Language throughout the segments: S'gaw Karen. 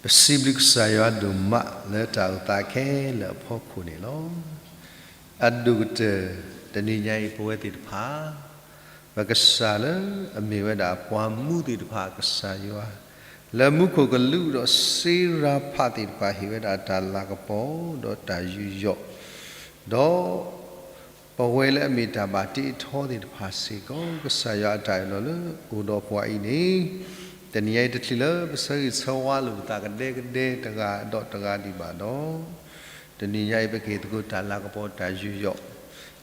ပစံးဘျုးကစၢ်ယွၤဒိၣ်မးလၢတၢ်အိၣ်သးခဲလၢာ်အဖီခိၣ်န့ၣ်လီၤ. အဒိၣ်ကတၢၢ် တနံၤညါအံၤ ပဝဲသ့ၣ်တဖၣ် ပကစၢ်လၢအမ့ၢ်ဝဲဒၣ်ပှၤမူသ့ၣ်တဖၣ်အကစၢ်ယွၤ, လၢမူခိၣ်ကလူးဒီးစ့ရၤဖးသ့ၣ်တဖၣ်ဟ့ၣ်ဝဲဒၣ်တၢ်လၤကပီၤဒီးတၢ်ယူးယီၣ်, ဒီး ပဝဲလၢအမ့ၢ်တၢ်ဘၣ်တ့အထီသ့ၣ်တဖၣ်စ့ၢ်ကီး ကစၢ်ယွၤအတၢ်အၢၣ်လီၤလၢအိၣ်ဒီးပှၤအံၤန့ၣ်, တနံၤညါအံၤတချုးလၢပဆၢဂ့ၤဆၢဝါလိာ်ပသးကဒဲကဒဲတဂၤဒီးတဂၤဒံးဘၣ်ဒီး, တနံၤညါအံၤပကဟ့ၣ်သကိးတၢ်လၤကပီၤတၢ်ယူးယီၣ်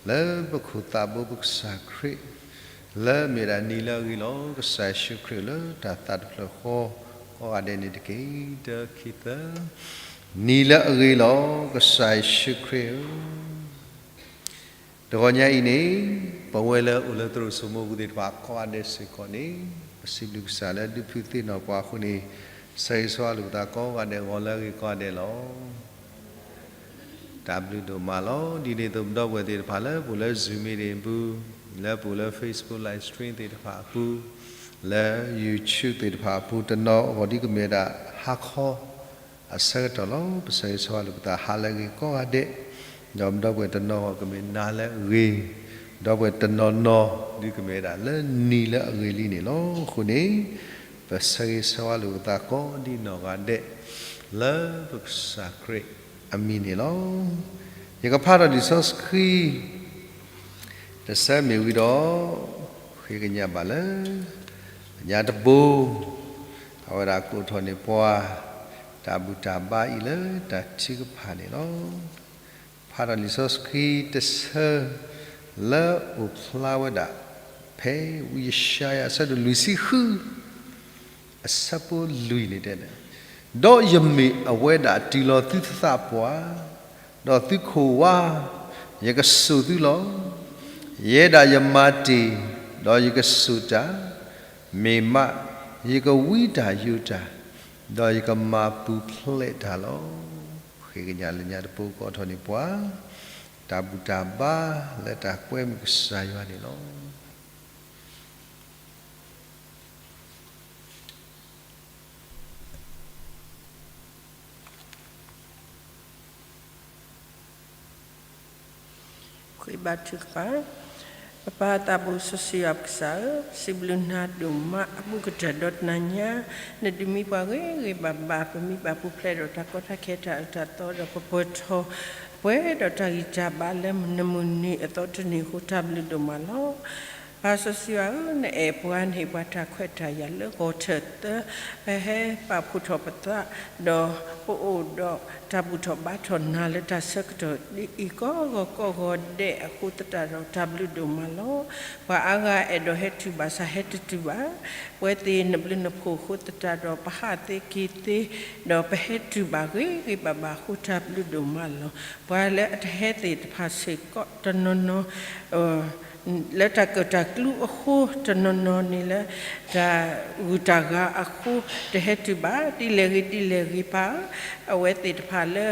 လၢပခိၣ်သးဘိပကစၢ်ခရံာ် လၢအမ့ၢ်ဒၣ်နံၤလၢအဂ့ၤလီၤ. ကစၢ်ယ့ၣ်ၡူးခရံာ်လၢတၢ်သးတဖျၢၣ်ဃီ ကိးဂၤဒဲးန့ၣ်တက့ၢ်. တၢ ခံ သၢ, နံၤလၢအဂ့ၤလီၤ. ကစၢ်ယ့ၣ်ၡူးခရံာ်ဧၢ, တဂီၤညါအံၤန့ၣ်, ပဝဲလၢအိၣ်လၢသရိာ်စိမိပူၤသ့ၣ်တဖၣ်ကိးဂၤဒဲးစ့ၢ်ကီးန့ၣ်, ပစံးဘျုးကစၢ်လၢဒုးဖုးသ့ၣ်နီၣ်ပှၤအဃိန့ၣ်, ဆၢဂ့ၤဆၢဝါလိာ်ပသးကိးဂၤဒဲး ဂီၤလၢအဂ့ၤကိးဂၤဒဲးလီၤ. တၢ်ဘျုးဒိၣ်မးလီၤ. ဒ်န့ၣ်အသိး ပဒီပုၢ်ဝဲၢ်သ့ၣ်တဖၣ်လၢပအိၣ်လၢ Zoom meeting အပူၤ, လၢပအိၣ်လၢ Facebook live stream သ့ၣ်တဖၣ်အပူၤ, လၢ YouTube သ့ၣ်တဖၣ်အပူၤ တနီၤအဂီၢ်ဒ်ကမ့ၢ်ဝဲဒၣ်ဟါခီ အဆၢကတီၢ်လီၤ. ပဆၢဂ့ၤဆၢဝါလိာ်ပသး ဟါလၢအဂ့ၤကိးဂၤဒဲး, ဒီးပဒီပုၢ်ဝဲၢ်တနီၤအဂီၢ်ကမ့ၢ်နၤလၢအဂ့ၤ, ဒီပုၢ်ဝဲၢ်တနီၤနီၤဒ်ကမ့ၢ်ဝဲဒၣ်လၢနံၤလၢအဂ့ၤလံန့ၣ်လီၤ. အဃိန့ၣ်, ပဆၢဂ့ၤဆၢဝါလိာ်ပသးကိးဒ်နီၢ်ဂၤဒဲး, လၢပကစၢ်ခရံာ်အမံၤန့ၣ်လီၤ. ယကဖးထီၣ်လံာ်စီဆှံ တဆၢမ့ၢ်ဝံၤဒီး, ဃ့ကညးဘၣ်လၢ ကညးတဘိ, အဝဲဒၣ်ကိးထီၣ်န့ၢ်ပှၤ တၢ်ဘူၣ်တၢ်ဘါအံၤလၢတၢ်ထုကဖၣ်န့ၣ်လီၤ. ဖးထီၣ်လံာ်စီဆှံတဆၢ လၢအအိၣ်ဖျါဝဲဒၣ် ဖဲဝံယၡါယၤအဆၢဒိၣ်လွံၢ်ဆံဃု အဆၢဖိလွံၢ်န့ၣ်တဲန့ၣ်, ဒီးယမ့ၢ်အဝဲဒၣ်တုၤလီၤသုသးပှၢ်, ဒီးသုခိၣ်ဝါ, ယကစိာ်သုလီၤ. ယဲဒၣ်ယမၤတ့ၢ်, ဒီးယကစိာ်တၢ်, မ့ၢ်မး ယကဝံတၢ်ယိးတၢ်, ဒီးယကမၤပူၤဖျဲးတၢ်လီၤ. ဃ့ကညးလၢညါတဘိကိးထီၣ်န့ၢ်ပှၤ တၢ်ဘူၣ်တၢ်ဘါလၢတၢ်ကွဲမုာ်ကစၢ်ယွၤန့ၣ်လီၤ. ဃ့ဘါထုကဖၣ်. ပပၢ်သးဘိစီဆှံယွၤပကစၢ်ဧၢ, ပစံးဘျုးနၤဒိၣ်မး အဘူးကတၢၢ်ဒီးတနၤညါ, နဒုးမံပှၤဂ့ၤဂ့ၤဘၣ်ဘၣ်, ပမံဘၣ်ပူၤဖျဲးဒီးတၢ်ကီတၢ်ခဲတၢ်အၢတၢ်သီဒီး ပပှဲၤထီၣ်ပှဲၤဒီးတၢ်ဂံၢ်တၢ်ဘါလၢနမုၢ်နံၤအသီတနံၤအဃိ တၢ်ဘျုးဒိၣ်မးလီၤ. ပၢ်စီဆှံယွၤဧၢ, နအဲၣ်ပှၤန့ၢ်ပှၤတၢ်ခွဲးတၢ်ယာ်လၢဂီၤထၢၣ်သၢ, ပဟဲပာ်ဖှိၣ်ထီၣ်ပသး, ဒီးပအိၣ်ဒီးတၢ်ဘူၣ်ထီၣ်ဘါထီၣ်နၤလၢတၢ်ဆၢကတီၢ်ဒ်အံၤ ကိးဂီၤကိးဂီၤဒဲးအဃိသတးဒီး တၢ်ဘျုးဒိၣ်မးလီၤ. ပှၤအါဂၤအဲၣ်ဒိးဟဲတုၤဘၣ်, ပဝဲသ့ၣ်နဘျုးနဖှိၣ်အဃိသတးဒီး ပဟးသ့က့ၤသ့, ဒီးပဟဲတုၤဘၣ်ဂ့ၤဂ့ၤဘၣ်ဘၣ်အဃိ တၢ်ဘျုးဒိၣ်မးလီၤ. ပှၤလၢအတဟဲသ့ၣ်တဖၣ်စ့ၢ်ကီး တနီၤနီၤ လၢတၢ်ကၢၣ်တၢ်ကျူအဃိ, တနီၤနီၤန့ၣ်လၢ တၢ်ဂုၤတၢ်ဂၤအဃိ တဟဲတုၤဘၣ်, ဒ်လဲၣ်ဂ့ၤဒ်လဲၣ်ဂ့ၤပၢ်ဧၢ, အဝဲသ့ၣ်တဖၣ်လၢ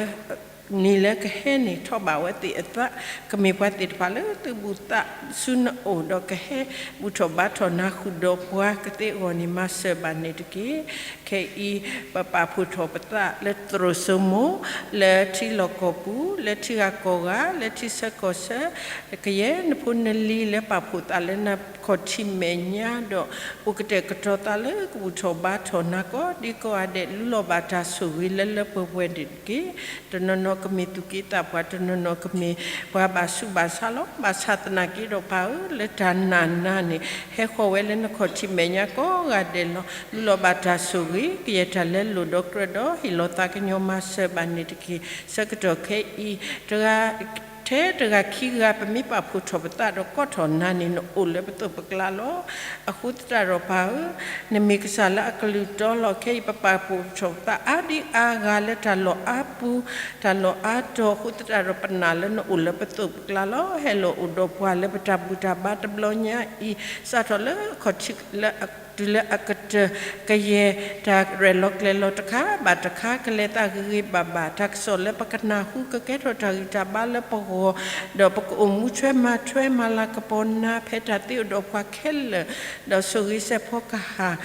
နံၤလၢကဟဲန့ၣ် ထီၣ်ဘၣ်အဝဲသ့ၣ်အသး, ကမ့ၢ်ပှၤသ့ၣ်တဖၣ်လၢသုးဘူးသးဆူနအိၣ် ဒီးကဟဲဘူၣ်ထီၣ်ဘါထီၣ်နၤဃုာ်ဒီးပှၤကသ့အဂီၢ်န့ၣ် မၤစၢၤဘၣ်န့ၣ်တက့ၢ်. ခဲအံၤ ပပာ်ဖှိၣ်ထီၣ်ပသးလၢသရိာ်စိမိၤ, လၢထံလီၢ်ကီၢ်ပူၤ, လၢထံဂၤကီၢ်ဂၤ, လၢထံဆၢကီၢ်ဆၢ, ကယဲၢ်နဖိနလံၤလၢပာ်ဖှိၣ်သးလၢနခီၣ်ထံးမဲာ်ညါဒီး အိၣ်ကတဲာ်ကတီၤသးလၢကဘူၣ်ထီၣ်ဘါထီၣ်နၤကိးဒံကိးဂၤဒဲး လူလီၤဘၣ်တၢ်ဆိၣ်ဂ့ၤလၢလၢပှဲၤပှဲၤန့ၣ်တက့ၢ်. တနီၤနီၤကမ့ၢ်သူၣ်က့သးပှၢ်, တနီၤနီၤကမ့ၢ်ပှၤဘၣ်ဆူးဘၣ်ဆါလီၤ. ဘၣ်ဆၣ်သနာ်က့ဒီးပၢ်ဧၢ, လၢတၢ်နာ်နၤန့ၣ် ဟဲဃီၤဝဲလၢနခီၣ်ထံးမဲာ်ညါကိးဂၤဒဲးလီၤ. လူလီၤဘၣ်တၢ်ဆိၣ်ဂ့ၤ, ကယဲၢ်တၢ်လၢလိၣ်ဒီးကြၢးဒီး ဟ့ၣ်လီၤသးကညီၤမၤစၢၤဘၣ်န့ၣ်တက့ၢ်. ဆၢကတီၢ်ခဲအံၤ တဂၤ ထဲတဂၤခံဂၤ ပမ့ၢ်ပာ်ဖှိၣ်ထီၣ်ပသးဒီးကိးထီၣ်နၤန့ၣ် နအိၣ်လၢပသိးပကျါလီၤ. အဃိသတးဒီးပၢ်ဧၢ, နမ့ၢ်ကစၢ်လၢအကလုၢ်တီလီၤ. ခဲအံၤ ပပာ်ဖှိၣ်ထီၣ်ပသးအါဒံအါဂၤလၢတၢ်လီၢ်အါပူၤ, တၢ်လီၢ်အါတီၤအဃိသတးဒီး ပနာ်လၢနအိၣ်လၢပသိးပကျါလီၤ. ဟဲလီၤအိၣ်ဒီးပှၤလၢပတၢ်ဘူၣ်တၢ်ဘါတဘျီညါအံၤ, စးထီၣ်လၢခီၣ်ထံးလၢ တုၤလၢအကတၢၢ်ကယဲၢ် တၢ်ရဲၣ်လီၤကျဲၤလီၤတခါဘၣ်တခါ ကလဲၤသးဂ့ၤဂ့ၤဘၣ်ဘၣ်, တၢ်ကစီၣ်လၢပကနၢ်ဟူ ကကဲထီၣ်တၢ်ဂံၢ်တၢ်ဘါလၢပဂီၢ်, ဒီးပကအိၣ်မူထွဲမၤထွဲ မၤလၤကပီၤနၤ ဖဲတၢ်သ့အိၣ်ဒီးပှၤခဲလၢာ်, ဒီးဆိၣ်ဂ့ၤစဲးဖီကဟၣ်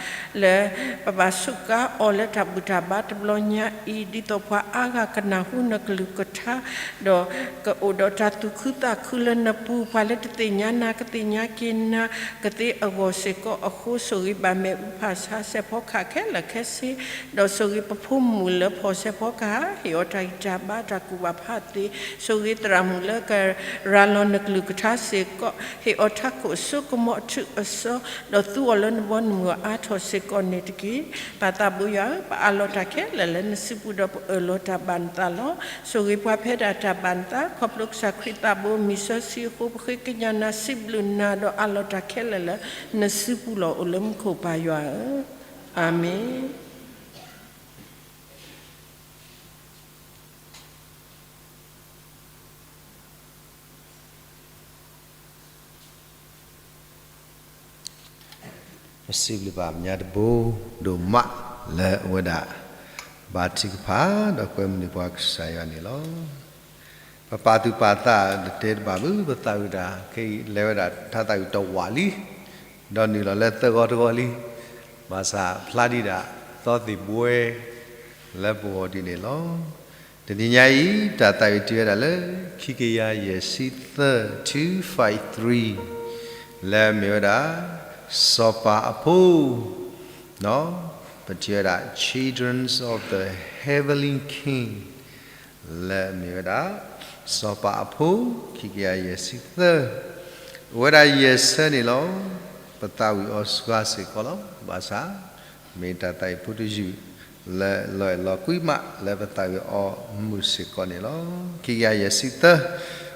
လၢ ပဘၣ်စူးကါအီၤလၢတၢ်ဘူၣ်တၢ်ဘါတဘျီညါအံၤ, ဒ်သိးပှၤအါဂၤကနၢ်ဟူနကလုၢ်ကထါ, ဒီးကအိၣ်ဒီးတၢ်သူၣ်ခုသးခုလၢနပူၤ, ပှၤလၢတသ့ၣ်ညါနၤ ကသ့ၣ်ညါက့ၤနၤကသ့အဂီၢ်စ့ၢ်ကီးအဃိ, ဆိၣ်ဂ့ၤဘၣ်မ့ၣ်အူဖၣ်ဆါစဲးဖီကဟၣ်ခဲလၢာ်ခဲဆ့, ဒီးဆိၣ်ဂ့ၤပဖိမုၣ်လၢဖီၣ်စဲးဖီကဟၣ် ဟ့ၣ်အီၤတၢ်ဂံၢ်တၢ်ဘါ တၢ်ကူၣ်ဘၣ်ဖးသ့, ဆိၣ်ဂ့ၤသရၣ်မုၣ်လၢကရၤလီၤနကလုၢ်ကထါစ့ၢ်ကီး, ဟ့ၣ်အီၤထးခိၣ်အစိကမီၤအထူးအစီ, ဒီးသူအီၤလၢနဘီနမုၢ်အါထီၣ်စ့ၢ်ကီးန့ၣ်တက့ၢ်. ပၢ်သးဘိယွၤဧၢ, ပအးလီၤတၢ်ခဲလၢာ်လၢနစုပူၤ ဒီးပအၢၣ်လီၤတၢ်ဘၣ်နသးလီၤ. ဆိၣ်ဂ့ၤပှၤဖဲဒၣ်တၢ်ဘၣ်နသး, ခီဖျိကစၢ်ခရံာ်သးဘိမံၤစီဆှံအဃိ, ပဃ့ကညးနၤ စံးဘျုးနၤ ဒီးအးလီၤတၢ်ခဲလၢာ်လၢ နစုပူၤလီၤ. အိၣ်လၢမူခိၣ်ပၢ်ယွၤဧၢ, အၤမ့ၣ်. ပစံးဘျုးဘၣ်မဲာ်ညါတဘိဒိၣ်မး လၢအဝဲဒၣ် ဘါထုကဖၣ် ဒီးကွဲမုာ်န့ၢ်ပှၤကစၢ်ယွၤန့ၣ်လီၤ. ပပာ်သူၣ်ပာ်သးတတဲတဘၣ်ဘၣ်, ပသးဝံၣ်တၢ်ခဲအံၤ လဲၤဝဲဒၣ်ထါသးဝံၣ်တဝးလံ, ဒီးနုာ်လီၤလၢသၢဂီၤတဂီၤလံ, ဘၣ်ဆၣ်ဖျါဒံးဒၣ်သီသ့ၣ်ဘှဲ လၢပဂီၢ်ဒ်န့ၣ်လီၤ. တနံၤညါအံၤ တၢ်သးဝံၣ်တ့ၢ်ဝဲဒၣ်လၢ ခံကယၤယဲၢ်ဆံသၢ two five three, လၢအမ့ၢ်ဝဲဒၣ် စီၤပၤအဖိ, ပထံၣ်ဝဲဒၣ် Children of the Heavenly King, လၢအမ့ၢ်ဝဲဒၣ် စီၤပၤအဖိ ခံကယၤယဲၢ်ဆံသၢ, အိၣ်ဝဲဒၣ်ယဲၢ်ဆၢန့ၣ်လီၤ. ပသးဝံၣ်အီၤစှၤစ့ၢ်ကီးလီၤ. ဘၣ်ဆၣ် မ့ၢ်တၢ်သးဝံၣ်ဖိတယုၢ် လၢလီၤအဲၣ်လီၤကွံမး လၢပသးဝံၣ်အီၤမုာ်စ့ၢ်ကီးန့ၣ်လီၤ. ခံကယၤယဲၢ်ဆံသၢ,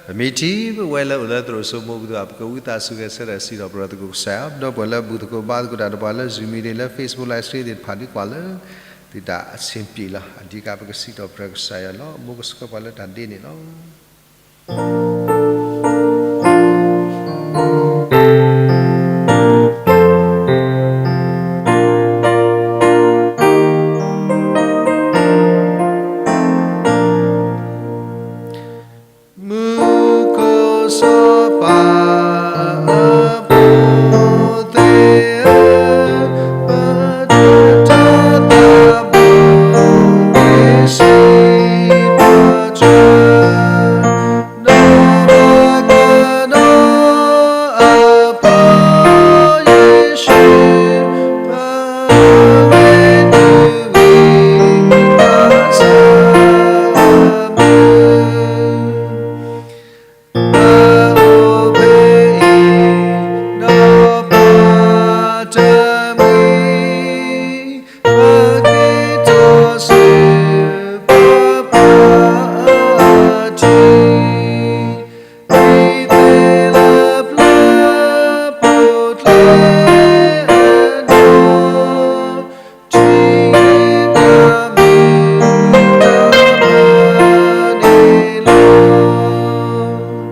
ပမ့ၢ်ထံၣ်ပဝဲလၢအိၣ်လၢသရိာ်စိမိၢ်ပူၤသ့ၣ်တဖၣ် ပကဝံသးစူၤဂဲၤဆၢထၢၣ်စံးထီၣ်ပတြၢၤသကိးကစၢ်ယွၤ, ဒီပုၢ်ဝဲၢ်လၢဘူၣ်သကိးဘါသကိးတၢ်ဒီးပှၤလၢ Zoom meeting လၢ Facebook Live Stream သ့ၣ်တဖၣ် ဒ်ကွၢ်လၢ သုတၢ်အဆင်ပြေလီၤ. အဓိကပကစံးထီၣ်ပတြၢၤကစၢ်ယွၤလီၤ. မ်ကဆှၢပှၤလၢတၢ်ဒ့န့ၣ်လီၤ. မူခိၣ်စီၤပၤအဖိသ့ၣ်ဧၢ, ပတၢ်သးဘိကစံးပတြၢၤ ဒီးပကနီၤအဖိယ့ၣ်ၡူး ပဝဲဒၣ်ဝံသးစၢ် ပအိၣ်ဖဲအံၤ ဒီးပတမှံၤ ပက့ၤထီၣ်ဆူ ပပၢ်အထံး ဒ်သိးလၢပျၢၤဖိကျဲအဒိး ထံၣ်တၢ်မုာ်တၢ်မုာ်န့ၣ်လီၤ. တၢ်မုၢ်တလ့ၢ်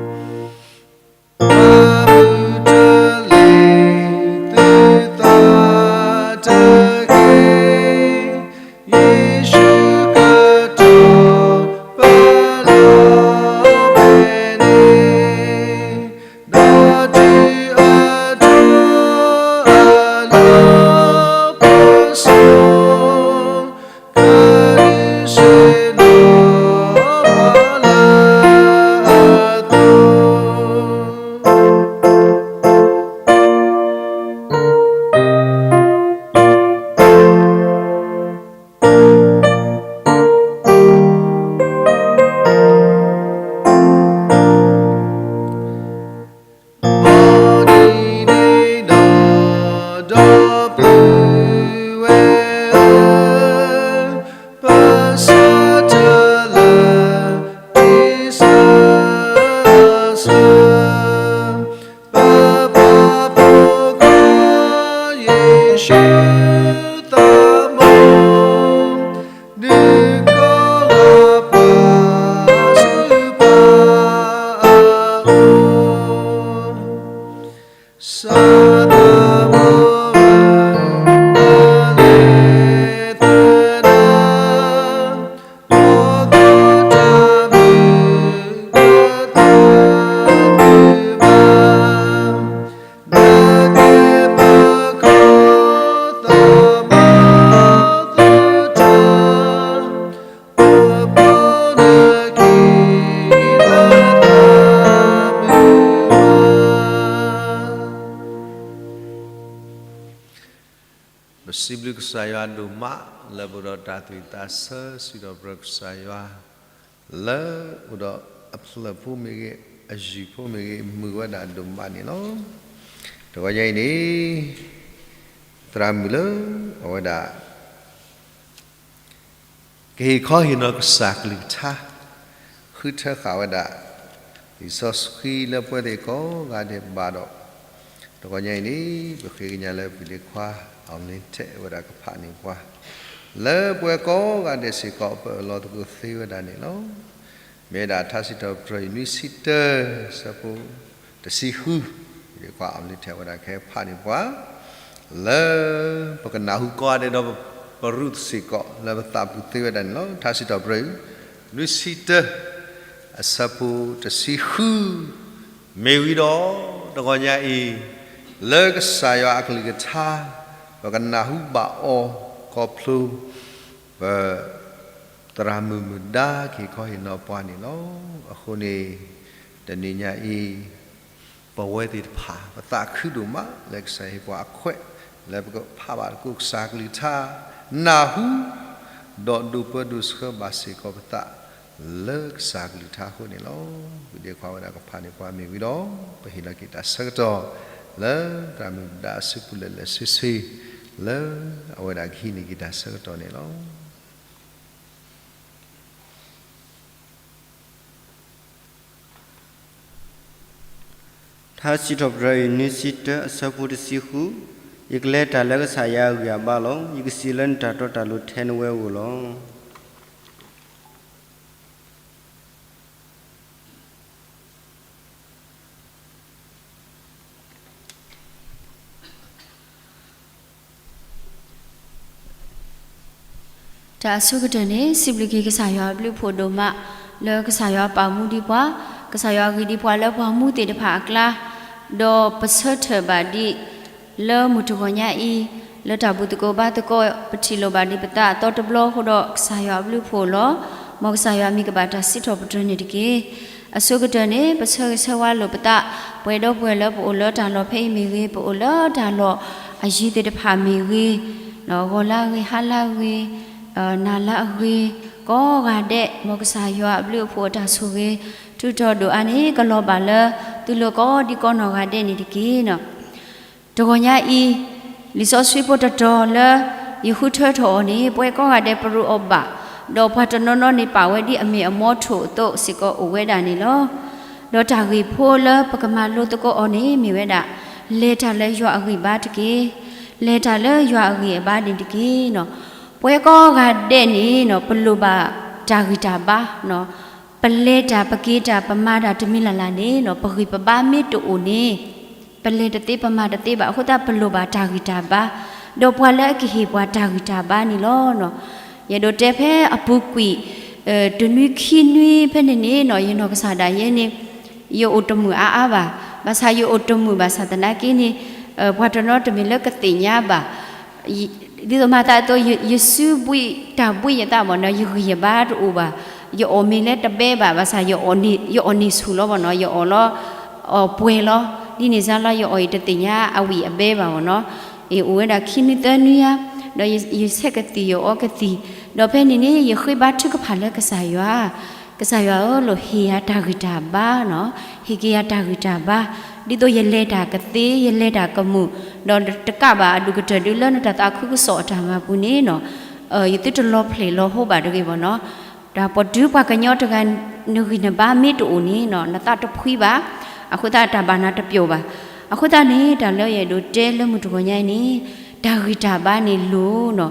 သုသးတက့ၢ်. ယ့ၣ်ၡူးကတီၤပာ်လီၤဖဲန့ၣ် ဒီးတုၤအထီအလီၤပစိာ် ကဒုးဆ့ၣ်နီၤပှၤလၢအသီပပၢ်ဖိခွါယ့ၣ်ၡူးသးဘီ ဒုးကိးလီၤပှၤဆူပၢ်အအိၣ်, စီၤသးဘီဧၢ စံးဘျုးကစၢ်ယွၤဒိၣ်မး လၢပအိၣ်ဒီးတၢ်သူၣ်ဝံၣ်သးဆၢ စံးထီၣ်ပတြၢၤကစၢ်ယွၤ လၢအိၣ်ဒီးအဖျၢၣ်ဖိမ့ၢ်ဂ့ၤ, အယုၢ်ဖိမ့ၢ်ဂ့ၤ, မုာ်ဝဲဒၣ်ဒိၣ်မးန့ၣ်လီၤ. တဂီၤညါအံၤန့ၣ် သရၣ်မုၣ်လၢအဝဲဒၣ် ကဟ့ၣ်ခီဟ့ၣ်နီၤကစၢ်ကလုၢ်ကထါ ဃုထၢဃာ်ဝဲဒၣ် လံာ်စီဆှံလၢပဝဲသ့ၣ်ကိးဂၤဒဲးဘၣ်ဒီး တဂီၤညါအံၤန့ၣ် ပဃ့ကညးလၢပှၤဒ့ခွါ အီၤလ့ထဲး ဝဲဒၣ်ကဖးန့ၢ်ပှၤ လၢပဝဲကိးဂၤဒဲးစ့ၢ်ကီး ပအၢၣ်လီၤသကိးသ့ဝဲဒၣ်န့ၣ်လီၤ. မ့ၢ်ဝဲဒၣ်ထါစံးထီၣ်ပတြၢၤအံၤ နွံဆံတၢ ဆၢဖိ တဆံဃု ပှၤဒ့ခွါ အီၤလ့ထဲး ဝဲဒၣ်ကဖးန့ၢ်ပှၤ လၢပကနၢ်ဟူကိးဂၤဒဲးဒီး ပရူၢ်စ့ၢ်ကီး လၢပသးပူၤသ့ဝဲဒၣ်န့ၣ်လီၤ. ထါစံးထီၣ်ပတြၢၤအံၤ နွံဆံတၢ အဆၢဖိတဆံဃု မ့ၢ်ဝံၤဒီး တဂီၤညါအံၤ လၢကစၢ်ယွၤအကလုၢ်ကထါ ပကနၢ်ဟူဘၣ်အီၤ ခီဖျိ ပ သရၣ်မုၣ်မုၣ်ဒါကဟ့ၣ်ခီဟ့ၣ်နီၤပှၤန့ၣ်လီၤ. အဃိန့ၣ် တနံၤညါအံၤ ပဝဲသ့ၣ်တဖၣ် ပသးခုဒိၣ်မး လၢကစၢ်ယွၤဟ့ၣ်ပှၤအခွဲး လၢပကဖးဘၣ်သကိးကစၢ်ကလုၢ်ကထါ နၢ်ဟူ ဒီးဒိးပၢဒိးဆှၢဘၣ်စ့ၢ်ကီးပသး လၢကစၢ်ကလုၢ်ကထါအဃိန့ၣ်လီၤ. ပှၤဒ့ခွါဝဲဒၣ်ကဖးန့ၢ်ပှၤမ့ၢ်ဝံၤဒီး ပဟ့ၣ်လီၤက့ၤတၢ်ဆၢကတီၢ် လၢသရၣ်မုၣ်မုၣ်ဒါအစုပူၤလၢာ်လၢာ်ဆ့ဆ့ လၢအဝဲဒၣ်ကဟံးန့ၢ်က့ၤတၢ်ဆၢကတီၢ်န့ၣ်လီၤ. ထါစံးထီၣ်ပတြၢၤအံၤ နွံဆံတၢ အဆၢဖိတဆံဃု, ယကလဲၤတၢ်လၢကစၢ်ယွၤအဂံၢ်အဘါလီၤ. ယကစံးလၢနတၢ်တီတၢ်လိၤထဲနဝဲဧိၤလီၤ. တၢ်အဆိကတၢၢ်န့ၣ် စံးဘျုးက့ၤကစၢ်ယွၤအဘျုးအဖှိၣ်ဒိၣ်မး လၢကစၢ်ယွၤပာ်မူဒံးပှၤ, ကစၢ်ယွၤဂ့ၤဒံးပှၤလၢပှၤမူသ့ၣ်တဖၣ်အကျါ, ဒီးပဆၢထၢၣ်ဘၣ်ဒံး လၢမုၢ်တဂီၤညါအံၤ လၢတၢ်ဘူၣ်သကိးဘါသကိး ပထံၣ်လိာ်ဘၣ်ဒံးပသးအသီတဘျီအဃိဒီး ကစၢ်ယွၤအဘျုးအဖှိၣ်လီၤ. မ်ကစၢ်ယွၤမံၤကဘၣ်တၢ်စံးထီၣ်ပတြၢၤန့ၣ်တက့ၢ်. အဆိကတၢၢ်န့ၣ် ပဆၢဂ့ၤဆၢဝါလိာ်ပသး ပှဲၤဒီပုၢ်ဝဲၢ်လၢပအိၣ်လၢတၢ်လီၢ်ဖဲအံၤမ့ၢ်ဂ့ၤ, ပအိၣ်လၢတၢ်လီၢ်အယံၤသ့ၣ်တဖၣ်မ့ၢ်ဂ့ၤ, ဂီၤလၢအဂ့ၤ, ဟါလၢအဂ့ၤ, နၤလၢအဂ့ၤ, ကိးဂၤဒဲး မ်ကစၢ်ယွၤအဘျုးအဖှိၣ်အတၢ်ဆိၣ်ဂ့ၤ ထုးထီၣ်ဒိၣ်အါန့ၣ် ကလီၤဘၣ်လၢသုလိၤကိးဒံကိးနီၢ်ဂၤဒဲးန့ၣ်တက့ၢ်. တဂီၤညါအံၤ လံာ်စီဆှံဖိတတီၤလၢ ယဃုထၢထီၣ်အီၤန့ၣ် ပဝဲကိးဂၤဒဲးပရူးအီၤဘၣ်, ဒီးပှၤတနီၤနီၤန့ၣ်ပာ်ဝဲဒ်အမ့ၢ်အမီထိၣ်အသိးစ့ၢ်ကီးအိၣ်ဝဲဒၣ်န့ၣ်လီၤ. ဒီးတၢ်ဂ့ၢ်ဖိလၢပကမၤလိသကိးအီၤန့ၣ် မ့ၢ်ဝဲဒၣ် လဲၤတၢ်လၢယွၤအဂံၢ်ဘါတက့ၢ်. လဲၤတၢ်လၢယွၤအဂံၢ်အဘါန့ၣ်တက့ၢ်. ပဝဲကိးဂၤဒဲးန့ၣ် ပလိၣ်ဘၣ်တၢ်ဂံၢ်တၢ်ဘါ ပလဲၤတၢ်ပက့ၤတၢ်ပမၤတၢ်တမံၤလၢ်လၢ်န့ၣ် ပဂံၢ်ပဘါမ့ၢ်တအိၣ်န့ၣ် ပလဲၤတသ့ပမၤတသ့ဘၣ်. အဃိသတးပလိၣ်ဘၣ်တၢ်ဂံၢ်တၢ်ဘါ, ဒီးပှၤလၢအကဟ့ၣ်ပှၤတၢ်ဂံၢ်တၢ်ဘါန့ၣ်လီၤ. ယအဲၣ်ဒိးတဲဖဲအပူၤကွံာ် တနွံခံနွံဖဲန့ၣ်န့ၣ် ယနီၢ်ကစၢ်ဒၣ်ယဲန့ၣ် ယအိၣ်တမုာ်အါအါဘၣ်. ဘၣ်ဆၣ်ယအိၣ်တမုာ်ဘၣ်ဆၣ်သနာ်က့န့ၣ် ပှၤတနီၤတမ့ၢ်လၢကသ့ၣ်ညါဘၣ် ဒ်သိးမၤသးအသိး ယစုဘှံးတၢ်ဘှံးယသးဘၣ်နီၤ, ယဂံၢ်ယဘါတအိၣ်ဘၣ်, ယအီၣ်မ့ၤလၢတဘဲဘၣ်, ဘၣ်ဆၣ်ယအီၣ်န့ၢ်ဆူၣ်လီၤဘၣ်နီၤ, ယအီၣ်လီၤ အီၣ်ပှဲၤလီၤ, ဒ်န့ၣ်စါလီၤ ယအီၣ်အံၤတသ့ၣ်ညါအဝံၣ်အဘဲဘၣ်ဘၣ်နီၤ, အအိၣ်ဝဲဒၣ်ခံနွံသၢနွံဧါ, ဒီးယဆဲးကသံၣ်ယအီကသံၣ်, ဒီးဖဲန့ၣ်န့ၣ် ယဃ့ဘါထုကဖၣ်လၢကစၢ်ယွၤ, ကစၢ်ယွၤဧၢ, လိၣ်ဟ့ၣ်ယၤတၢ်ဂံၢ်တၢ်ဘါနီၤ, ဟ့ၣ်က့ၤယၤတၢ်ဂံၢ်တၢ်ဘါ, ဒ်သိးယလဲၤတၢ်ကသ့ ယလဲၤတၢ်ကမုာ်, ဒီးတကးဘၣ်အဒိၣ်ကတၢၢ်ဒုးလၢနတၢ်သးခုကစီၣ်အတၢ်မၤပူၤန့ၣ်နီၤ, ယသုတလီၤဖျဲးလီၤဟိဘၣ်တဂ့ၤဘၣ်နီၤ, တၢ်ပှၤတုၤပှၤကညီတဂၤ နဂံၢ်နဘါမ့ၢ်တအိၣ်န့ၣ်နီၤ နသးတဖှံဘၣ်, အဃိသတးတၢ်ဘၣ်နၤတပျီၤဘၣ်. အဃိသတးန့ၣ် တၢ်လၢယအဲၣ်ဒိးတဲလၢမုၢ်တဂီၤညါအံၤန့ၣ် တၢ်ဂံၢ်တၢ်ဘါန့ၣ်လိၤနီၤ,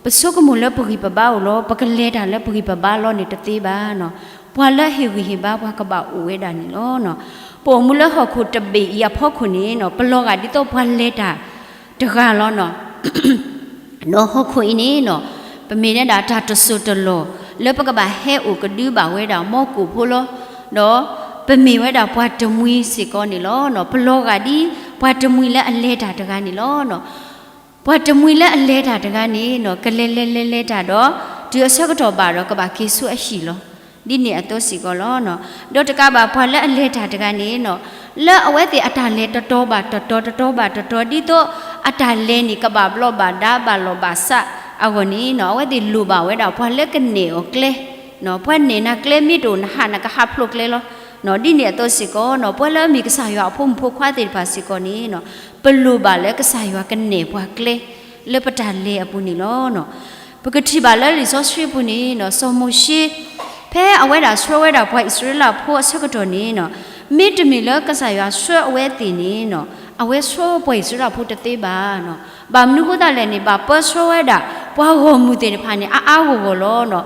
ပဆိကမိၣ်လၢပဂံၢ်ပဘါအိၣ်လီၤ, ပကလဲၤတၢ်လၢပဂံၢ်ပဘါလီၤန့ၣ်တသ့ဘၣ်နီၤ, ပှၤလၢအဟ့ၣ်ဂံၢ်ဟ့ၣ်ဘါပှၤကဘၣ်အိၣ်ဝဲဒၣ်န့ၣ်လီၤ. ပအိၣ်မူလၢဟီၣ်ခိၣ်တဘ့ၣ်အံၤအဖီခိၣ်န့ၣ်နီၤ ပလီၤဂာ်ဒ်သိးပှၤလဲၤတၢ်တဂၤလီၤနီၤ ဒီးဟီၣ်ခိၣ်အံၤန့ၣ်နီၤ ပမ့ၢ်ဝဲဒၣ်တၢ်တစိၢ်တလီၢ် လၢပကဘၣ်ဟဲအိၣ်ကဒုဘၣ်ဝဲဒၣ်မီၢ်ကိၣ်ဖိလီၤ. ဒီးပမ့ၢ်ဝဲဒၣ်ပှၤတမှံၤစ့ၢ်ကီးန့ၣ်လီၤ. ပလီၤဂာ်ဒ်ပှၤတမှံၤလၢအလဲၤတၢ်တဂၤန့ၣ်လီၤ. ပှၤတမှံၤလၢအလဲၤတၢ်တဂၤန့ၣ်နီၤ ကလဲၤလဲၤလဲၤလဲၤတၢ်ဒီး တုၤအဆၢကတီၢ်ဘၣ်ဒီးကဘၣ်က့ၤဆူအဟံၣ်လီၤ. ဒ်န့ၣ်အသိးစ့ၢ်ကီးလီၤ. ဒီးတကးဘၣ်ပှၤလၢအလဲၤတၢ်တဂၤန့ၣ်နီၤ လၢအဝဲသ့ၣ်အတၢ်လဲၤတတီၤဘၣ်တတီၤ တတီၤဘၣ်တတီၤ ဒ်သိးအတၢ်လဲၤန့ၣ် ကဘၣ်ဘျီးဘၣ်ဒါ ဘၣ်လီၢ်ဘၣ်စးအဂီၢ်န့ၣ်နီၤ အဝဲသ့ၣ်လိၣ်ဘၣ်ဝဲဒၣ်ပှၤလၢကနဲၣ်အီၤကျဲ, ပှၤနဲၣ်နၤကျဲမ့ၢ်တအိၣ် နဟးနကဟးဖျိးကျဲလီၤ. ဒ်န့ၣ်အသိးစ့ၢ်ကီးနီၤ ပှၤလၢအမ့ၢ်ကစၢ်ယွၤအဖိမုၣ်ဖိခွါသ့ၣ်တဖၣ်စ့ၢ်ကီးန့ၣ်နီၤ ပလိၣ်ဘၣ်လၢကစၢ်ယွၤကနဲၣ်ပှၤကျဲ လၢပတၢ်လဲၤအပူၤန့ၣ်လီၤ. ပကထံၣ်ဘၣ်လၢလံာ်စီဆှံပူၤန့ၣ်နီၤ စီၤမိၤၡ့ ဖဲအဝဲဒၣ်ဆှၢဝဲဒၣ်ပှၤအံၣ်စရ့လးဖိအဆၢကတီၢ်န့ၣ်နီၤ မ့တမ့ၢ်လၢကစၢ်ယွၤဆှၢအဝဲသ့ၣ်န့ၣ်နီၤ အဝဲဆှၢပှၤအံၣ်စရ့လးဖိတသ့ဘၣ်နီၤ. ဘၣ်မနုၤအဃိသတးလဲၣ်န့ၣ် ဘၣ်ပၢဆှၢဝဲဒၣ် ပှၤဂီၢ်မုၢ်သ့ၣ်တဖၣ်န့ၣ် အါအါဂီၢ်ဂီၢ်လီၤနီၤ.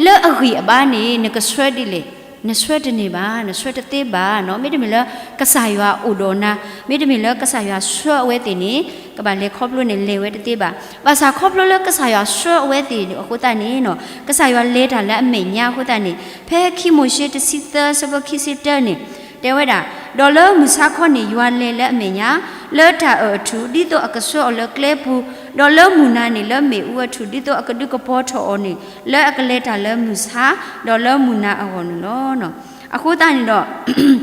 လၢအဂံၢ်အဘါန့ၣ် နကဆှၢဒ်လဲၣ်, နဆှၢတန့ၢ်ဘၣ်, နဆှၢတသ့ဘၣ်နီၤ. မ့တမ့ၢ်လၢကစၢ်ယွၤအိၣ်ဒီးနၤ, မ့တမ့ၢ်လၢကစၢ်ယွၤဆှၢအဝဲသ့ၣ်န့ၣ် ကဘၣ်လဲၤခီဖျိန့ၣ်လဲၤဝဲတသ့ဘၣ်. ဘၣ်ဆၣ်ခီဖျိလၢကစၢ်ယွၤဆှၢအဝဲသ့ၣ်အဃိသတးန့ၣ်နီၤ ကစၢ်ယွၤလဲၤတၢ်လၢအမဲာ်ညါအဃိသတးန့ၣ် ဖဲခံမိၤၡ့တဆံသၢဆၢဖိခံဆံတၢန့ၣ် တဲဝဲဒၣ်, ဒီးလၢမုၢ်ဆါခီန့ၣ် ယွၤလဲၤလၢအမဲာ်ညါ လၢတၢ်အၢၣ်အထူၣ် ဒ်သိးအကဆှၢအီၤလၢကျဲပူၤ, ဒီးလၢမုၢ်နၤန့ၣ် လၢမ့ၣ်အူအထူၣ် ဒ်သိးအကဒုးကပီၤထီၣ်အီၤန့ၣ် လၢအကလဲၤတၢ်လၢမုၢ်ဆါ ဒီးလၢမုၢ်နၤအဂီၢ်န့ၣ်လီၤ. အဃိသတးန့ၣ်ဒီး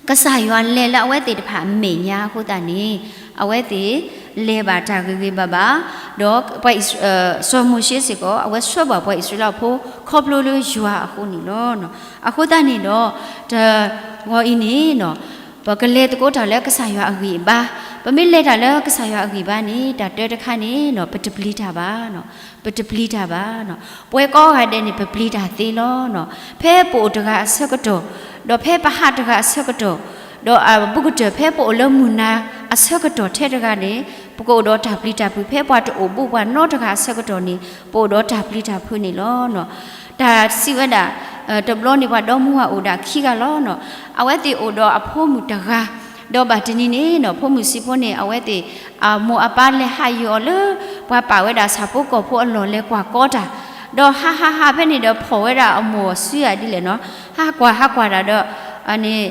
ကစၢ်ယွၤလဲၤလၢအဝဲသ့ၣ်တဖၣ်အမဲာ်ညါအဃိသတးန့ၣ် အဝဲသ့ၣ်လဲၤဘၣ်တၢ်ဂ့ၤဂ့ၤဘၣ်ဘၣ်, ဒီးပှၤအံၣ်စရ့လး, စီၤမိၤၡ့စ့ၢ်ကီး အဝဲဆှၢဘၣ်ပှၤအံၣ်စရ့လးဖိ ခီဖျိလၢယွၤအဃိန့ၣ်လီၤ. အဃိသတးန့ၣ်ဒီး တဂီၤအံၤန့ၣ်နီၤ ပကလဲၤသကိးတၢ်လၢကစၢ်ယွၤအဂံၢ်အဘါ, ပမ့ၢ်လဲၤတၢ်လၢကစၢ်ယွၤအဂံၢ်အဘါန့ၣ် တၢ်တၢတခါန့ၣ်နီၤ ပတပျံၤတၢ်ဘၣ်နီၤ, ပတပျံၤတၢ်ဘၣ်နီၤ. ပဝဲကိးဂၤဒဲးန့ၣ် ပပျံၤတၢ်သ့လီၤနီၤ. ဖဲပအိၣ်တဂၤအဆၢကတီၢ်, ဒီးဖဲပဟးတဂၤအဆၢကတီၢ်, ဒီးအဘူးကတၢၢ်ဖဲပအိၣ်လၢမုၢ်နၤအဆၢကတီၢ်ထဲတဂၤန့ၣ် ပကအိၣ်ဒီးတၢ်ပျံၤတၢ်ဖုး, ဖဲပှၤတအိၣ်ဘူးပှၤနီတဂၤအဆၢကတီၢ်န့ၣ် ပအိၣ်ဒီးတၢ်ပျံၤတၢ်ဖုးန့ၣ်လီၤနီၤ. တၢ်စံးဝဲဒၣ်, တဘျီန့ၣ်ပှၤဒီမါဝၤအိၣ်ဒၣ်ခံဂၤလီၤနီၤ. အဝဲသ့ၣ်အိၣ်ဒီးအဖိမုၣ်တဂၤ, ဒီးဘၣ်တနံၤန့ၣ်နီၤ ဖိမုၣ်ဆံးဖိန့ၣ် အဝဲသ့ၣ် အမိၢ်အပၢ်လဲၤဟးယုာ်အီၤလၢ ပှၤပာ်ဝဲဒၣ်ဆၣ်ဖိကီၢ်ဖိအလီၢ်လဲၤကွၢ်ကီတၢ်, ဒီးဟးဟးဟးဖဲန့ၣ်ဒီးဖီၣ်ဝဲဒၣ်အမိၢ်အစုယၤဒ်လဲၣ်နီၤ, ဟးကွၢ်ဟးကွၢ်တၢ်ဒီး န့ၣ်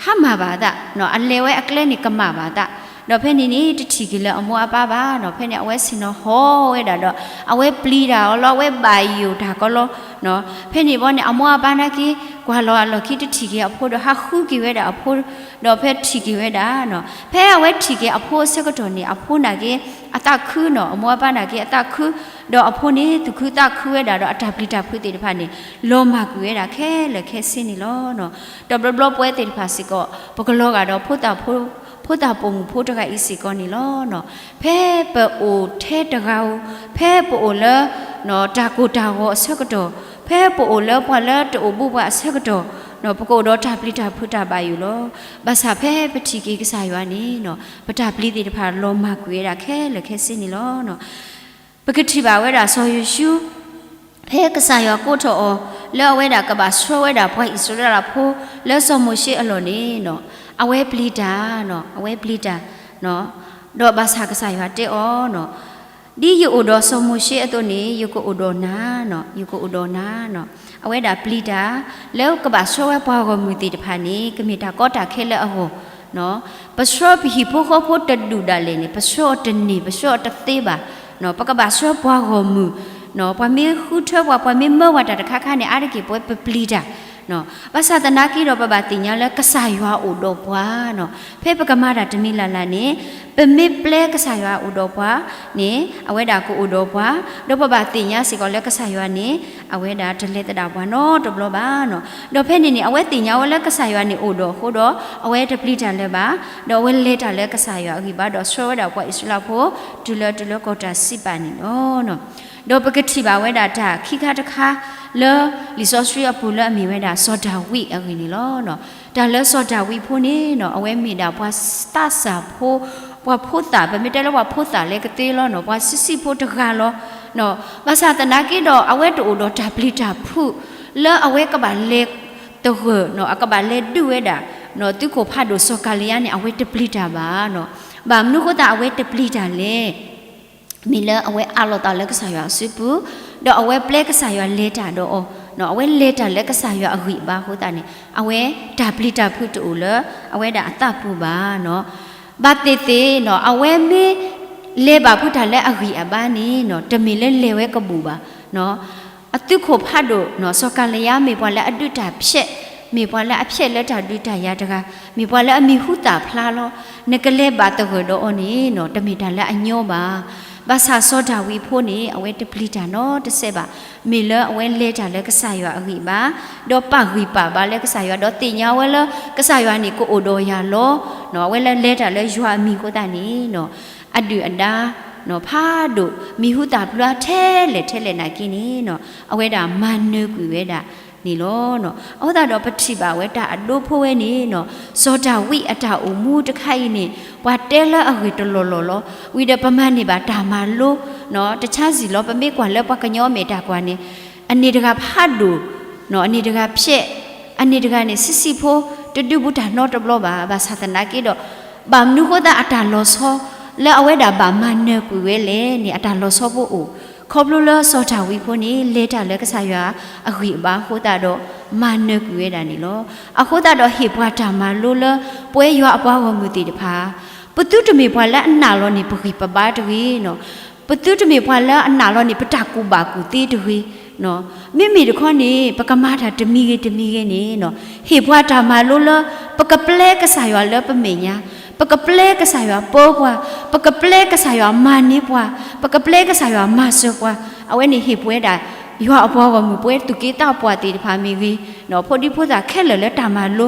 ဟးမၤဘၣ်အသး, အလဲၤဝဲအကျဲန့ၣ်ကမၣ်ဘၣ်အသး, ဒီးဖဲန့ၣ်န့ၣ် တထံၣ်က့ၤလၢအမိၢ်အပၢ်ဘၣ်နီၤ. ဖဲန့ၣ် အဝဲဆ့ၣ်နီၤဟီၣ်ဝဲဒၣ်ဒီး အဝဲပျံၤတၢ်အီၤလီၤ, အဝဲဘၣ်ယိၣ်တၢ်ကီလီၤ. ဖဲန့ၣ်ဘီန့ၣ် အမိၢ်အပၢ်နာ်က့ ကွၢ်လီၤအလီၢ်ခံတထံၣ်က့ၤအဖိဒီး ဟးဃုက့ၤဝဲဒၣ်အဖိ, ဒီးဖဲထံၣ်က့ၤဝဲဒၣ်နီၤ, ဖဲအဝဲထံၣ်က့ၤအဖိအဆၢကတီၢ်န့ၣ် အဖိနာ်က့ အသးခုနီၤ, အမိၢ်အပၢ်နာ်က့အသးခု, ဒီးအဖိန့ၣ် သူၣ်ခုသးခုဝဲဒၣ်ဒီး အတၢ်ပျံၤတၢ်ဖုးသ့ၣ်တဖၣ်န့ၣ် လီၤမၢ်ကွံာ်ဝဲဒၣ်ခဲလၢာ်ခဲဆ့န့ၣ်လီၤ. တဘျီဘျီပဝဲသ့ၣ်တဖၣ်စ့ၢ်ကီး ပကလီၤဂာ်ဒီး ဖိသၣ်ပိာ်မုၣ်ဖိတဂၤအံၤစ့ၢ်ကီးန့ၣ်လီၤ. ဖဲပအိၣ်ထဲတဂၤဧိၤ, ဖဲပအိၣ်လၢ တၢ်ကိၢ်တၢ်ဂီၤအဆၢကတီၢ်, ဖဲပအိၣ်လၢပှၤလၢတအိၣ်ဘူးပှၤအဆၢကတီၢ်, ပကအိၣ်ဒီးတၢ်ပျံၤတၢ်ဖုးတၢ်ဘၣ်ယိၣ်လီၤ. ဘၣ်ဆၣ်ဖဲပထံၣ်က့ၤကစၢ်ယွၤန့ၣ် ပတၢ်ပျံၤသ့ၣ်တဖၣ်လီၤမၢ်ကွံာ်ဝဲဒၣ်ခဲလၢာ်ခဲဆ့န့ၣ်လီၤ. ပကထံၣ်ဘၣ်ဝဲဒၣ်စီၤယိၤၡူ ဖဲကစၢ်ယွၤကိးထီၣ်အီၤ လၢအဝဲဒၣ်ကဘၣ်ဆှၢဝဲဒၣ်ပှၤအံၣ်စရ့လးဖိ လၢစီၤမိၤၡ့အလီၢ်န့ၣ်နီၤ, အဝဲပျံၤတၢ်, အဝဲပျံၤတၢ်, ဒီးဘၣ်ဆၣ်ကစၢ်ယွၤတဲအီၤနီၤ, ဒ်ယအိၣ်ဒီးစီၤမိၤၡ့အသိးန့ၣ် ယကအိၣ်ဒီးနၤ, ယကအိၣ်ဒီးနၤနီၤ. အဝဲဒၣ်ပျံၤတၢ် လၢကဘၣ်ဆှၢဝဲပှၤဂီၢ်မုၢ်သ့ၣ်တဖၣ်န့ၣ် ကမ့ၢ်တၢ်ကီတၢ်ခဲလၢအဂီၢ် ပဆှၢပဟံၣ်ဖိဃီဖိတဒူၣ်ဒၣ်လဲာ်န့ၣ် ပဆှၢအီၤတန့ၢ် ပဆှၢအီၤတသ့ဘၣ်. ပကဘၣ်ဆှၢပှၤဂီၢ်မုၢ်, ပှၤမ့ၢ်ဃုထၢပှၤ ပှၤမ့ၢ်မၢဝဲတၢ်တခါခါန့ၣ် အါတက့ၢ်ပဝဲပပျံၤတၢ်. ဘၣ်ဆၣ်သနာ်က့ဒီး ပဘၣ်သ့ၣ်ညါလၢကစၢ်ယွၤအိၣ်ဒီးပှၤနီၤ. ဖဲပကမၤတၢ်တမံၤလၢ်လၢ်န့ၣ် ပမ့ၢ်ပျဲကစၢ်ယွၤအိၣ်ဒီးပှၤန့ၣ် အဝဲဒၣ်ကအိၣ်ဒီးပှၤ, ဒီးပဘၣ်သ့ၣ်ညါစ့ၢ်ကီးလၢကစၢ်ယွၤန့ၣ် အဝဲဒၣ်တလဲၤသဒၣ်ပှၤနီတဘျီဘၣ်နီၤ. ဒီးဖဲန့ၣ်န့ၣ် အဝဲသ့ၣ်ညါဝဲလၢကစၢ်ယွၤန့ၣ်အိၣ်ဒီးအဃိဒီး အဝဲတပျံၤတၢ်လၢၤဘၣ်, ဒီးအဝဲလဲၤတၢ်လၢကစၢ်ယွၤအဂံၢ်ဘါ ဒီးဆှၢဝဲဒၣ်ပှၤအံၣ်စရ့လးဖိ တုၤလၢ တုၤလၢကီၢ်တၢ်စံးပာ်န့ၣ်လီၤ. ဒီးပကထံၣ်ဘၣ်ဝဲဒၣ်တၢ်ခံခါတခါ လၢလံာ်စီဆှံအပူၤလၢအမ့ၢ်ဝဲဒၣ်စီၤဒၤဝံးအဂ့ၢ်န့ၣ်လီၤ. တၢ်လၢစီၤဒၤဝံးဖိန့ၣ်နီၤ အဝဲမ့ၢ်ဒၣ်ပှၤသးစၢ်ဖိ, ပှၤဖိသၣ်, ပမ့ၢ်တဲလၢပှၤဖိသၣ်လၢကသ့လီၤနီၤ, ပှၤဆံးဆံးဖိတဂၤလီၤ. ဘၣ်ဆၣ်သနာ်က့ဒီး အဝဲတအိၣ်ဒီးတၢ်ပျံၤတၢ်ဖုး လၢအဝဲကဘၣ်လဲၤသဂၢၢ်နီၤ, အကဘၣ်လဲၤဒုးဝဲဒၣ် သုးခိၣ်ဖးဒိၣ်စီၤကၤလံယါန့ၣ် အဝဲတပျံၤတၢ်ဘၣ်နီၤ. ဘၣ်မနုၤအဃိသတးအဝဲတပျံၤတၢ်လဲၣ်. မ့ၢ်လၢအဝဲအးလီၤသးလၢကစၢ်ယွၤအစုပူၤ, ဒီးအဝဲပျဲကစၢ်ယွၤလဲၤတၢ်ဒီးအီၤ, အဝဲလဲၤတၢ်လၢကစၢ်ယွၤအဂံၢ်အဘါအဃိသတးန့ၣ် အဝဲတၢ်ပျံၤတၢ်ဖုးတအိၣ်လၢအဝဲဒၣ်အသးပူၤဘၣ်နီၤ. ဘၣ်သ့ၣ်သ့ၣ်နီၤ အဝဲမ့ၢ်လဲၤဘၣ်ဖုးတၢ်လၢအဂံၢ်အဘါန့ၣ်နီၤ တမ့ၢ်လၢလဲၤဝဲကဘူးဘၣ်နီၤ. အသုးခိၣ်ဖးဒိၣ်နီၤ စီၤကၤလံယါမ့ၢ်ပှၤလၢအဒုးတၢ်ဖျဲး မ့ၢ်ပှၤလၢအဖျဲးလၢတၢ်ဒုးတၢ်ယၤတဂၤ, မ့ၢ်ပှၤလၢအမံၤဟူသၣ်ဖျါလီၤ. နကလဲၤဘၣ်သဂၢၢ်ဒီးအီၤန့ၣ်နီၤ တမ့ၢ်တၢ်လၢအညီဘၣ်. ဘၣ်ဆၣ်စီၤဒၤဝံးဖိန့ၣ် အဝဲတပျံၤတၢ်နီတစဲးဘၣ်. မ့ၢ်လၢအဝဲလဲၤတၢ်လၢကစၢ်ယွၤအဂံၢ်ဘါ, ဒီးပာ်ဂံၢ်ပာ်ဘါလၢကစၢ်ယွၤ, ဒီးသ့ၣ်ညါဝဲလၢကစၢ်ယွၤန့ၣ်ကအိၣ်ဒီးယၤလီၤ. အဝဲလၢလဲၤတၢ်လၢယွၤအမံၤအဃိသတးန့ၣ်နီၤ အဒုၣ်အဒါ ဖးဒိၣ် မံၤဟူသၣ်ဖျါထဲလဲၣ်ထဲလဲၣ်နာ်က့န့ၣ်နီၤ အဝဲဒၣ်မၤနၢၤကွံာ်ဝဲဒၣ်န့ၣ်လီၤ. အဃိသတးဒီးပထံၣ်ဘၣ်ဝဲတၢ်အဒိဖိဝဲန့ၣ်နီၤ စီၤဒၤဝံးအတၢ်အိၣ်မူတခါအံၤန့ၣ် ပှၤတဲလၢအဂ့ၢ်တလီၢ်လီၢ်လီၤ. ဝံၤဒီးပမၤန့ၢ်ဘၣ်တၢ်မၤလိနီၤ တဆါစံၣ်လီၤ. ပမ့ၢ်ကွၢ်လၢပှၤကညီမဲာ်တၢ်ကွၢ်န့ၣ် အန့ၣ်တဂၤဖးဒိၣ်နီၤ အန့ၣ်တဂၤဖျဲး အန့ၣ်တဂၤန့ၣ် ဆံးဆံးဖိ တဒုးဘူးတၢ်နီတဘျီဘၣ်. ဘၣ်ဆၣ်သနာ်က့ဒီး ဘၣ်မနုၤအဃိသတးအတၢ်လီၤဆီ လၢအဝဲဒၣ်ဘၣ်မၤနၢၤကွံာ်ဝဲလဲၣ်န့ၣ် အတၢ်လီၤဆီဖိအိၣ် ခီဖျိလၢစီၤဒၤဝံးဖိန့ၣ် လဲၤတၢ်လၢကစၢ်ယွၤအဂံၢ်အဘါအဃိသတးဒီး မၤနၢၤကွံာ်ဝဲဒၣ်န့ၣ်လီၤ. အဃိသတးဒီးဟ့ၣ်ပှၤတၢ်မၤလိလၢ ပဝဲယွၤအပှၤဂီၢ်မုၢ်သ့ၣ်တဖၣ် ပသုတမ့ၢ်ပှၤလၢအနာ်လီၤန့ၢ်ပဂံၢ်ပဘါတဂ့ၤနီၤ. ပသုတမ့ၢ်ပှၤလၢအနာ်လီၤန့ၢ် ပတၢ်ကူၣ်ဘၣ်ကူၣ်သ့တဂ့ၤနီၤ. မ့မ့ၢ်တခီန့ၣ် ပကမၤတၢ်တမံၤဂ့ၤတမံၤဂ့ၤန့ၣ်နီၤ ဟ့ၣ်ပှၤတၢ်မၤလိလၢ ပကပျဲကစၢ်ယွၤလၢပမဲာ်ညါ, ပကပျဲကစၢ်ယွၤပၢပှၤ, ပကပျဲကစၢ်ယွၤမၤန့ၢ်ပှၤ, ပကပျဲကစၢ်ယွၤမၤစၢၤပှၤ, အဝဲန့ၣ်ဟ့ၣ်ပဝဲဒၣ် ယွၤအပှၤဂီၢ်မုၢ် ပဝဲသူၣ်က့သးပှၢ်သ့ၣ်တဖၣ်မ့ၢ်ဂ့ၤ, ဖိဒံဖိသၣ်ခဲလၢာ်လၢတၢ်မၤလိ,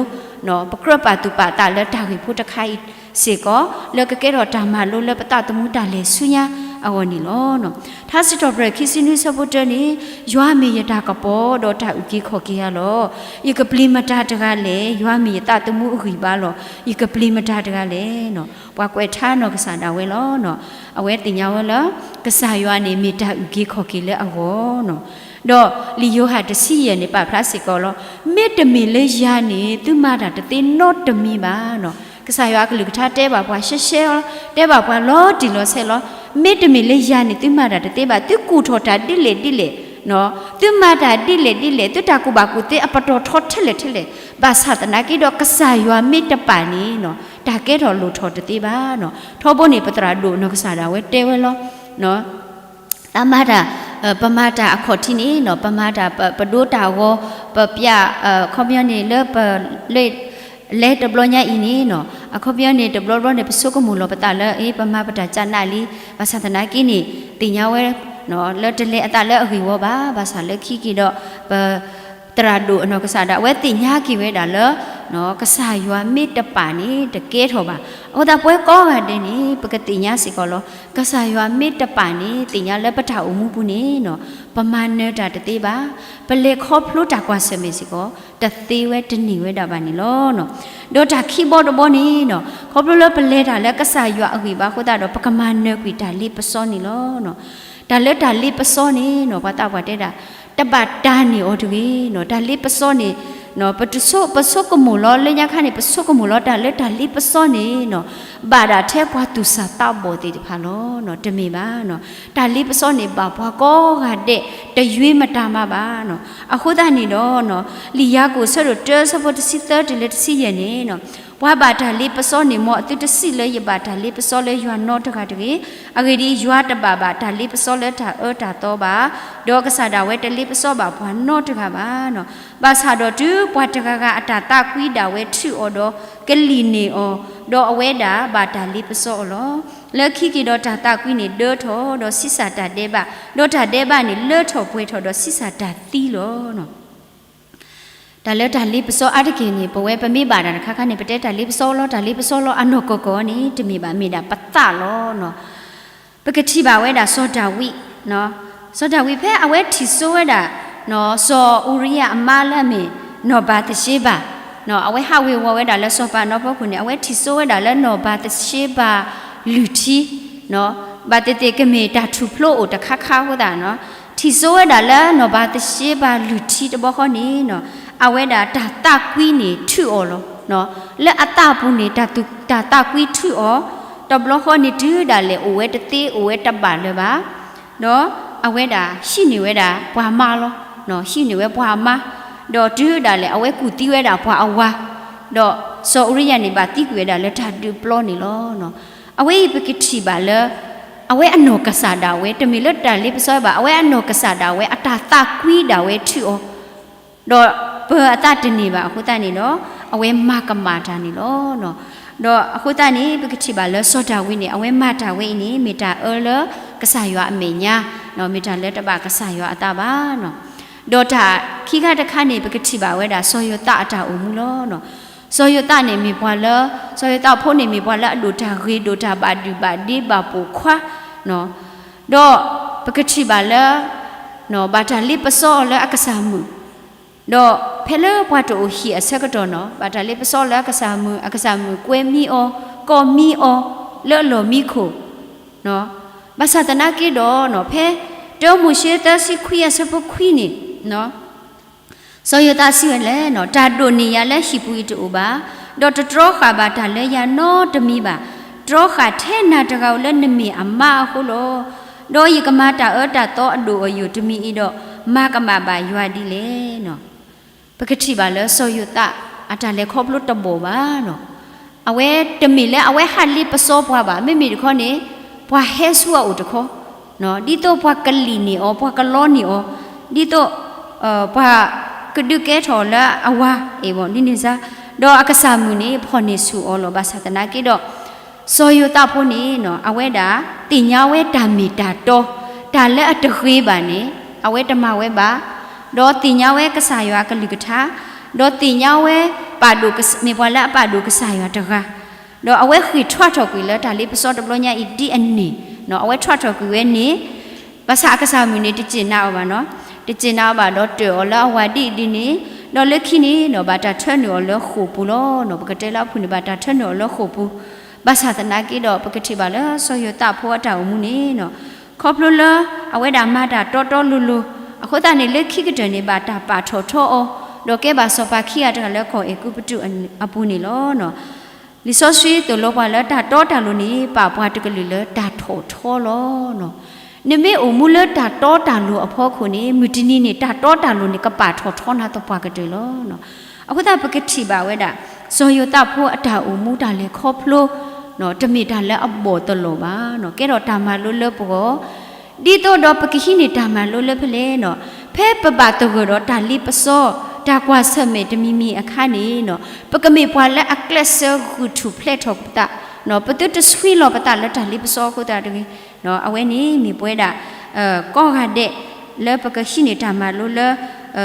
ပကြၢးပာ်သူၣ်ပာ်သးလၢတၢ်ဂ့ၢ်ဖိတခါအံၤစ့ၢ်ကီး လၢကကဲထီၣ်တၢ်မၤလိလၢပသးသမူတၢ်လဲၤဆူညါအဂီၢ်န့ၣ်လီၤ. ထါစံးထီၣ်ပတြၢၤခံဆံနွံဆၢဖိတၢန့ၣ်, ယွၤမ့ၢ်ယတၢ်ကပီၤဒီးတၢ်အုၣ်က့ၤခီၣ်က့ၤယၤလီၤ. ယကပျံၤမတၤတဂၤလဲၣ်. ယွၤမ့ၢ်ယသးသမူအဂံၢ်ဘါလီၤ. ယကပျံၤမတၤတဂၤလဲၣ်. ပှၤကွဲးထါနီၢ်ကစၢ်ဒၣ်ဝဲလီၤ. အဝဲသ့ၣ်ညါဝဲလၢ ကစၢ်ယွၤန့ၣ်မ့ၢ်တၢ်အုၣ်က့ၤခီၣ်က့ၤလၢအဂီၢ်နီၤ. ဒီးလံာ်ယိၤဟၣ်တဆံယဲၢ်န့ၣ် ပာ်ဖျါစ့ၢ်ကီးလီၤ. မ့တမ့ၢ်လၢယၤန့ၣ် သုမၤတၢ်တသ့နီတမံၤဘၣ်နီၤ. ကစၢ်ယွၤအကလုၢ်ကထါတဲဘၣ်ပှၤရှဲရှဲလီၤ, တဲဘၣ်ပှၤလီၤတံၢ်လီၤဆဲးလီၤ. မ့တမ့ၢ်လၢယၤန့ၣ် သုမၤတၢ်တသ့ဘၣ်, သုကူၣ်ထီၣ်တၢ်ဒ်လဲၣ်ဒ်လဲၣ်, သုမၤတၢ်ဒ်လဲၣ်ဒ်လဲၣ်, သုတၢ်ကူၣ်ဘၣ်ကူၣ်သ့အပတီၢ်ထီထဲလဲၣ်ထဲလဲၣ်, ဘၣ်ဆၣ်သနာ်က့ဒီး ကစၢ်ယွၤမ့ၢ်တပာ်န့ၣ်နီၤ တၢ်ကဲထီၣ်လိၣ်ထီၣ်တသ့ဘၣ်နီၤ. ထီဘိန့ၣ် ပသရၣ်ဒိၣ်နီၢ်ကစၢ်ဒၣ်ဝဲတဲဝဲလီၤ. တၢ်မၤတၢ်, ပမၤတၢ်အခီၣ်ထံးန့ၣ်နီၤ, ပမၤတၢ်ပဒိတၢ်ဂီၤ, ပပျၢ်, အခီပညီန့ၣ်လၢပလဲၤ, လဲၤတဘျီညါအံၤန့ၣ်နီၤ, အခီပညီန့ၣ် တဘျီဘျီန့ၣ် ပဆိကမိၣ်လီၤပသးလၢ အ့ ပမၤပတၢ်ကနးလံ, ဘၣ်ဆၣ်သနာ်က့န့ၣ် သ့ၣ်ညါဝဲ လၢတလဲၤအသးလၢအဂ့ၢ်ဝီဘၣ်, ဘၣ်ဆၣ်လၢခံက့ၤဒီး ပ သရၣ်ဒိၣ်အနီၢ်ကစၢ်ဒၣ်ဝဲသ့ၣ်ညါက့ၤဝဲဒၣ်လၢ ကစၢ်ယွၤမ့ၢ်တပာ်န့ၣ် တကဲထီၣ်ဘၣ်. အဃိသတးပဝဲကိးဂၤဒဲးန့ၣ် ပကသ့ၣ်ညါစ့ၢ်ကီးလီၤ. ကစၢ်ယွၤမ့ၢ်တပာ်န့ၣ် သ့ၣ်ညါလၢပတၢ်အိၣ်မူပူၤန့ၣ်နီၤ ပမၤနၢၤတၢ်တသ့ဘၣ်. ပလဲၤခီဖျိတၢ်ကွၢ်ဆၢၣ်မဲာ်စ့ၢ်ကီး တသ့ဝဲတန့ၢ်ဝဲဒၣ်ဘၣ်န့ၣ်လီၤ. ဒီးတၢ်ခံဘီတဘီန့ၣ်နီၤ ခီဖျိလၢပလဲၤတၢ်လၢကစၢ်ယွၤအဂံၢ်ဘါအဃိသတးဒီး ပကမၤနၢၤကွံာ်တၢ်လ့ပစီန့ၣ်လီၤ. တၢ်လၢတၢ်လ့ပစီန့ၣ်နီၤ ပှၤသးပှၢ်တဲဒၣ် တဘၣ်တၢ်န့ၢ်အီၤတဂ့ၤနီၤ. တၢ်လ့ပစီန့ၣ် ပဆိကမိၣ်လီၤ လၢညါခါန့ၣ် ပဆိကမိၣ်လီၤ တၢ်လၢတၢ်လ့ပစီန့ၣ်နီၤ ဘၣ်ဒၣ်ထဲပှၤသူၣ်စၢ်သးဘီၣ်သ့ၣ်တဖၣ်လီၤ. တမ့ၢ်ဘၣ်. တၢ်လ့ပစီန့ၣ် ဘၣ်ပှၤကိးဂၤဒဲး တယွ့မတၤမးဘၣ်နီၤ. အဃိသတးန့ၣ်ဒီး လံာ်ယၤကိာ်အဆၢဒိၣ်တၢ အဆၢဖိတဆံသၢတုၤလၢတဆံယဲၢ်န့ၣ်နီၤ ပှၤဘၣ်တၢ်လ့ပစီန့ၣ် မ်အသုတစံးလၢယဘၣ်တၢ်လ့ပစီလၢယွၤနီတဂၤတဂ့ၤ. အဂ့ၢ်ဒ်အံၤ, ယွၤတဘၣ်ဘၣ်တၢ်လ့ပစီလၢတၢ်အၢတၢ်သီဘၣ်, ဒီးကစၢ်ဒၣ်ဝဲတလ့ပစီဘၣ်ပှၤနီတဂၤဘၣ်. ဘၣ်ဆၣ်ဒီးတုၤပှၤတဂၤဂၤအတၢ်သးကွံဒၣ်ဝဲထုးအီၤဒီးကလံၣ်န့ၢ်အီၤ, ဒီးအဝဲဒၣ်ဘၣ်တၢ်လ့ပစီအီၤလီၤ. လၢခံက့ၤဒီးတၢ်သးကွံန့ၣ်ဒၢထီၣ်, ဒီးဆံးစၢ်တၢ်ဒဲးဘး, ဒီးတၢ်ဒဲးဘးန့ၣ်လၢထီၣ်ပှဲၤထီၣ်ဒီးဆံးစၢ်တၢ်သံလီၤ. တၢ်လၢတၢ်လ့ပစီအါတက့ၢ်န့ၣ် ပဝဲပမ့ၢ်ဘၣ်တၢ်တခါခါန့ၣ် ပတဲတၢ်လ့ပစီလီၤ တၢ်လ့ပစီလီၤ အနီၢ်ကီၢ်ကီၢ်န့ၣ် တမ့ၢ်ဘၣ် မ့ၢ်ဒၣ်ပသးလီၤ. ပကထံၣ်ဘၣ်ဝဲဒၣ်စီၤဒၤဝံး, စီၤဒၤဝံးဖဲအဝဲထံၣ်စိဝဲဒၣ် စီၤအူရံယၤအမါလၢအမ့ၢ်နီၢ်ဘၤသရှ့ဘၤ, အဝဲဟးဝ့ၤဝီၤဝဲဒၣ်လၢစီၤပၤနီၢ်ဖီခိၣ်န့ၣ် အဝဲထံၣ်စိဝဲဒၣ်လၢနီၢ်ဘၤသရှ့ဘၤလုၢ်ထံ ဘၣ်သ့ၣ်သ့ၣ်ကမ့ၢ်တၢ်ထူၣ်ဖျိအိၣ်တခါခါအဃိသတးနီၤ, ထံၣ်စိဝဲဒၣ်လၢနီၢ်ဘၤသရှ့ဘၤလုၢ်ထံတဘျီဃီန့ၣ်နီၤ, အဝဲဒၣ်တၢ်သးကွံန့ၣ်ထုးအီၤလီၤ. လၢအသးပူၤန့ၣ် တၢ်သးကွံထုးအီၤ, တဘျီဃီန့ၣ်တုၤဒၣ်လဲာ်အိၣ်ဝဲတသ့အိၣ်ဝဲတဘၣ်လၢၤဘၣ်, ဒီးအဝဲဒၣ်ဟံးန့ၢ်ဝဲဒၣ်ပှၤမါလီၤ. ဟံးန့ၢ်ဝဲပှၤအမါ, ဒီးတုၤဒၣ်လဲာ်အဝဲကူၣ်သံဝဲဒၣ်ပှၤအဝၤ, ဒီးစီၤအူရံယၤန့ၣ်ဘၣ်သံကွံာ်ဝဲဒၣ်လၢတၢ်ဒုးပျီန့ၣ်လီၤ. အဝဲအံၤပကထံၣ်ဘၣ်လၢ အဝဲအနီၢ်ကစၢ်ဒၣ်ဝဲ တမ့ၢ်လၢတၢ်လ့ပစီဘၣ်, အဝဲအနီၢ်ကစၢ်ဒၣ်ဝဲ အတၢ်သးကွံဒၣ်ဝဲထုးအီၤ, ဒီး ပၢၤအသးတန့ၢ်ဘၣ်အဃိသတးန့ၣ်ဒီး အဝဲမၤကမၣ်တၢ်န့ၣ်လီၤ. ဒီးအဃိသတးန့ၣ် ပကထံၣ်ဘၣ်လၢစီၤဒၤဝံးန့ၣ် အဝဲမၤတၢ်ဝဲအံၤန့ၣ် မ့ၢ်တၢ်အၢလၢကစၢ်ယွၤအမဲာ်ညါ, မ့ၢ်တၢ်လၢတဘၣ်ကစၢ်ယွၤအသးဘၣ်. ဒီးတၢ်ခံခါတခါန့ၣ် ပကထံၣ်ဘၣ်ဝဲဒၣ်စီၤယိၤသးအတၢ်အိၣ်မူလီၤ. စီၤယိၤသးန့ၣ်မ့ၢ်ပှၤလၢ စီၤယိၤသးဖိန့ၣ်မ့ၢ်ပှၤလၢအဒိၣ်တၢ်ဂ့ၤ ဒိၣ်တၢ်ဘၣ်ဒုၣ်ဘၣ်ဒ့ဘၣ်ပိာ်ခွါ, ဒီးပကထံၣ်ဘၣ်လၢ ဘၣ်တၢ်လ့ပစီအီၤလၢအကစၢ်မုၣ်, ဒီးဖဲလၢပှၤတအိၣ်ဟံၣ်အဆၢကတီၢ်နီၤ ဘၣ်တၢ်လ့ပစီလၢအကစၢ်မုၣ်, အကစၢ်မုၣ်ကွဲမံအီၤ, ကိးမံအီၤ လၢအလီၢ်မံခိၣ်, ဘၣ်ဆၣ်သနာ်က့ဒီး ဖဲတၢမိၤၡ့သၢဆံခွံအဆၢဖိခွံန့ၣ် စီၤယိၤသးစံးဝဲလဲၣ်, တၢ်ဒိၣ်န့ၢ်ယၤလၢဟံၣ်ပူၤအံၤတအိၣ်ဘၣ်, ဒီးတတြီဃာ်ဘၣ်တၢ်လၢယၤနီတမံၤဘၣ်. တြီဃာ်ထဲနၤတဂၤဧိၤလၢနမ့ၢ်အမါအဃိလီၤ. ဒီးယကမၤတၢ်အၢတၢ်သီအဒိၣ်အယိာ်တမံၤအံၤဒီး မၤကမၣ်ဘၣ်ယွၤဒ်လဲၣ်. ပကထံၣ်ဘၣ်လၢစီၤယိၤသး အတၢ်လဲၤခီဖျိတဘီၣ်ဘၣ်နီၤ. အဝဲတမ့ၢ်လၢအဝဲဟးလ့ပစီပှၤဘၣ်, မ့မ့ၢ်တခီန့ၣ် ပှၤဟဲဆူအအိၣ်တခီ, ဒ်သိးပှၤကလံၣ်န့ၢ်အီၤ, ပှၤကလီန့ၢ်အီၤ, ဒ်သိး ပှၤကဒုးကဲထီၣ်လၢအဝၤအံၤဘၣ်ဒ်န့ၣ်စါ, ဒီးအကစၢ်မုၣ်န့ၣ် ဖီၣ်န့ၢ်ဆူၣ်အီၤလီၤ. ဘၣ်ဆၣ်သနာ်က့ဒီး စီၤယိၤသးဖိန့ၣ် အဝဲဒၣ်သ့ၣ်ညါဝဲတၢ်မ့ၢ်တၢ်တီ, တၢ်လၢအတဂ့ၤဘၣ်န့ၣ် အဝဲတမၤဝဲဘၣ်, ဒီးသ့ၣ်ညါဝဲကစၢ်ယွၤအကလုၢ်ကထါ, ဒီးသ့ၣ်ညါဝဲပာ်ဒိၣ်ကစ-, မ့ၢ်ပှၤလၢအပာ်ဒိၣ်ကစၢ်ယွၤတဂၤ, ဒီးအဝဲဃ့ၢ်ထွါထီၣ်ကွံာ်လၢတၢ်လ့ပစီတဘျီညါအံၤဒ်အန့ၣ်, အဝဲထွါထီၣ်ကွံာ်ဝဲန့ၣ်, ဘၣ်ဆၣ်အကစၢ်မုၣ်န့ၣ် တစ့ၢ်နာ်အီၤဘၣ်နီၤ, တစ့ၢ်နာ်အီၤဘၣ်ဒီးတၢၢ်အီၤလၢအဝၤဒ်အံၤဒ်န့ၣ်, ဒီးလၢခံန့ၣ်ဒီးဘၣ်တၢ်ထၢနုာ်အီၤလၢဃိာ်ပူၤလီၤ. ပကတဲလၢအဖုၣ်န့ၣ် ဘၣ်တၢ်ထၢနုာ်အီၤလၢဃိာ်ပူၤ, ဘၣ်ဆၣ်သနာ်က့ဒီး ပကထံၣ်ဘၣ်လၢစီၤယိၤသးဖိအတၢ်အိၣ်မူန့ၣ် ခီဖျိလၢအဝဲဒၣ်မၤတၢ်တီတီလိၤလိၤ, အဃိသတးန့ၣ် လၢခံကတၢၢ်န့ၣ် ဘၣ်တၢ်ပာ်ထီၣ်ထီအီၤ, ဒီးကဲဘၣ်စီၤပၤခံဂၤတဂၤလၢကီၢ်အဲၤကူပတူးအပူၤန့ၣ်လီၤ. လံာ်စီဆှံသိၣ်လိပှၤလၢတၢ်တီတၢ်လိၤန့ၣ် ပာ်ပှၤတကလုာ်လၢတၢ်ထီၣ်ထီလီၤ. နမ့ၢ်အိၣ်မူလၢတၢ်တီတၢ်လိၤအဖီခိၣ်န့ၣ် မုၢ်တနံၤန့ၣ် တၢ်တီတၢ်လိၤန့ၣ် ကပာ်ထီၣ်ထီနၤသပှၢ်ကတၢၢ်လီၤ. အဃိသတးပကထံၣ်ဘၣ်ဝဲဒၣ် စီၤယိၤသးဖိအတၢ်အိၣ်မူတၢ်လဲၤခီဖျိ တမ့ၢ်တၢ်လၢအဘီၣ်သလီၤဘၣ်, ကဲထီၣ်တၢ်မၤလိလၢပဂီၢ်, ဒ်သိးဒီးပကဟံးန့ၢ်တၢ်မၤလိလၢဖဲလဲၣ်နီၤ, ဖဲပဘၣ်သဂၢၢ်ဒီးတၢ်လ့ပစီ, တၢ်ကွၢ်ဆၢၣ်မဲာ်တမံၤမံၤအခါန့ၣ်နီၤ, ပကမ့ၢ်ပှၤလၢအကျဲးစၢးဂုာ်ထူၣ်ဖျဲးထီၣ်ပသး, ပသုတဆှံလီၤပသးလၢတၢ်လ့ပစီအဃိသတးတဂ့ၤ, အဝဲန့ၣ်မ့ၢ်ပဝဲဒၣ် ကိးဂၤဒဲး လၢပကဟံးန့ၢ်တၢ်မၤလိလၢ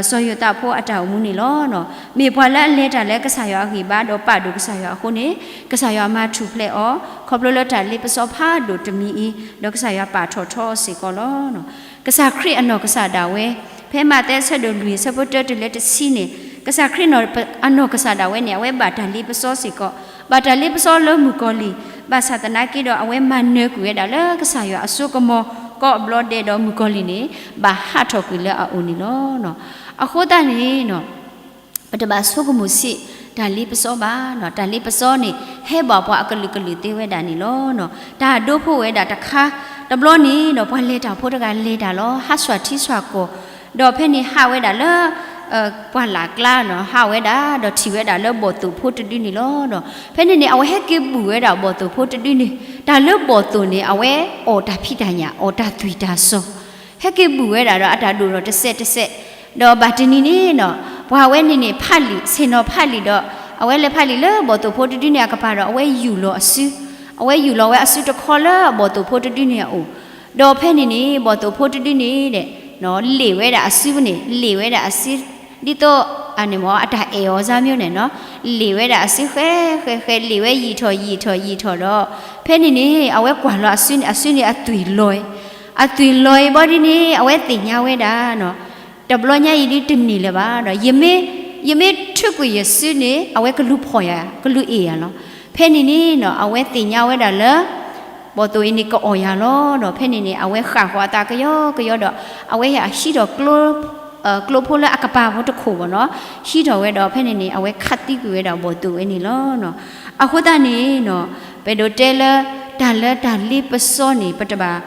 စီၤယိၤသးဖိအတၢ်အိၣ်မူန့ၣ်လီၤ. မ့ၢ်ပှၤလၢအလဲၤတၢ်လၢကစၢ်ယွၤအဂံၢ်ဘါ ဒီးပာ်ဒိၣ်ကစၢ်ယွၤအဃိန့ၣ် ကစၢ်ယွၤမၤထူၣ်ဖျဲးအီၤ ခီဖျိလၢတၢ်လ့ပစီဖးဒိၣ်တမံၤအံၤ ဒီးကစၢ်ယွၤပာ်ထီၣ်ထီအီၤစ့ၢ်ကီးလီၤ. ကစၢ်ခရံာ်အနီၢ်ကစၢ်ဒၣ်ဝဲ ဖဲမးသဲအဆၢဒိၣ်လွံၢ် အဆၢဖိတၢတုၤလၢတဆံန့ၣ် ကစၢ်ခရံာ်အနီၢ်ကစၢ်ဒၣ်ဝဲန့ၣ် အဝဲဘၣ်တၢ်လ့ပစီစ့ၢ်ကီး, ဘၣ်တၢ်လ့ပစီလၢမုၣ်ကီၤလံၢ်, ဘၣ်ဆၣ်သနာ်က့ဒီး အဝဲမၤနၢၤကွံာ်ဝဲဒၣ်လၢကစၢ်ယွၤအစိကမီၤ ကိးအဘျီဒဲးဒီးမုၣ်ကီၤလံၢ်န့ၣ် ဘၣ်ဟးထီၣ်ကွံာ်လၢအအိၣ်န့ၣ်လီၤ. အဃိသတးန့ၣ် ပတဘၣ်ဆိကမိၣ်ဆံး တၢ်လ့ပစီဘၣ်, တၢ်လ့ပစီန့ၣ် ဟဲဘၣ်ပှၤအကလုာ်ကလုာ်သ့ဝဲဒၣ်န့ၣ်လီၤ. တၢ်ဒိဖိဝဲဒၣ်တခါ တဘျီန့ၣ်ဒီး ပှၤလဲၤတၢ်ဖိတဂၤလဲၤတၢ်လီၤ ဟးဆှၣ်ထံဆှၣ်ကီၢ်, ဒီးဖဲန့ၣ်ဟးဝဲဒၣ်လၢ ပှၢ်လၢ်ကျါနီၤ ဟးဝဲဒၣ် ဒီးထံၣ်ဝဲဒၣ်လၢဘီၣ်သိၣ်ဖိတဒုန့ၣ်လီၤ. ဒီးဖဲန့ၣ်န့ၣ် အဝဲဟဲက့ၤဘူၣ်ဝဲဒၣ်ဘီၣ်သိၣ်ဖိတဒုန့ၣ်, တၢ်လၢဘီၣ်သိၣ်န့ၣ် အဝဲအီၣ်တၢ်ဖံးတၢ်ညၣ် အီၣ်တၢ်သွံၣ်တၢ်စီၣ်, ဟဲက့ၤဘူၣ်ဝဲဒၣ်ဒီးအတၢ်ဒိၣ်ထီၣ်တစဲးတစဲး, ဒီးဘၣ်တနံၤန့ၣ်နီၤ ပှၤဝဲန့ၣ်န့ၣ် ဖးလံာ် ဆ့ၣ်နီၤဖးလံာ်ဒီး အဝဲလဲၤဖးလံာ်လၢဘီၣ်သိၣ်ဖိတဒုန့ၣ်အကပၤဒီး အဝဲယူၢ်လီၤအစု, အဝဲယူၢ်လီၤဝဲအစုတခီလၢဘီၣ်သိၣ်ဖိတဒုန့ၣ်အအိၣ်, ဒီးဖဲန့ၣ်န့ၣ် ဘီၣ်သိၣ်ဖိတဒုန့ၣ်ဒီး လ့ၣ်ဝဲဒၣ်အစုန့ၣ် လ့ၣ်ဝဲဒၣ်အစု, ဒ်သိး အန့ၣ်မ့ၢ် အတၢ်အဲၣ်အီၤစါမ့ၢ်န့ၣ်နီၤ, လ့ၣ်ဝဲဒၣ်အစုဃဲဃဲဃဲ လ့ၣ်ဝဲယံာ်ထီၣ်ယံာ်ထီၣ်ယံာ်ထီၣ်ဒီး ဖဲန့ၣ်န့ၣ် အဝဲကွၢ်လီၤအစုန့ၣ် အစုန့ၣ်အသွံၣ်လီၤ, အသွံၣ်လီၤအံၤဘီဒ်န့ၣ် အဝဲသ့ၣ်ညါဝဲဒၣ်နီၤ တဘျီညါအံၤဒ်တန့ၢ်လၢၤဘၣ်ဒီး ယမ့ၢ် ယမ့ၢ်ထုးကွံာ်ယစုန့ၣ် အဝဲကလူၤဖီၣ်ယၤ ကလူၤအ့ၣ်ယၤလီၤ. ဖဲန့ၣ်န့ၣ်နီၤ အဝဲသ့ၣ်ညါဝဲဒၣ်လၢ ဘီၣ်သိၣ်အံၤန့ၣ် ကအီၣ်ယၤလီၤဒီး ဖဲန့ၣ်န့ၣ် အဝဲဃၣ်ဃီၤအသးကယီကယီဒီး အဝဲဟံးထီၣ်ကျိ ကျိဖိလၢအကပၤဖိတခိၣ်ဘၣ်နီၤ, ဟံးထီၣ်ဝဲဒီး ဖဲန့ၣ်န့ၣ် အဝဲခးသံကွံာ်ဝဲဒၣ်ဘီၣ်သိၣ်ဝဲန့ၣ်လီၤ. အဃိသတးန့ၣ်နီၤ ပအဲၣ်ဒိးတဲလၢ တၢ်လၢတၢ်လ့ပစီန့ၣ် ပတဘၣ်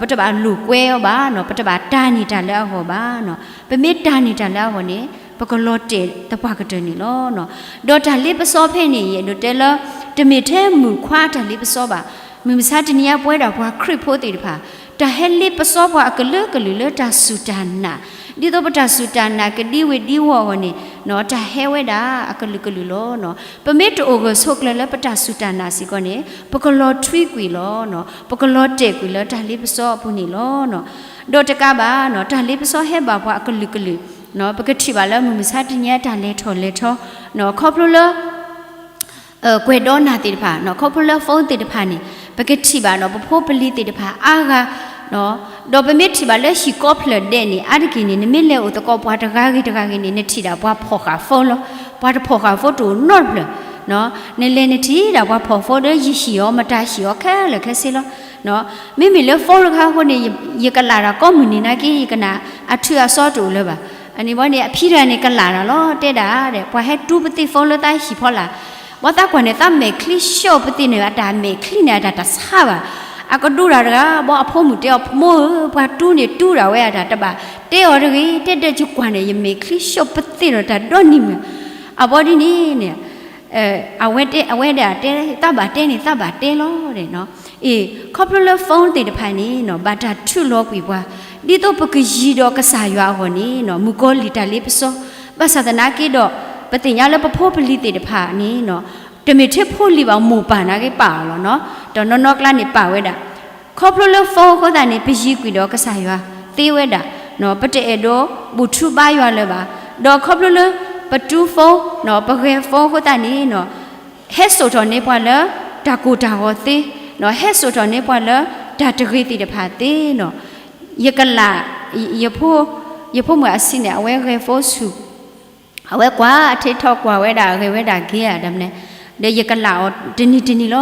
ပတဘၣ်လိာ်ကွဲအီၤဘၣ်နီၤ, ပတဘၣ်တာ်န့ၢ်တၢ်လၢအဂီၢ်ဘၣ်နီၤ. ပမ့ၢ်တာ်န့ၢ်တၢ်လၢအဂီၢ်န့ၣ် ပကလီၤတဲာ်သပှၢ်ကတၢၢ်န့ၣ်လီၤ. ဒီးတၢ်လ့ပစီဖဲန့ၣ် ယအဲၣ်ဒိးတဲလၢ တမ့ၢ်ထဲမုၣ်ခွါတၢ်လ့ပစီဘၣ်. မုၢ်မဆါတနံၤအံၤပဝဲဒၣ်ပှၤခရံာ်ဖိသ့ၣ်တဖၣ် တၢ်ဟဲလ့ပစီပှၤအကလုာ်ကလုာ်လၢတၢ်စူၢ်တၢ်နာ်, ဒ်သိးပတၢ်စူၢ်တၢ်နာ်ကဒံဝ့ၤဒံဝီၤအဂီၢ်န့ၣ်, တၢ်ဟဲဝဲဒၣ်အကလုာ်ကလုာ်လီၤ. ပမ့ၢ်တအိၣ်ဂၢၢ်ဆိးကျၢၤလၢပတၢ်စူၢ်တၢ်နာ်စ့ၢ်ကီးန့ၣ်, ပကလီၤထွံကွံာ်လီၤ. ပကလီၤတဲာ်ကွံာ်လၢတၢ်လ့ပစီအပူၤန့ၣ်လီၤ. ဒီးတကးဘၣ်, တၢ်လ့ပစီဟဲဘၣ်ပှၤအကလုာ်ကလုာ်, ပကထံၣ်ဘၣ်လၢမုၢ်မဆါတနံၤအတၢ်လဲၤထီၣ်လဲၤထီ, ခီဖျိလၢ ကွဲးဒီးနၢ်သ့ၣ်တဖၣ်, ခီဖျိလၢ phone သ့ၣ်တဖၣ်န့ၣ်, ပကထံၣ်ဘၣ်ဒီး ပဖိပလံၤသ့ၣ်တဖၣ်အါဂၤ, ဒီးပမ့ၢ်ထံၣ်ဘၣ်လၢဟံၣ်ကိးဖျၢၣ်ဒဲးန့ၣ်, အါတက့ၢ်န့ၣ် နမ့ၢ်လဲၤအိၣ်သကိးပှၤတဂၤဂ့ၤတဂၤဂ့ၤန့ၣ်, နထံၣ်ဒၣ်ပှၤဖီၣ်ဃာ် phone လီၤ. ပှၤတဖီၣ်ဃာ် phone တအိၣ်နီတဖျၢၣ်. နလဲၤနထံၣ်ဒၣ်ပှၤဖီၣ် phone ဒီးယဟံၣ်အီၤ မတၤဟံၣ်အီၤခဲလၢာ်ခဲဆ့လီၤ. မ့မ့ၢ်လၢ phone တခါအဃိန့ၣ်, ယကလၢ်တၢ်ကိးမုၢ်နံၤနာ်က့ ယကနၣ်အထူအစီတအိၣ်လၢၤဘၣ်. အန့ၣ်ဘီန့ၣ် အဖံတဂၤန့ၣ်ကလၢ်တၢ်လီၤ, တဲဒၣ်ဒီး ပှၤဟဲတူပသ့ၣ် phone လၢသးဟံၣ်ဖီလာ်, ဘီသးကွၢ်န့ၣ် သးမဲာ်ချံၡိၣ်ပသ့ၣ်န့ၣ် အတၢ်မဲာ်ချံန့ၣ် အတၢ်တဆါဘၣ်. အကဒိတၢ်တဂၤ, ဘီအဖိမုၣ်တဲအီၤ မိၢ်ဧၢ, ပှၤတူန့ၣ်တူဒၣ်ဝဲအတၢ်တဘၣ်, တဲအီၤတဂ့ၤ, တဲဒၢးယကွၢ်န့ၣ် ယမဲာ်ချံၡိၣ်ပသ့ၣ်ဒီးတၢ်ဒီနံၤမုၢ်. အဘီဒ်န့ၣ်န့ၣ် အဝဲတဲ, အဝဲဒၣ်တဲ သးဘၣ်တဲန့ၣ် သးဘၣ်တဲလီၤ. အ့ၣ်, ခီဖျိလၢ phone သ့ၣ်တဖၣ်န့ၣ် ဘၣ်တၢ်ထုးလီၤကွံာ်ပှၤ, ဒ်သိးပကယံၤဒီးကစၢ်ယွၤအဂီၢ်န့ၣ်, မုၣ်ကီၤလံၢ်တၢ်လ့ပစီ, ဘၣ်ဆၣ်သနာ်က့ဒီး ပသ့ၣ်ညါလၢပဖိပလံၤသ့ၣ်တဖၣ်န့ၣ်, တမ့ၢ်ထဲဖိလံၤဘၣ် မိၢ်ပၢ်နာ်က့ပာ်အီၤလီၤ. တနီၤနီၤကျါန့ၣ်ပာ်ဝဲဒၣ် ခီဖျိလၢ phone အဃိသတးန့ၣ် ပယံၤကွံာ်ဒီးကစၢ်ယွၤသ့ဝဲဒၣ်, ပတအဲၣ်ဒိးဘူၣ်ထူဘါယွၤလၢၤဘၣ်. ဒီးခီဖျိလၢ ပတူ phone, ပဂဲၤ phone အဃိသတးန့ၣ်, ဟဲစိာ်ထီၣ်န့ၢ်ပှၤလၢ တၢ်ကိၢ်တၢ်ဂီၤသ့, ဟဲစိာ်ထီၣ်န့ၢ်ပှၤလၢ တၢ်တဂ့ၤသ့ၣ်တဖၣ်သ့နီၤ. ယကလး, ယဖိမုၣ်အဆံးန့ၣ် အဝဲဂဲၤ phone ဆူၣ်, အဝဲကွၢ် TikTok ကွၢ်ဝဲဒၣ် ဂဲၤဝဲဒၣ် game ဧါ ဒီးမနုၤ, ဒီးယကလးအီၤတနံၤတနံၤ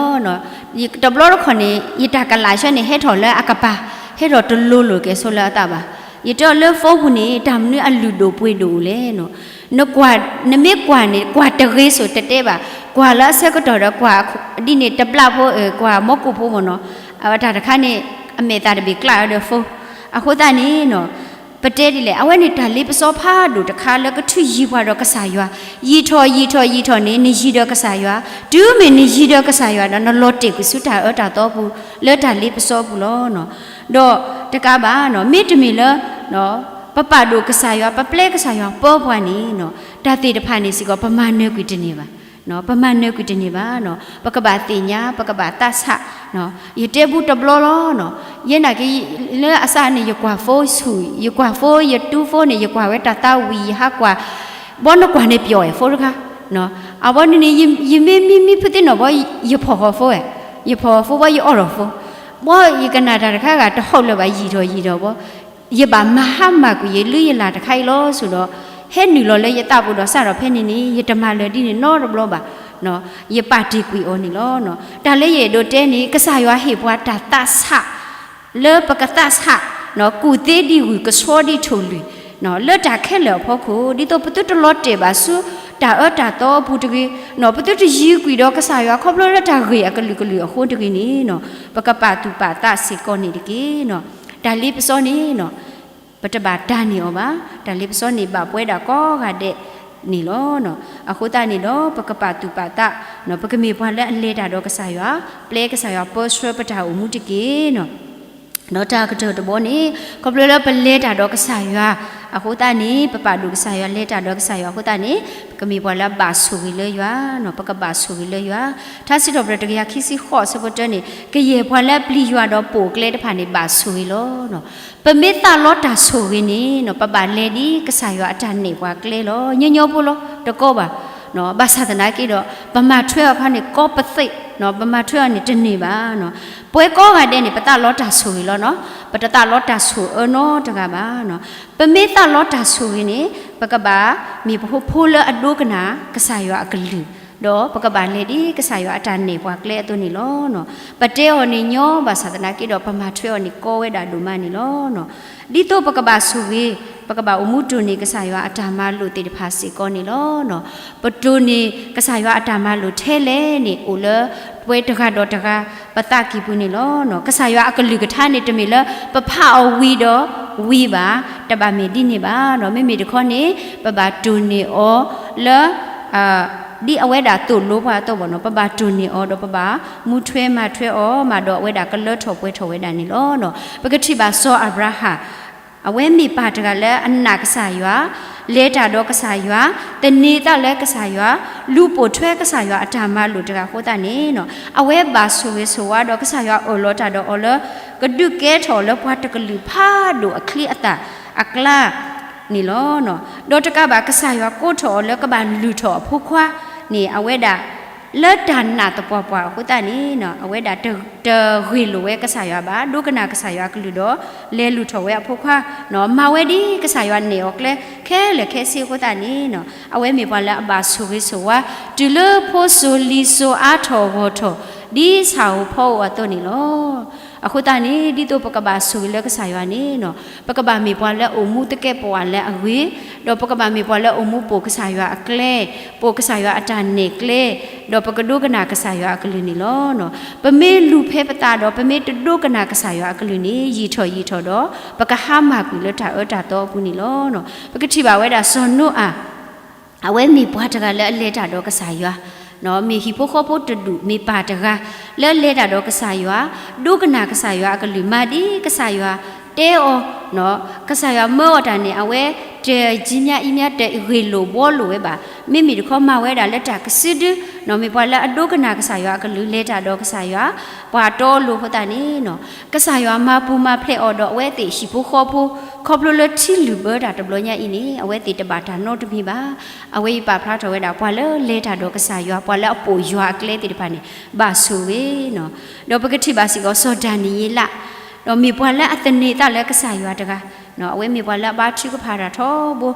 လီၤ. တဘျီတခီၣ်န့ၣ် ယတၢ်ကလးဆၢန့ၣ် ဟဲထီၣ်လၢအကပၤ, ဟဲထီၣ်တလိၤလိာ်ကဲၤဆိလၢအသးဘၣ်. ယတဲအီၤလၢ phone ပူၤန့ၣ် တၢ်မနုၤအလုၢ်ဒိၣ်ပှ့ၤဒိၣ်လဲၣ်နီၤ. နကွၢ်, နမ့ၢ်ကွၢ်န့ၣ် ကွၢ်တဂ့ၤစိၤတတဲဘၣ်, ကွၢ်လၢအဆၢကတီၢ်ဒီးကွၢ်ဒ်န့ၣ် တဘျၣ်ဖိ ကွၢ်မီကိၣ်ဖိမ့ၢ်နီၤ, အဝဲတၢ်တခါန့ၣ် အမဲာ်သၣ်တဘ့ၣ်ကျၣ်ဝဲဒီး phone အဃိသတးန့ၣ်နီၤ, ပတဲဒ်လဲၣ်, အဝဲန့ၣ်တၢ်လ့ပစီဖးဒိၣ်တခါလၢကထုးယံၤပှၤဒီးကစၢ်ယွၤ, ယံာ်ထီၣ်ယံာ်ထီၣ်ယံာ်ထီၣ်န့ၣ် နယံၤဒီးကစၢ်ယွၤ, တုၤမ့ၢ်နယံၤဒီးကစၢ်ယွၤဒီး နလီၤတဲာ်ကွံာ်ဆူတၢ်အၢတၢ်သီပူၤ လၢတၢ်လ့ပစီပူၤလီၤ. ဒီးတကးဘၣ်နီၤ, မ့တမ့ၢ်လၢ ပပာ်ဒိၣ်ကစၢ်ယွၤ ပပျဲကစၢ်ယွၤပၢပှၤန့ၣ်နီၤ, တၢ်သ့ၣ်တဖၣ်န့ၣ်စ့ၢ်ကီး ပမၤနၢၤကွံာ်တန့ၢ်ဘၣ်. ပမၤနၢၤကွံာ်တန့ၢ်ဘၣ်နီၤ, ပကဘၣ်သ့ၣ်ညါ ပကဘၣ်သးဆး, ယတဲဘူးတဘျီလီၤနီၤ, ယဲနာ်က့ လၢအစးန့ၣ် ယကွၢ် phone ဆူၣ်, ယကွၢ် phone ယတူ phone န့ၣ် ယကွၢ်ဝဲတၢ်သးဝံၣ် ယဟးကွၢ်, ဘီနကွၢ်န့ၣ်ပျီၣ်ဝဲ phone တခါ, အဘီန့ၣ်န့ၣ် ယမ့ၢ်မံမံဖုသ့ၣ်နီၣ်ဘီ ယဖီၣ်ဃီၤ phone ဝဲ, ယဖီၣ်ဃီၤ phone ဘီယအီၣ်ဒီး phone, ဘီယကနၣ်တၢ်တခါဂၤတဟီၣ်လၢၤဘၣ် ယံာ်ထီၣ်ယံာ်ထီၣ်ဘီ ယဘၣ်မၤဟါမၢ်ကွံာ်ယလုၢ်ယလၢ်တခါအံၤလီၤ ဆိဒီး ဟဲနုာ်လီၤလၢယသးပူၤဒီးစးထီၣ်ဖဲန့ၣ်န့ၣ် ယတမၤလၢၤဒ်န့ၣ်နီတဘျီဘၣ်. ယပာ်တ့ၢ်ကွံာ်အီၤန့ၣ်လီၤ. တၢ်လၢယအဲၣ်ဒိးတဲန့ၣ် ကစၢ်ယွၤဟ့ၣ်ပှၤတၢ်သးဆး လၢပကသးဆး ကူၣ်သ့ဒံးဝံၤ ကဆှီဒံးထိၣ်လွံၢ် လၢတၢ်ခဲလၢာ်အဖီခိၣ် ဒ်သိးပသုတလီၤတဲာ်ဘၣ်ဆူ တၢ်အၢတၢ်သီအပူၤတဂ့ၤ, ပသုတယံၤကွံာ်ဒီးကစၢ်ယွၤ ခီဖျိလၢတၢ်ဂ့ၢ်အကလုာ်ကလုာ်အဃိတဂ့ၤန့ၣ် ပကပာ်သူၣ်ပာ်သးစ့ၢ်ကီးန့ၣ်တက့ၢ်. တၢ်လ့ပစီန့ၣ် ပတဘၣ်တၢ်န့ၢ်အီၤဘၣ်. တၢ်လ့ပစီန့ၣ် ဘၣ်ပှဲၤဒၣ်ကိးဂၤဒဲးန့ၣ်လီၤ. အဃိသတးန့ၣ်ဒီး ပကပာ်သူၣ်ပာ်သး, ပကမ့ၢ်ပှၤလၢအလဲၤတၢ်ဒီးကစၢ်ယွၤ, ပျဲကစၢ်ယွၤပၢဆှၢပတၢ်အိၣ်မူတက့ၢ်. ဒီးတၢ်ကတၢၢ်တဘီန့ၣ် ခီဖျိလၢပလဲၤတၢ်ဒီးကစၢ်ယွၤ အဃိသတးန့ၣ် ပပာ်ဒိၣ်ကစၢ်ယွၤ လဲၤတၢ်ဒီးကစၢ်ယွၤအဃိသတးန့ၣ် ပကမ့ၢ်ပှၤလၢအဘၣ်ဆိၣ်ဂ့ၤလၢယွၤ, ပကဘၣ်ဆိၣ်ဂ့ၤလၢယွၤ. ထါစံးထီၣ်ပတြၢၤတကယၤခံဆံဃိးအဆၢဖိတၢန့ၣ် ကယဲၢ်ပှၤလၢအပျံၤယွၤဒီးပိာ်အကျဲတဖၣ်န့ၣ် ဘၣ်ဆိၣ်ဂ့ၤလီၤ. ပမ့ၢ်သးလီတၢ်ဆိၣ်ဂ့ၤန့ၣ် ပဘၣ်လဲၤဒ်ကစၢ်ယွၤအတၢ်နဲၣ်ပှၤကျဲလီၤ. ညီညီဖိလီၤ တကီဘၣ်. ဘၣ်ဆၣ်သနာ်က့ဒီး ပမၤထွဲအီၤခါန့ၣ် ကိးပသ့ၣ်, ပမၤထွဲအီၤန့ၣ်တန့ၢ်ဘၣ်. ပဝဲကိးဂၤဒဲးန့ၣ် ပသးလီတၢ်ဆိၣ်ဂ့ၤလီၤနီၤ, ပတသးလီတၢ်ဆိၣ်အၢနီတဂၤဘၣ်. ပမ့ၢ်သးလီတၢ်ဆိၣ်ဂ့ၤန့ၣ် ပကဘၣ်မ့ၢ်ပဖိဖိလၢအဒိကနၣ်ကစၢ်ယွၤအကလုၢ်, ဒီးပကဘၣ်လဲၤဒ်ကစၢ်ယွၤအတၢ်နဲၣ်ပှၤကျဲအသိးန့ၣ်လီၤ. ပတဲအီၤန့ၣ်ညီ ဘၣ်ဆၣ်သနာ်က့ဒီး ပမၤထွဲအီၤန့ၣ်ကီဝဲဒၣ်ဒိၣ်မးန့ၣ်လီၤ. ဒ်သိးပကဘၣ်ဆိၣ်ဂ့ၤ, ပကဘၣ်အိၣ်မူတိၢ်န့ၢ်ကစၢ်ယွၤအတၢ်မၤလိာ်သ့ၣ်တဖၣ်စ့ၢ်ကီးန့ၣ်လီၤ. ပတိၢ်န့ၢ်ကစၢ်ယွၤအတၢ်မၤလိာ်ထဲလဲၣ်န့ၣ် အိၣ်လၢပဝဲတဂၤဒီးတဂၤ ပသးကံၢ်ပူၤန့ၣ်လီၤ. ကစၢ်ယွၤအကလုၢ်ကထါန့ၣ် တမ့ၢ်လၢပဖးအီၤဝံၤဒီးဝံၤဘၣ်, တဘၣ်မ့ၢ်ဒ်န့ၣ်ဘၣ်. မ့မ့ၢ်တခီန့ၣ် ပဘၣ်တိၢ်န့ၢ်အီၤလၢ ဒ်အဝဲဒၣ်သိၣ်လိပှၤအသိးဘၣ်နီၤ, ပဘၣ်တိၢ်န့ၢ်အီၤ ဒီးပဘၣ်မူထွဲမၤထွဲအီၤမး, ဒီးအဝဲဒၣ်ကလၢထီၣ်ပှဲၤထီၣ်ဝဲဒၣ်န့ၣ်လီၤ. ပကထံၣ်ဘၣ်စီၤအၤဘြၤဟၣ် အဝဲမ့ၢ်ပၢ်တဂၤလၢအနာ်ကစၢ်ယွၤ, လဲၤတၢ်ဒီးကစၢ်ယွၤ, သန့ၤသးလၢကစၢ်ယွၤ, လူၤပိာ်ထွဲကစၢ်ယွၤအတၢ်မၤလိာ်တဂၤအဃိသတးန့ၣ်, အဝဲဘၣ်ဆိၣ်ဂ့ၤဆိၣ်ဝါဒီးကစၢ်ယွၤအၢၣ်လီၤတၢ်ဒီးအီၤလၢ ကဒုးကဲထီၣ်အီၤလၢပှၤတကလုာ်ဖးဒိၣ်အချံအသၣ်အကျါ န့ၣ်လီၤ. ဒီးတကးဘၣ် ကစၢ်ယွၤကိးထီၣ်အီၤလၢကဘၣ်လုၢ်ထီၣ်အဖိခွါန့ၣ် အဝဲဒၣ်လၢတၢ်နာ်သပှၢ်ပှၢ်အဃိသတးန့ၣ်, အဝဲဒၣ်တဂ့ၢ်လိာ်ဝဲကစၢ်ယွၤဘၣ်, ဒိကနၣ်ကစၢ်ယွၤအကလုၢ်ဒီး လဲၤလုၢ်ထီၣ်ဝဲအဖိခွါ, မၤဝဲဒ်ကစၢ်ယွၤနဲၣ်အီၤကျဲ ခဲလၢာ်ခဲဆ့အဃိသတးန့ၣ်, အဝဲမ့ၢ်ပှၤလၢအဘၣ်ဆိၣ်ဂ့ၤဆိၣ်ဝါ တုၤလၢဖိစိၤလံၤစိၤအါထီၣ်ဂီၢ်ထီၣ် ဒ်ဆၣ်ဧိၤဖီဧိၤအသိးန့ၣ်လီၤ. အဃိသတးန့ၣ် ဒ်သိးပကဘၣ်ဆိၣ်ဂ့ၤလၢကစၢ်ယွၤန့ၣ်, ပကဘၣ်မ့ၢ်ပှၤလၢအအိၣ်မူသကဲးပဝးလၢအဂ့ၤ, ဒီးပကဘၣ်မ့ၢ်ပှၤလၢအအိၣ်မူပိာ်ကစၢ်ယွၤအကျဲ, ပိာ်ကစၢ်ယွၤအတၢ်နဲၣ်ကျဲ, ဒီးပကဒိကနၣ်ကစၢ်ယွၤအကလုၢ်န့ၣ်လီၤ. ပမ့ၢ်လူၤဖဲပသးဒီး ပမ့ၢ်တဒိကနၣ်ကစၢ်ယွၤအကလုၢ်န့ၣ် ယံာ်ထီၣ်ယံာ်ထီၣ်ဒီး ပကဟါမၢ်ကွံာ်လၢတၢ်အၢတၢ်သီအပူၤန့ၣ်လီၤ. ပကထံၣ်ဘၣ်ဝဲဒၣ်စီၤနိအၤ အဝဲမ့ၢ်ပှၤတဂၤလၢအလဲၤတၢ်ဒီးကစၢ်ယွၤ, မ့ၢ်ဟံၣ်ဖိဃီဖိတဒူၣ် မ့ၢ်ပၢ်တဂၤလၢအလဲၤတၢ်ဒီးကစၢ်ယွၤ, ဒိကနၣ်ကစၢ်ယွၤအကလုၢ် မၤဒ်ကစၢ်ယွၤတဲအီၤ, ကစၢ်ယွၤမၢအီၤတၢ်န့ၣ် အဝဲတယံၤညါအံၤညါ တဂ့ၢ်လိာ်ဘှီလိာ်ဝဲဘၣ်. မ့မ့ၢ်တခီမၤဝဲဒၣ်လၢတၢ်ကစုဒု, မ့ၢ်ပှၤလၢအဒိကနၣ်ကစၢ်ယွၤအကလုၢ် လဲၤတၢ်ဒီးကစၢ်ယွၤ ပှၤတီလိၤအဃိသတးန့ၣ်, ကစၢ်ယွၤမၤပူၤမၤဖျဲးအီၤဒီးအဝဲသ့ၣ်ဟံၣ်ဖိဃီဖိ ခီဖျိလၢထံလုၢ်ဘၢတၢ်တဘျီညါအံၤန့ၣ် အဝဲသ့ၣ်တဘၣ်တၢ်နီတမံၤဘၣ်. အဝဲအံၤပာ်ဖျါထီၣ်ဝဲဒၣ် ပှၤလၢလဲၤတၢ်ဒီးကစၢ်ယွၤ ပှၤလၢအပိာ်ယွၤအကျဲသ့ၣ်တဖၣ်န့ၣ် ဘၣ်ဆိၣ်ဂ့ၤ, ဒီးပကထံၣ်ဘၣ်စ့ၢ်ကီးစီၤဒၤနံးယ့လး, ဒီးမ့ၢ်ပှၤလၢအသန့ၤသးလၢကစၢ်ယွၤတဂၤ, အဝဲမ့ၢ်ပှၤလၢအဘါထုကဖၣ်တၢ်ထီဘိ,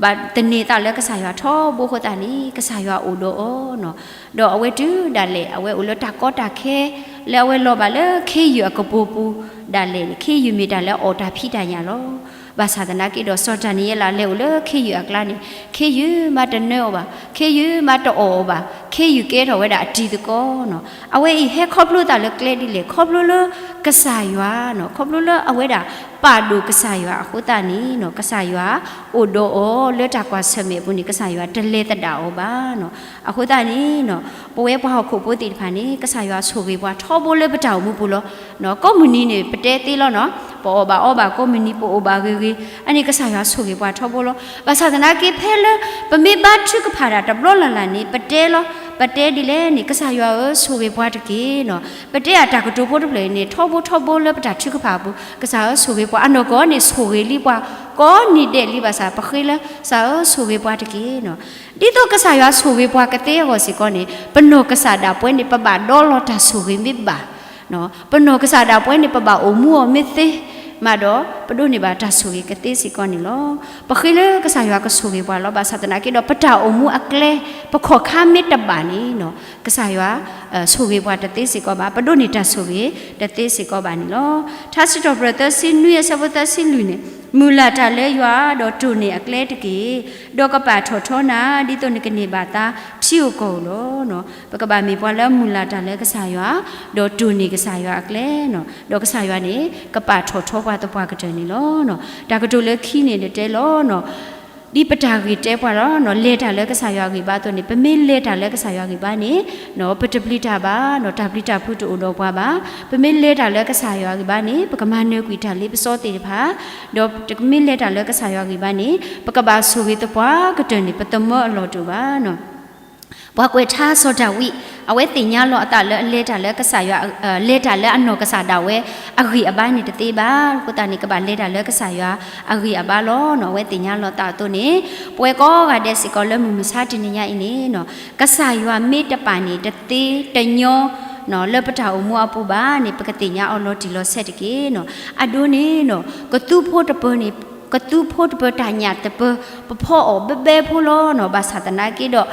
ဘၣ်သန့ၤသးလၢကစၢ်ယွၤထီဘိအဃိသတးန့ၣ် ကစၢ်ယွၤအိၣ်ဒီးအီၤ, ဒီးအဝဲတုၤဒၣ်လဲာ် အဝဲအိၣ်လၢတၢ်ကီတၢ်ခဲ လၢအဝဲလီၤဘၣ်လၢခ့ယုၢ်အကပိာ်ပူၤဒၣ်လဲာ်န့ၣ် ခ့ယုၢ်မ့ၢ်တၢ်လၢအအီၣ်တၢ်ဖံးတၢ်ညၣ်လီၤ. ဘၣ်ဆၣ်သနာ်က့ဒီး စီၤဒၤနံးယ့လးလဲၤအိၣ်လၢခ့ယုၢ်အကျါန့ၣ် ခ့ယုၢ်မးတနၢအီၤဘၣ်, ခ့ယုၢ်မးတအီၣ်အီၤဘၣ်, ခ့ယုၢ်ကဲထီၣ်ဝဲဒၣ်အတံၤသကိးနီၤ. အဝဲအံၤဟဲခီဖျိသးလၢကျဲဒ်လဲၣ်, ခီဖျိလၢကစၢ်ယွၤနီၤ, ခီဖျိလၢအဝဲဒၣ်ပာ်ဒိၣ်ကစၢ်ယွၤအဃိသတးန့ၣ်နီၤ, ကစၢ်ယွၤအိၣ်ဒီးအီၤလၢတၢ်ကွၢ်ဆၢၣ်မဲာ်အပူၤန့ၣ် ကစၢ်ယွၤတလဲၤသဒၣ်အီၤဘၣ်နီၤ. အဃိသတးန့ၣ်နီၤ, ပဝဲပှၤဟီၣ်ခိၣ်ဖိသ့ၣ်တဖၣ်န့ၣ် ကစၢ်ယွၤဆိၣ်ဂ့ၤပှၤထီဘိလၢပတၢ်အိၣ်မူပူၤလီၤ. ကိးမုၢ်နံၤန့ၣ် ပတဲသ့လီၤနီၤ, ပအီၣ်ဘၣ်အီဘၣ်ကိးမုၢ်နံၤ ပအိၣ်ဘၣ်ဂ့ၤဂ့ၤ, အန့ၣ်ကစၢ်ယွၤဆိၣ်ဂ့ၤပှၤထီဘိလီၤ. ဘၣ်ဆၣ်သနာ်က့ဖဲလၢ ပမ့ၢ်ဘါထုကဖၣ်တၢ်တဘျီလၢ်လၢ်န့ၣ် ပတဲလီၤ, ပတဲဒ်လဲၣ်န့ၣ် ကစၢ်ယွၤဧၢ ဆိၣ်ဂ့ၤပှၤတက့ၢ်နီၤ. ပတဲအတၢ်ကတိၤဖိတဖျၢၣ်အံၤန့ၣ် ထီဘိထီဘိလၢပတၢ်ထုကဖၣ်အပူၤ, ကစၢ်ဧၢ ဆိၣ်ဂ့ၤပှၤ, အနီၢ်ကီၢ်န့ၣ် ဆိၣ်ဂ့ၤလံပှၤ ကိးနံၤဒဲးလံဘၣ်ဆၣ် ပဃ့လၢ ကစၢ်ဧၢ ဆိၣ်ဂ့ၤပှၤတက့ၢ်နီၤ. ဒ်သိးကစၢ်ယွၤဆိၣ်ဂ့ၤပှၤကသ့အဂီၢ်စ့ၢ်ကီးန့ၣ် ပနီၢ်ကစၢ်ဒၣ်ပဝဲန့ၣ် ပဘၣ်ဒီလီၤတၢ်ဆိၣ်ဂ့ၤမ့ၢ်ဘၣ် ပနီၢ်ကစၢ်ဒၣ်ပဝဲန့ၣ် ပဘၣ်အိၣ်မူအီၤမ့ၢ်သ့, မးဒီး ပဒိးန့ၢ်ဘၣ်တၢ်ဆိၣ်ဂ့ၤကသ့စ့ၢ်ကီးန့ၣ်လီၤ. ပဃ့လၢကစၢ်ယွၤကဆိၣ်ဂ့ၤပှၤလီၤ. ဘၣ်ဆၣ်သနာ်က့ဒီး ပတၢ်အိၣ်မူအကျဲ ပခီၣ်ခါမ့ၢ်တဘၣ်န့ၣ်နီၤ, ကစၢ်ယွၤ ဆိၣ်ဂ့ၤပှၤတသ့စ့ၢ်ကီးဘၣ်, ပဒိးန့ၢ်တၢ်ဆိၣ်ဂ့ၤတသ့စ့ၢ်ကီးဘၣ်န့ၣ်လီၤ. ထါစံးထီၣ်ပတြၢၤသၢဆံနွံအဆၢဖိသၢဆံလွံၢ်န့ၣ်, မုၢ်လၢ်တၢ်လၢယွၤ ဒီးတိၢ်န့ၢ်အကျဲတက့ၢ်. ဒီးကပာ်ထီၣ်ထီနၤ ဒ်သိးနကန့ၢ်ဘၣ်သါထံဧိၤကီၢ်ဧိၤလီၤ. ပကဘၣ်မ့ၢ်ပှၤလၢမုၢ်လၢ်တၢ်လၢကစၢ်ယွၤ, ဒီးတိၢ်န့ၢ်ကစၢ်ယွၤအကျဲနီၤ, ဒီးကစၢ်ယွၤန့ၣ် ကပာ်ထီၣ်ထီပှၤသပှၢ်ကတၢၢ်န့ၣ်လီၤ. တၢ်ကတိၤလၢခံန့ၣ်တဲလီၤနီၤ, ဒ်ပတၢ်ဂ့ၢ်တဲပှၤလီၤနီၤ, လဲၤတၢ်လၢကစၢ်ယွၤဂံၢ်ဘါအသိးန့ၣ်, ပမ့ၢ်လဲၤတၢ်လၢကစၢ်ယွၤဂံၢ်ဘါန့ၣ်, ပတပျံၤတၢ်ဘၣ်နီၤ, တၢ်ပျံၤတၢ်ဖုးတအိၣ်ဒီးပှၤဘၣ်. ပမ့ၢ်လဲၤတၢ်လၢကစၢ်ယွၤဂံၢ်ဘါန့ၣ်, ပကမၤနၢၤကွံာ်တၢ်လ့ပစီသ့ၣ်တဖၣ်, ဒီးပမ့ၢ်လဲၤတၢ်လၢကစၢ်ယွၤဂံၢ်ဘါန့ၣ်, ပကဘၣ်ဆိၣ်ဂ့ၤသပှၢ်ကတၢၢ်န့ၣ် ပသမၢအလီၢ်တအိၣ်ဘၣ်နီၤ. ပှၤကွဲးထါစီၤဒၤဝံး, အဝဲသ့ၣ်ညါလီၤအသးလၢအလဲၤတၢ်လၢကစၢ်ယွၤ, လဲၤတၢ်လၢအနီၢ်ကစၢ်ဒၣ်ဝဲအဂံၢ်အဘါန့ၣ်တသ့ဘၣ်. အဃိသတးန့ၣ် ကဘၣ်လဲၤတၢ်လၢကစၢ်ယွၤအဂံၢ်အဘါလီၤနီၤ. အဝဲသ့ၣ်ညါလီၤသးအသိးန့ၣ်, ပဝဲကိးဂၤဒဲးစ့ၢ်ကီးလၢမုၢ်မဆါတနံၤညါအံၤန့ၣ်နီၤ, ကစၢ်ယွၤမ့ၢ်တပာ်န့ၣ် တသ့တညီ လၢပတၢ်အိၣ်မူအပူၤဘၣ်န့ၣ် ပကသ့ၣ်ညါအီၤလီၤတံၢ်လီၤဆဲးတက့ၢ်နီၤ. အဒိန့ၣ်နီၤ, ကသူဖိတပၢၤန့ၣ်, ကသူဖိတပၢၤတၢ်ညၣ်တပၢၤ, ပဖီအီၣ်ဘဲဘဲဖိလီၤနီၤ. ဘၣ်ဆၣ်သနာ်က့ဒီး,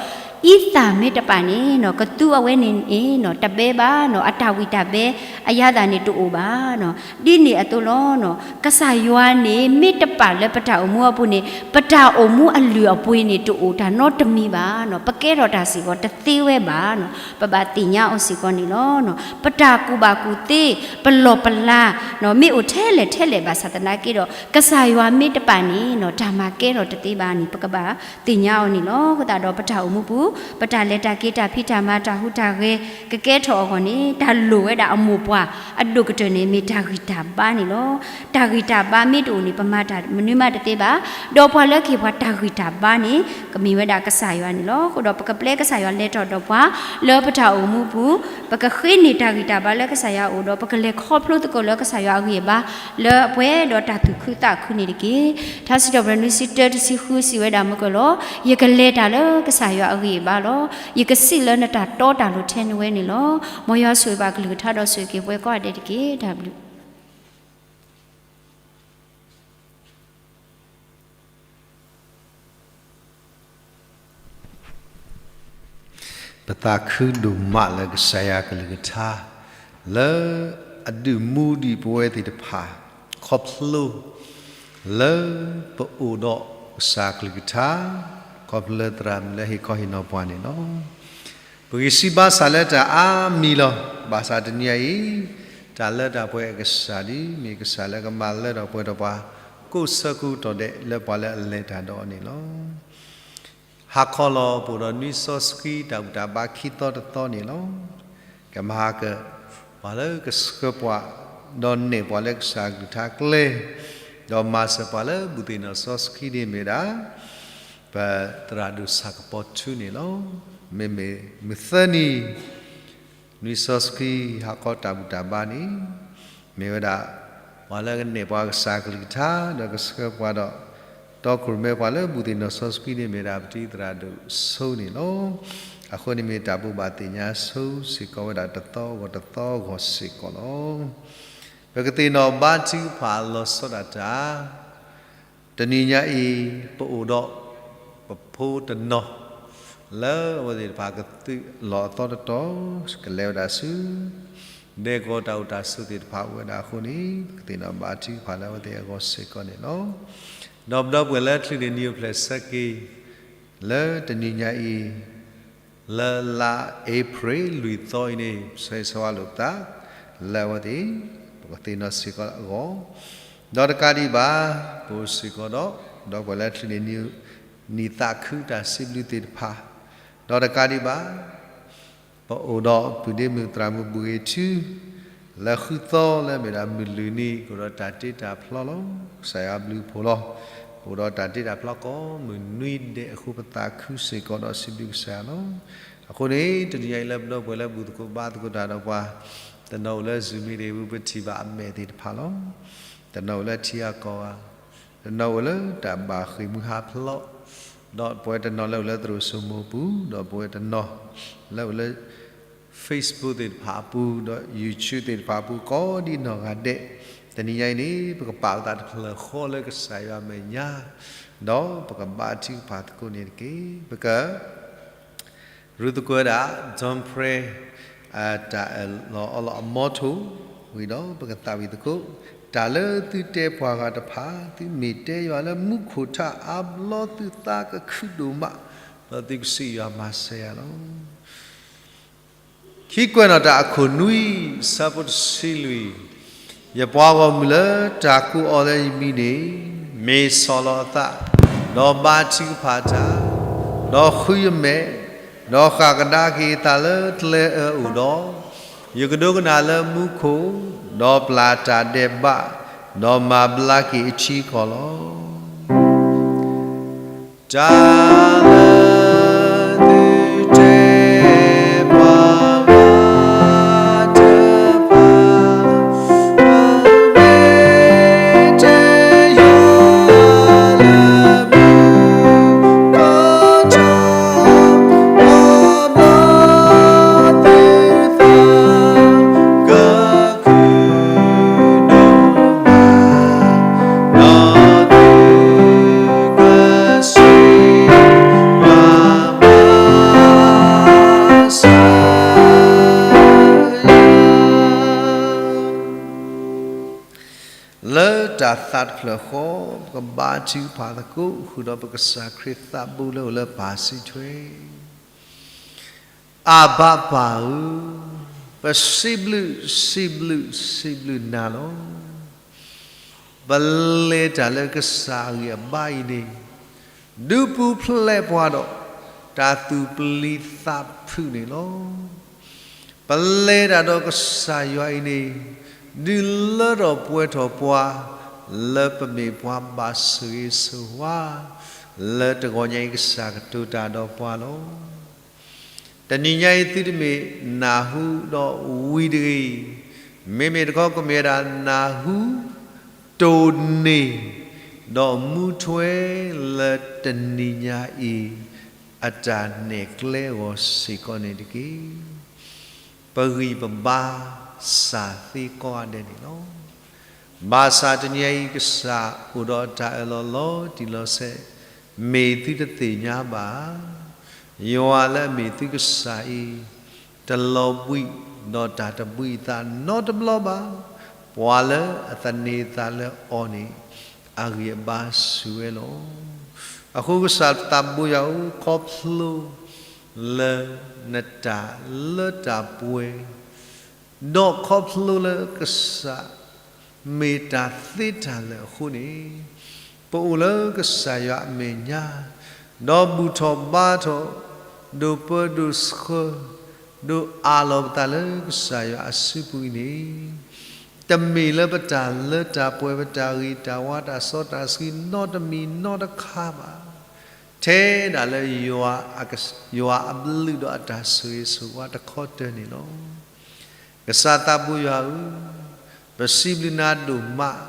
အံသၣ်မ့ၢ်တပာ်န့ၣ်နီၤ, ကသူအဝဲန့ၣ်န့ၣ်နီၤ, တဘဲဘၣ်နီၤ, အတၢ်ဝံၣ်တၢ်ဘဲအယၤသၣ်န့ၣ်တအိၣ်ဘၣ်နီၤ. ဒ်န့ၣ်အသိးလီၤနီၤ, ကစၢ်ယွၤန့ၣ် မ့ၢ်တပာ်လၢပတၢ်အိၣ်မူအပူၤန့ၣ်, ပတၢ်အိၣ်မူအလုၢ်အပှ့ၤန့ၣ် တအိၣ်တၢ်နီတမံၤဘၣ်နီၤ. ပကဲထီၣ်တၢ်စ့ၢ်ကီးတသ့ဝဲဘၣ်နီၤ. ပဘၣ်သ့ၣ်ညါအီၤစ့ၢ်ကီးန့ၣ်လီၤ. ပတၢ်ကူၣ်ဘၣ်ကူၣ်သ့, ပလီၢ်ပလၤ, မ့ၢ်အိၣ်ထဲလဲၣ်ထဲလဲၣ်ဘၣ်ဆၣ်သနာ်က့ဒီး, ကစၢ်ယွၤမ့ၢ်တပာ်န့ၣ်နီၤ, တၢ်မၤကဲထီၣ်တသ့ဘၣ်န့ၣ် ပကဘၣ်သ့ၣ်ညါအီၤန့ၣ်လီၤ. အဃိသတးဒီးပတၢ်အိၣ်မူပူၤ, ပတၢ်လဲၤတၢ်က့ၤ တၢ်ဖံးတၢ်မၤ တၢ်ဟူးတၢ်ဂဲၤ ကကဲထီၣ်အဂီၢ်န့ၣ် တၢ်လိၣ်ဝဲဒၣ်အမိၢ်ပှၢ်အဒိၣ်ကတၢၢ်န့ၣ် မ့ၢ်တၢ်ဂံၢ်တၢ်ဘါန့ၣ်လီၤ. တၢ်ဂံၢ်တၢ်ဘါမ့ၢ်တအိၣ်န့ၣ် ပမၤတၢ်မနုၤမးတသ့ဘၣ်. ဒီးပှၤလၢကဟ့ၣ်ပှၤတၢ်ဂံၢ်တၢ်ဘါန့ၣ် ကမ့ၢ်ဝဲဒၣ်ကစၢ်ယွၤန့ၣ်လီၤ. အဃိဒီးပကပျဲကစၢ်ယွၤလဲၤထီၣ်ဒီးပှၤ လၢပတၢ်အိၣ်မူပူၤ, ပကဃ့န့ၢ်တၢ်ဂံၢ်တၢ်ဘါလၢကစၢ်ယွၤအအိၣ်ဒီး ပကလဲၤခီဖျိသကိးလၢကစၢ်ယွၤအဂံၢ်အဘါ လၢအပှဲၤဒီးတၢ်သူၣ်ခုသးခုန့ၣ်တက့ၢ်. ထါစံးထီၣ်ပတြၢၤနွံဆံတၢ တဆံဃု စံးဝဲဒၣ်မုၢ်ကၢၢ်လီၤ. ယကလဲၤတၢ်လၢကစၢ်ယွၤအဂံၢ်အဘါလီၤ. ယကစံးလၢနတၢ်တီတၢ်လိၤထဲနဝဲန့ၣ်လီၤ. မ်ယွၤဆိၣ်ဂ့ၤဘၣ်အကလုၢ်ကထါဒီးဆိၣ်ဂ့ၤက့ၤပှၤကိးဂၤဒဲးတက့ၢ်. တၢ်ဘျုး ပသးခုဒိၣ်မးလၢကစၢ်ယွၤကလုၢ်ကထါ လၢအဒုးမူဒံးပဝဲသ့ၣ်တဖၣ် ခီဖျိလၢပအိၣ်ဒီးကစၢ်ကလုၢ်ကထါ ခီဖျိလၢသရၣ်မုၣ်လၢဟ့ၣ်ခီဟ့ၣ်နီၤပှၤန့ၣ်လီၤ. ပဂံၢ်စၢ်ဘါစၢ်လၢတၢ်အါမံၤလီၤ. ဘၣ်ဆၣ်တနံၤအံၤ တၢ်လၢတၢ်ပှဲၤအကစၢ်ဒ် မ့ၢ်ကစၢ်လၢကမၤလၢထီၣ်ပှဲၤထီၣ်ပှၤ ကိးဆၢကိးကတီၢ်ဒဲးလၢပှၤလၢအလဲၤတၢ်ဒီးအီၤန့ၣ်လီၤ. ဟါခီလီၤ ပအိၣ်ဒီးနွံစီဆှံတၢ်ဘူၣ်တၢ်ဘါခံသီတသီန့ၣ်လီၤ. ကမၤဟါကၢၣ် ပှၤလၢကဆှၢပှၤ ဒီးနဲၣ်ပှၤလၢကစၢ်ကလုၢ်ကထါကျဲ ဒီးမၤစၢၤပှၤလၢဘူၣ်သ့ၣ်နီၣ်စီဆှံန့ၣ်မ့ၢ်ဝဲဒၣ် ပသရၣ်ဒိၣ်ဆၣ်ကပီၤထူန့ၣ်လီၤ. မ့မ့ၢ်မုၢ်သၢနံၤ နွံစီဆှံဟါခီတၢ်ဘူၣ်တၢ်ဘါန့ၣ် မ့ၢ်ဝဲဒၣ် ပှၤလၢကနဲၣ်ပှၤကစၢ်ကလုၢ်ကထါ ဒီးကဆှၢပှၤဒီး တီခိၣ်ရိၣ်မဲပှၤလၢဘူၣ်သ့ၣ်နီၣ်စီဆှံန့ၣ်မ့ၢ်ဒၣ်ပတံၤသရၣ်ဒိၣ်စိန့ၣ်လီၤ. အဃိန့ၣ်မ့ၢ်တၢ်ဘိးဘၣ်သ့ၣ်ညါစိ စ့ၢ်ကီးဝဲဒၣ်တသီဂီၢ်တသီဂီၢ်စ့ၢ်ကီးလီၤ. ပကသ့ၣ်နီၣ်ဘါထုကဖၣ်လီၤဆီဒၣ်တၢ် တနံၤညါအံၤ ပအိၣ်ဒီး ပဖိတနီၤ လၢအဝဲသ့ၣ်တဖၣ်ကသုးလီၤအသီတတီၤ ကလဲၤဝဲဒၣ်ဆူ ဒဲကဝီၤတၢ်အိၣ်တၢ်ဆိးသ့ၣ်တဖၣ်အိၣ်ဝဲဒၣ်အဃိန့ၣ် ပကသ့ၣ်နီၣ်ဘါထုကဖၣ်လၢအဝဲသ့ၣ်အဂီၢ်စ့ၢ်ကီးန့ၣ်လီၤ. ဒီးပဒီပုၢ်ဝဲၢ်လၢချုးန့ၣ် နံၣ်အိၣ်ဖျဲၣ်ဆၢက့ၤ လၢတနံၤညါအံၤ လၢလါအ့ဖြ့ၣ်လွံၢ်သီအံၤန့ၣ် ဆၢဂ့ၤဆၢဝါလိာ်ပသး လၢအဝဲသ့ၣ် ပကသ့ၣ်နီၣ်စ့ၢ်ကီးအဂီၢ်, ဒီးတကးဒံးဘၣ် ပအိၣ်စ့ၢ်ကီးဒီး ဒီပုၢ်ဝဲၢ်လၢချုးန့ၣ် နံၣ်သးခုတၢ်စံးဘျုးသ့ၣ်တဖၣ်, ဒီးတကးဒံးဘၣ် ပအိၣ်ဒီးပုၢ်ဒ့မုၣ်သရၣ်မုၣ်ဘူၣ်ဂ့ၤထူ လၢဃုသီလၢမ့ၢ်ဒၣ်မုၢ်လွံၢ်နံၤ ကအိၣ်ဒီးတၢ်တ့တၢ်ဖျီလီၤ. ကစၢ်ယွၤဘျုးဖှိၣ်လီၤ. ပအိၣ်ဒီးတၢ်တ့တၢ်ဖျီကိးမုၢ်နွံဒဲးအဃိ ပသးခုစ့ၢ်ကီးဒီးစံးဘျုးကစၢ်ယွၤလီၤ. အဃိန့ၣ် တနံၤညါအံၤလၢပဒီပုၢ်ဝဲၢ်လၢဘူၣ်သကိးဘါသကိးတၢ်ဒီးပှၤ, တနီၤအိၣ်လၢ Zoom meeting ပူၤ ပထံၣ်ဘၣ်အမဲာ်သ့ၣ်တဖၣ်လီၤ. တနီၤအိၣ်လၢထံဂၤကီၢ်ဂၤ, တနီၤအိၣ်လၢတၢ်ဘၣ်ဃ့ၢ်မှံဟးဖျိး, ဒီးပဝဲတနီၤလၢအိၣ်လၢသရိာ်စိမိၤပူၤ, ဒီးပဝဲတနီၤလၢအိၣ်လၢ Facebook သ့ၣ်တဖၣ်အပူၤ, ဒီး YouTube သ့ၣ်တဖၣ်အပူၤ ကိးဒံနီၢ်ဂၤဒဲး, တနံၤညါအံၤန့ၣ် ပကပာ်အသးတဖျၢၣ်ဃီလၢကစၢ်ယွၤမဲာ်ညါ, ဒီးပကဘါထုကဖၣ်သကိးန့ၣ်တက့ၢ်. ပက ရူသကိးဝဲဒၣ် John Prayer တၢ်အၢၣ်လီၤအီလီၤအမီထိၣ်ဝံၤဒီး ပကသးဝံၣ်သကိး, တၢ်လၢသုတဲပှၤဂၤတဖၣ် သုမ့ၢ်တဲယွၤလၢမူခိၣ်ထးအါဘျီ သုသးကခုဒိၣ်မး, ဒီးသုကစံးယွၤမၤစၢၤယၤလီၤ. ခံကွဲးနီၣ်တၢ်အခိၣ်နွံ ဆၢဖိတဆံလွံၢ်, ယပှၤဂီၢ်မုၢ်လၢတၢ်ကိးအီၤလၢယမံၤန့ၣ်, မ့ၢ်ဆီၣ်လီၤအသး, ဒီးဘါထုကဖၣ်တၢ်, ဒီးဃုယမဲာ်, ဒီးဃၣ်ကဒါက့ၤအသးလၢကျဲအၢအအိၣ်ဒီး, ယကဒိကနၣ်လၢမူခိၣ်, ဒီးပျၢ်တၢ်ဒဲးဘး, ဒီးမၤဘျါက့ၤအထံကီၢ်လီၤ. တၢ်လၢသုတဲပှၤဂၤတဖၣ်, မ့ၢ်တဲယွၤလၢမူခိၣ်ထးအါဘျီ သုသး ကခုဒိၣ်မး, ဒီးသုကစံးယွၤမၤစၢၤယၤ လၢတၢ်သးတဖျၢၣ်ဃီ, ပကဘါထုကဖၣ်သကိး ဃုာ်ဒီးပကစၢ်ခရံာ်သးဘိလၢအိၣ်လၢပၢ်စုထွဲ အဘၣ်ပၢ်ဧၢ, ပစံးဘျုး စံးဘျုး စံးဘျုးနၤလီၤ. ပလဲၤတၢ်လၢကစၢ်အဂံၢ်အဘါအံၤန့ၣ်, ဒုးပူၤဖျဲးပှၤဒီး တၢ်သူၣ်ပျံၤသးဖုးန့ၣ်လီၤ. ပလဲၤတၢ်ဒီးကစၢ်ယွၤအံၤန့ၣ် ဒုးလၢထီၣ်ပှဲၤထီၣ်ပှၤ လၢပမ့ၢ်ပှၤဘၣ်ဆိၣ်ဂ့ၤဆိၣ်ဝါ, လၢတဂီၤညါအံၤကစၢ်ကတိၤတၢ်ဒီးပှၤလီၤ. တနံၤညါအံၤသုတမ့ၢ်နၢ်ဟူဒီးဝံၤတဂ့ၤ, မ့မ့ၢ်တခီကမ့ၢ်ဝဲဒၣ်နၢ်ဟူ တိၢ်န့ၢ် ဒီးမူထွဲလၢတနံၤညါအံၤ အတၢ်နဲၣ်ကျဲအဂီၢ်စ့ၢ်ကီးန့ၣ်တက့ၢ်. ပဂံၢ်ပဘါစၢ်သ့ကိးဂၤဒဲးန့ၣ်လီၤ. ဘၣ်ဆၣ်တနံၤအံၤကစၢ်အိၣ်ဒီးတၢ်အၢၣ်လီၤလီၤတံၢ်လီၤဆဲး, မ့ၢ်သုတသ့ၣ်ညါဘၣ်ဧါ. ယွၤလၢအမ့ၢ်သုကစၢ်အံၤ တလီၤဘှံးဒီးတၢ်တဘှံးအသးနီတဘျီဘၣ်. ပှၤလၢအသန့ၤအသးလၢအီၤန့ၣ် အဂံၢ်အဘါစူၤဝဲလီၤ. အဃိကစၢ်သးဘိယွၤဧၢ, ခီဖျိလၢနတၢ်လၢတၢ်ပှဲၤ ဒီးခီဖျိလၢကစၢ် မ့ၢ်တၢ်သ့တၢ်လၢာ်အဃိန့ၣ်, ပအိၣ်လၢကစၢ်ယွၤအမဲာ်ညါ, ဒီးဘူၣ်ထီၣ်ဘါထီၣ်, ဒိးပၢဒိးဆှၢ, ဒိးအးလီၤပသးလၢကစၢ်ယွၤအစုပူၤအံၤန့ၣ်, တမ့ၢ်လၢပတၢ်လၢတၢ်ပှဲၤ ပတၢ်ဂ့ၤတၢ်ဝါ တၢ်စီတၢ်ဆှံ နီတမံၤနီတခါဘၣ်. ထဲဒၣ်လၢယွၤအက- ယွၤအဘျုးဒီးအတၢ်ဆိၣ်ဂ့ၤဆိၣ်ဝါတခီတၢၢ်န့ၣ်လီၤ. ကစၢ်သးဘိယွၤဧၢ, ပစံးဘျုးနၤဒိၣ်မး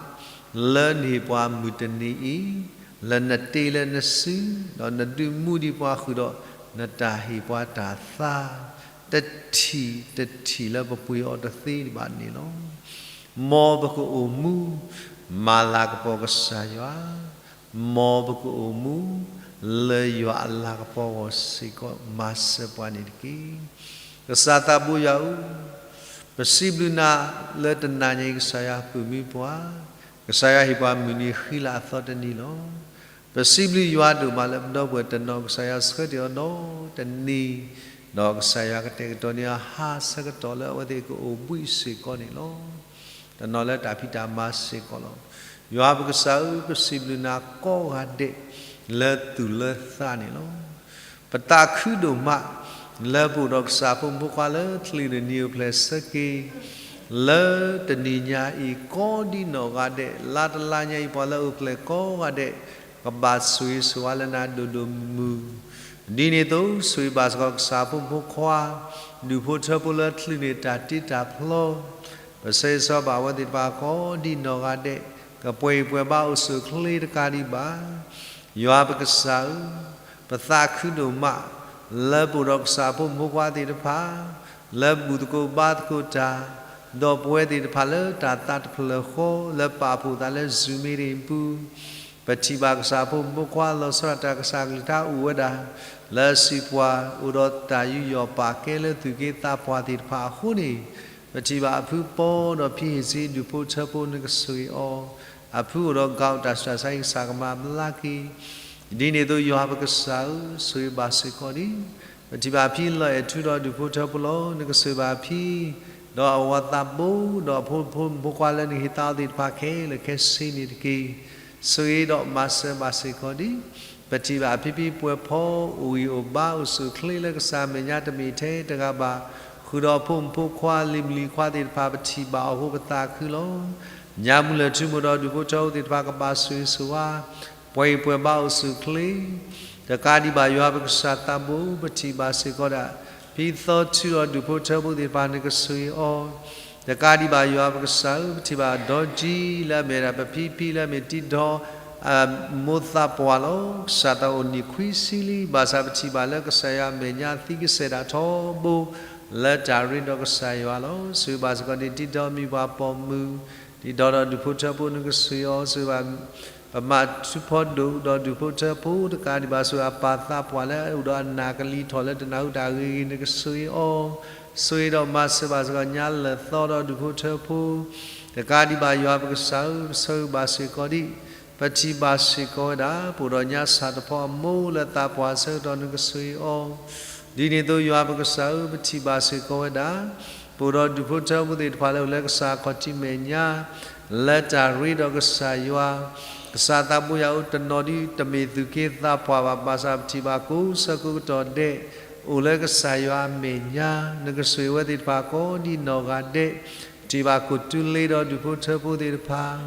လၢနဟ့ၣ်ပှၤမုၢ်တနံၤအံၤ လၢနတ့လၢနစု, ဒီးနဒုးမူဒံးပှၤဃုာ်ဒီး နတၢ်ဟ့ၣ်ပှၤတၢ်သါ တထံၣ်တထံၣ်လၢပပှ့ၤအီၤတသ့ဘၣ်န့ၣ်လီၤ. မ်ပကအိၣ်မူ မၤလၤကပီၤကစၢ်ယွၤ, မ်ပကအိၣ်မူ လၢယွၤအလၤကပီၤအဂီၢ်စ့ၢ်ကီး မၤစၢၤပှၤန့ၣ်တက့ၢ်. ကစၢ်သးဘိယွၤဧၢ, ပစံးဘျုးနၤလၢတနၤညါအံၤ ကစၢ်ယွၤပာ်မူပှၤ, ကစၢ်ယွၤဟ့ၣ်ပှၤမုၢ်နံၤဃံလၤအသီတနံၤလီၤ. ပစံးဘျုးယွၤဒိၣ်မးလၢပဒီပုၢ်ဝဲၢ်တနီၤ ကစၢ်ယွၤဆှၢတ့ၢ်အီၤဒီးတနံၤ, ဒီးကစၢ်ယွၤကတဲာ်ကတီၤန့ၢ်အဟါဆၢကတီၢ်လၢအဝဲသ့ၣ်ကအိၣ်ဘှံးစ့ၢ်ကီးန့ၣ်လီၤ. တနီၤလၢတၢ်ဖံးတၢ်မၤစ့ၢ်ကီးလီၤ. ယွၤပကစၢ်ဧၢ, ပစံးဘျုးနၤကိးဂၤဒဲး လၢသူၣ်လၢသးန့ၣ်လီၤ. ပသးခုဒိၣ်မး လၢပအိၣ်ဒီးကစၢ်ဖိမုၣ်ဖိခွါလၢချံးန့ၣ် နံၤအိၣ်ဖျဲၣ်ဆၢက့ၤ လၢတနံၤညါအံၤ ကိးဒံနီၢ်ဂၤဒဲး လါတလါညါအံၤ ပှၤလၢအအိၣ်ဖျဲၣ်ကိးဂၤဒဲး ကဘၣ်ဆိၣ်ဂ့ၤဆိၣ်ဝါလၢနၤဒိၣ်ဒိၣ်မုၢ်မုၢ်, ဒ်န့ၣ်အသိး ဆိၣ်ဂ့ၤဘၣ်စ့ၢ်ကီးကစၢ်ဖိမုၣ်ဖိခွါ ဒူၣ်ဖိထၢဖိလၢချံးန့ၣ် တၢ်တ့တၢ်ဖျီ ပဆၢဂ့ၤဆၢဝါဘၣ်အဝဲသ့ၣ်တဖၣ် ကိးဒံနီၢ်ဂၤဒဲး ကပှဲၤဂံၢ်ပှဲၤဘါအိၣ်ဆူၣ်အိၣ်ချ့တကးဒံးဘၣ်. ယွၤပကစၢ်ဧၢ, ပသးခုဒိၣ်မး လၢပအိၣ်ဒီးကစၢ်ဖိမုၣ်ဖိခွါသ့ၣ်တဖၣ် လၢဘူၣ်သကိးဘါသကိးတၢ်, ဒီးပဝဲသ့ၣ်တဖၣ်လၢတၢ်သးတဖျၢၣ်ဃီ လၢပာ်ဖှိၣ်သးလၢ Zoom meeting အပူၤ, ပထံၣ်ဘၣ်ကစၢ်ဖိမုၣ်ဖိခွါ လီၤဆီဒၣ်တၢ် ကစၢ်ကလုၢ်ကထါအိၣ်ဝဲဒၣ် လၢအစုပှၤ အိၣ်ဒီးတၢ်ယူးယီၣ်ပာ်ကဲလၢသူၣ်က့သးပှၢ်သ့ၣ်တဖၣ်အဃိန့ၣ်, ပထံၣ်ဘၣ်အဖုပီဒီး ဖံဟ့ၣ်ဆံ ဒူၣ်ဖိထၢဖိ နကဆိၣ်ဂ့ၤအီၤ, အဖုအိၣ်ဒီး gout တၢ်ဆူးတၢ်ဆါအံၤ ကစၢ်ကမၤဘျါက့ၤ ဒ်န့ၣ်အသိး ယွၤပကစၢ်ဧၢ, ဆိၣ်ဂ့ၤဘၣ်စ့ၢ်ကီးဒံး, ပထံၣ်ဘၣ်ဖံလီၤအဲၣ်ထူဒီး ဒူၣ်ဖိထၢဖိလီၤ. နကဆိၣ်ဂ့ၤဘၣ်ဖံ ဒီးအဝၤသးဘိ ဒီးအဖိမုၣ်ဖိခွါလၢနကဟ့ၣ်သါအီၤသ့ၣ်တဖၣ်ခဲလၢာ်ခဲဆ့န့ၣ်တက့ၢ်. ဆိၣ်ဂ့ၤဒီးမၤစၢၤဘၣ်စ့ၢ်ကီးဒံး, ပထံၣ်ဘၣ်အဖံဖံပှဲၤဖီ အိၣ်ဂံၢ်အိၣ်ဘါအိၣ်ဆူၣ်အိၣ်ချ့လၢကစၢ်မဲာ်ညါတမ့ၢ်ထဲတဂၤဘၣ်, ဃုာ်ဒီးအဖိမုၣ်ဖိခွါ လံၤမုၣ်လံၤခွါသ့ၣ်တဖၣ် ပထံၣ်ဘၣ်အီၤအဃိပသးခုလီၤ. ညါမုၢ်လၢၢ်ထူမိၢ်ဒီး ဒူၣ်ဖိထၢဖိသ့ၣ်တဖၣ် ကဘၣ်ဆိၣ်ဂ့ၤဆိၣ်ဝါ ပှဲၤဂံၢ်ပှဲၤဘါအိၣ်ဆူၣ်အိၣ်ချ့ တကးဒံးဘၣ် ယွၤပကစၢ်သးဘိ ပထံၣ်ဘၣ်စ့ၢ်ကီးဒၣ် ဖံသီထူဒီး ဒူၣ်ဖိထၢဖိသ့ၣ်တဖၣ် နကဆိၣ်ဂ့ၤအီၤ, တကးဒံးဘၣ် ယွၤပကစၢ်ဧၢ, ပထံၣ်ဘၣ်ဒီကံ လၢအမ့ၢ်ဒၣ် ပဖံဖံလၢအမ့ၢ်တံၤဒီး အမိၢ်သးပှၢ်လီၤ. ကစၢ်သးအိၣ်နံၣ်ခွံဆံလံ, ဘၣ်ဆၣ်ပထံၣ်ဘၣ်လၢကစၢ်ယွၤအမဲာ်ညါသံကစဲာ်ဒၣ်ထီဘိ လၢတၢ်ရ့ဒီးကစၢ်ယွၤလီၤ. ဆိၣ်ဂ့ၤဘၣ်စ့ၢ်ကီးန့ၣ် တံၤဒီးမံၤပှၤပိာ်မုၣ်, တံၤဒီးဒီးဒူၣ်ဖိထၢဖိ နကဆိၣ်ဂ့ၤအီၤ, ဆိၣ်ဂ့ၤဘၣ် ပမၤထူဖီဒိၣ်ဒီးဒူၣ်ဖိထၢဖိ တကးဒံးဘၣ် ဆိၣ်ဂ့ၤအပၢ်သးပှၢ်လၢအအိၣ်ဒီးအနၢ်ကလံၤထီၣ်လၢတနၢ်ဟူတၢ်ဂ့ၤဂ့ၤ နကဆိၣ်ဂ့ၤအီၤ, ဆိၣ်ဂ့ၤဒီးမၤစၢၤဘၣ်စ့ၢ်ကီး ညါလၢာ်သီဒီးဒူၣ်ဖိထၢဖိ တကးဒံးဘၣ် ယွၤပကစၢ်ဧၢ, ပဆၢဂ့ၤဘၣ်စ့ၢ်ကီးဒံး, ပထံၣ်ဘၣ်စ့ၢ်ကီးဝဲဒၣ် ပအိၣ်ဒီးညါဆၣ်တဖီအမိၢ်လၢသးပှၢ်ဆၢကတီၢ် နကဆိၣ်ဂ့ၤအီၤ, ဒ်န့ၣ်အသိး ယွၤပကစၢ်ဧၢ, ပထံၣ်ဘၣ်စ့ၢ်ကီးဝဲဒၣ် ပအိၣ်ဒီးဒူၣ်ဖိထၢဖိသ့ၣ်တဖၣ်လၢအိၣ်လၢကစၢ်ခီၣ်ထံးမဲာ်ညါ လၢတၢ်ရ့ဒီးကစၢ်ယွၤ ကစၢ်သးဘိယွၤဧၢ, တနီၤဒုတမ့ၢ်သူၣ်က့သးပှၢ်ဘၣ်, ဘၣ်ဆၣ်ပထံၣ်ဘၣ်ကိးဆၢကိးကတီၢ်ဒဲး, အိၣ်လၢကစၢ်ယွၤအမဲာ်ညါ, နကဆိၣ်ဂ့ၤဝဲသ့ၣ်တဖၣ်ကိးဒ်နီၢ်ဂၤဒဲး, ပထံၣ်ဘၣ်ခိၣ်တူလ့ဒီးဒူၣ်ဖိထၢဖိသ့ၣ်တဖၣ်,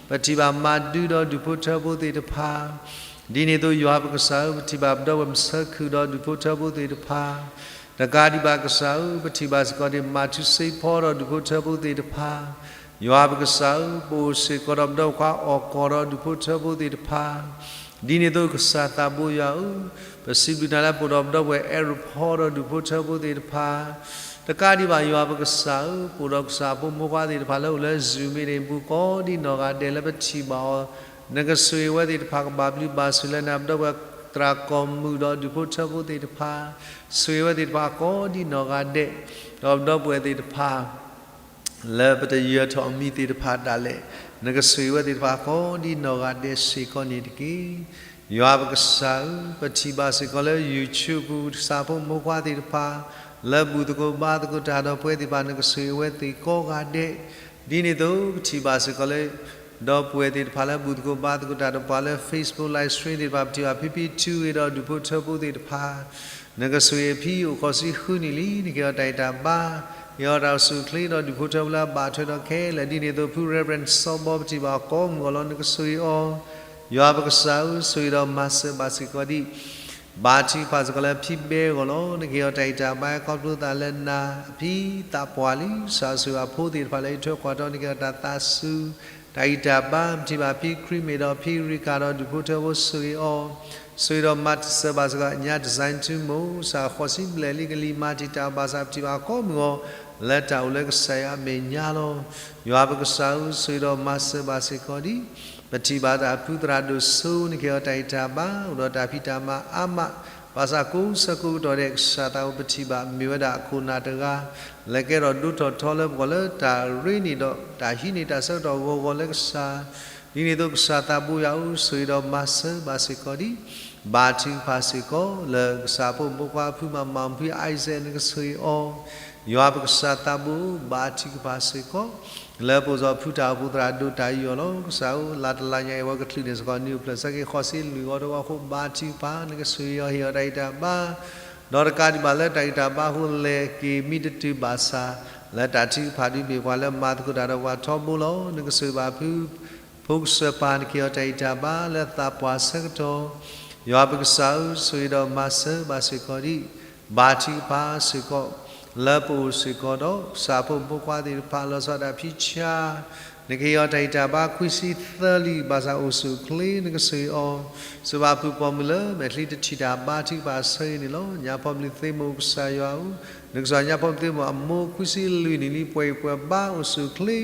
ပထံၣ်ဘၣ်မၤဒုဒီးဒူၣ်ဖိထၢဖိသ့ၣ်တဖၣ်, ဒ်န့ၣ်အသိးယွၤပကစၢ်ဧၢ, ပထံၣ်ဘၣ်ပဒီပုၢ်ဝဲၢ်မုၣ်ဆၢခုၣ်ဒီးဒူၣ်ဖိထၢဖိသ့ၣ်တဖၣ်, တကးဒံးဘၣ်ကစၢ်ဧၢ, ပထံၣ်ဘၣ်စ့ၢ်ကီးန့ၣ် မၤထူစ့ဖီဒီးဒူၣ်ဖိထၢဖိသ့ၣ်တဖၣ်, ယွၤပကစၢ်ဧၢ, ပအိၣ်စ့ၢ်ကီးဒီးပဒီပုၢ်ဝဲၢ်ခွါအီၣ်ကီၢ်ဒီးဒူၣ်ဖိထၢဖိသ့ၣ်တဖၣ်, ဒ်န့ၣ်အသိးကစၢ်သးဘိယွၤဧၢ, ပစံးဘျုးနၤလၢပအိၣ်ဒီးပဒီပုၢ်ဝဲၢ်အဲၣ်ရဖီဒီးဒူၣ်ဖိထၢဖိသ့ၣ်တဖၣ်, တကးဒံးဘၣ်ယွၤပကစၢ်ဧၢ, ပအိၣ်ဒီးကစၢ်ဖိမိၢ်ပှၢ်သ့ၣ်တဖၣ်လၢအိၣ်လၢ Zoom မ့ၢ်ဂ့ၤ ပူၤကိးဒ်နီၢ်ဂၤဒဲးလၢပထံၣ်ဘၣ်အီၤ, နကဆိၣ်ဂ့ၤဝဲသ့ၣ်တဖၣ်ကဘၣ်ဘျုးဘၣ်ဆိၣ်လၢနၤ, ပဒီပုၢ်ဝဲၢ်သရၣ်ကီၢ်မုၢ်ဒီးဒူၣ်ဖိထၢဖိသ့ၣ်တဖၣ်, ဆိၣ်ဂ့ၤဝဲသ့ၣ်တဖၣ်ကိးဒ်နီၢ်ဂၤဒဲး, ဒီးပဒီပုၢ်ဝဲၢ်သ့ၣ်တဖၣ် လၢပတယၢၤထီၣ်အမံၤသ့ၣ်တဖၣ်ဒၣ်လဲာ်, နကဆိၣ်ဂ့ၤဝဲသ့ၣ်တဖၣ်ကိးဒ်နီၢ်ဂၤဒဲးစ့ၢ်ကီးန့ၣ်တက့ၢ်. ယွၤပကစၢ်ဧၢ, ပထံၣ်ဘၣ်စ့ၢ်ကီးလၢ YouTube ပူၤ ကစၢ်ဖိမိၢ်ပှၢ်သ့ၣ်တဖၣ် လၢဘူၣ်သကိးဘါသကိးတၢ်ဒီးပဝဲသ့ၣ်တဖၣ် နကဆိၣ်ဂ့ၤဝဲသ့ၣ်ကိးဂၤဒဲး, ဒ်န့ၣ်အသိးပထံၣ်ဘၣ်စ့ၢ်ကီးလၢ ဒီပုၢ်ဝဲၢ်သ့ၣ်တဖၣ်လၢဘူၣ်သကိးဘါသကိးတၢ်ဒီးပှၤလၢ Facebook Live Stream သ့ၣ်တဖၣ် ပထံၣ်ဘၣ်ဖံဖံထူဂ့ၤဒီးဒူၣ်ဖိထၢဖိသ့ၣ်တဖၣ်, နကဆိၣ်ဂ့ၤဖံအိၣ်ဃီၤဆံဃုနံၣ်လံ, နကဟ့ၣ်အီၤတၢ်ဂံၢ်တၢ်ဘါ, ဟ့ၣ်အီၤတၢ်အိၣ်ဆူၣ်အိၣ်ချ့ဒီးဒူၣ်ဖိထၢဖိလၢအဘၣ်ထွဲဒီးခဲလၢာ်, ဒ်န့ၣ်အသိးဖု Reverend စီၤဘီ ပထံၣ်ဘၣ်ကိးမုၢ်အီၤလီၤ, နကဆိၣ်ဂ့ၤအီၤ, ယွၤပကစၢ်ဧၢ, ဆိၣ်ဂ့ၤဒီးမၤစၢၤဘၣ်စ့ၢ်ကီးဒံး ဘါထုကဖၣ်စ့ၢ်ကီးလၢအဖံဘဲအဂီၢ်လီၤ. နကဟ့ၣ်အီၤတၢ်ဂံၢ်တၢ်ဘါ ခီဖျိသးလၢနၤအဖံသးပှၢ်လံ, ကစၢ်ဆိၣ်ဂ့ၤအဖိသ့ၣ်တဖၣ်လၢအံးထွဲကွၢ်ထွဲ နကဟ့ၣ်အီၤတၢ်သးစူၤ တၢ်ဂံၢ်တၢ်ဘါ, ပထံၣ်ဘၣ်ဖံခရံာ်မ့ၢ်ဒီးဖံရံးကၤဒီးဒူၣ်ဖိထၢဖိဆိၣ်ဂ့ၤအီၤ, ဆိၣ်ဂ့ၤဒီးမၤစၢၤဘၣ်စ့ၢ်ကီးညါ design ထူမိၢ် ကစၢ်ဃိးဆံဘျဲၣ်လံ ကလံၤမၤတံာ်တာ်ဘၣ်ဆၣ် ပထံၣ်ဘၣ်ကိးမုၢ်အီၤ လၢတၢ်အိၣ်လၢကစၢ်ယွၤအမဲာ်ညါလီၤ. ယွၤပကစၢ်ဧၢ, ဆိၣ်ဂ့ၤဒီးမၤစၢၤဘၣ်စ့ၢ်ကီးဒံး ပထံၣ်ဘၣ်တၢ်ဖုသရၣ်ဒိၣ်စိ နကဟ့ၣ်အီၤတၢ်ဂံၢ်တၢ်ဘါ အိၣ်ဒီးတၢ်ဖံးတၢ်မၤအါမး, ဘၣ်ဆၣ်ကိးဆၢကိးကတီၢ်ဒဲး ကစၢ်သးအိၣ်ပထံၣ်ဘၣ် မ့ၢ်ဝဲဒၣ်အခိၣ်နၢ်တဂၤ လဲၤကဲထီၣ်ဒိၣ်ထီၣ်ထီလၢပဂီၢ်လၢတၢ်ရ့န့ၢ်ဒီးတၢ်ဟံးန့ၢ်တၢ်ဆၢကတီၢ်ဂီၤဂီၤလၢကစၢ်, ဒ်န့ၣ်အသိးကစၢ်သးဘိယွၤဧၢ, ဆိၣ်ဂ့ၤဒီးမၤစၢၤဘၣ်စ့ၢ်ကီးဒံး ဘါထုကဖၣ်စ့ၢ်ကီးလၢကစၢ်ဖိမိၢ်ပှၢ်ဖုမၤမၤဖု Isaac နကဆိၣ်ဂ့ၤအီၤ, ယွၤပကစၢ်သးဘိဧၢ, ဘါထုကဖၣ်စ့ၢ်ကီး လၢပအိၣ်ဒီးဖုတၢ်အိၣ်ဖှိၣ်သရၣ်ဒိၣ်တၢ်အံၤအီၤလီၤ. ကစၢ်ဧၢ, လါတလါညါအံၤ အဝဲကချုးန့ၢ်စ့ၢ်ကီးနံၣ်အိၣ်ဖျဲၣ်ဆၢက့ၤဃိးဆံလွံၢ်ဂီၤတဝီအဃိ ဘါထုကဖၣ် နကဆိၣ်ဂ့ၤအီၤ ဟ့ၣ်အီၤတၢ်ဂံၢ်တၢ်ဘါ, ဒီးတကးဒံးဘၣ်လၢတၢ်ဂံၢ်တၢ်ဘါအဃိလဲၤက့ၤမံတတုၤဘၣ်ဆၣ် လၢတၢ်ထုကဖၣ်ဒ်မ့ၢ်ပှၤလၢမၤသကိးတၢ်ဒီးပှၤထီဘိလီၤ. နကဆိၣ်ဂ့ၤဘၣ်ဖု ဖိကစၢၢ်ပၢ် နကဟ့ၣ်အီၤတၢ်ဂံၢ်တၢ်ဘါလၢသးပှၢ်ဆၢကတီၢ်, ယွၤပကစၢ်ဧၢ, ဆိၣ်ဂ့ၤဒီးမၤစၢၤဘၣ်စ့ၢ်ကီးဒံး ဘါထုကဖၣ်စ့ၢ်ကီး လၢပအိၣ်စ့ၢ်ကီးဒီး ကစၢ်ဖိမိၢ်ပှၢ်သ့ၣ်တဖၣ် လီၤဆီဒၣ်တၢ်ဖံးဆါ, နကဟ့ၣ်အီၤတၢ်ဂံၢ်တၢ်ဘါခွံဆံသၢလံ ဘၣ်ဆၣ်အိၣ်ဆူၣ်အိၣ်ချ့ နကဆိၣ်ဂ့ၤအီၤ, ဆိၣ်ဂ့ၤဘၣ်ဖုပိာ်မုၣ်လၢမဲာ်ချံတထံၣ်တၢ်ဘါထုကဖၣ်ဆၢအံၤန့ၣ်လီၤ. ညါဖီပျံၤသ့မိၢ်ကစၢ်ယွၤဧၢ, နကစၢ်ညါဖီပျံၤသ့မိၢ်အမိၢ်ခွံဆံလွံၢ်နံၣ်လံ ပှဲၤအံၤပှဲၤဘါအိၣ်ဆူၣ်အိၣ်ချ့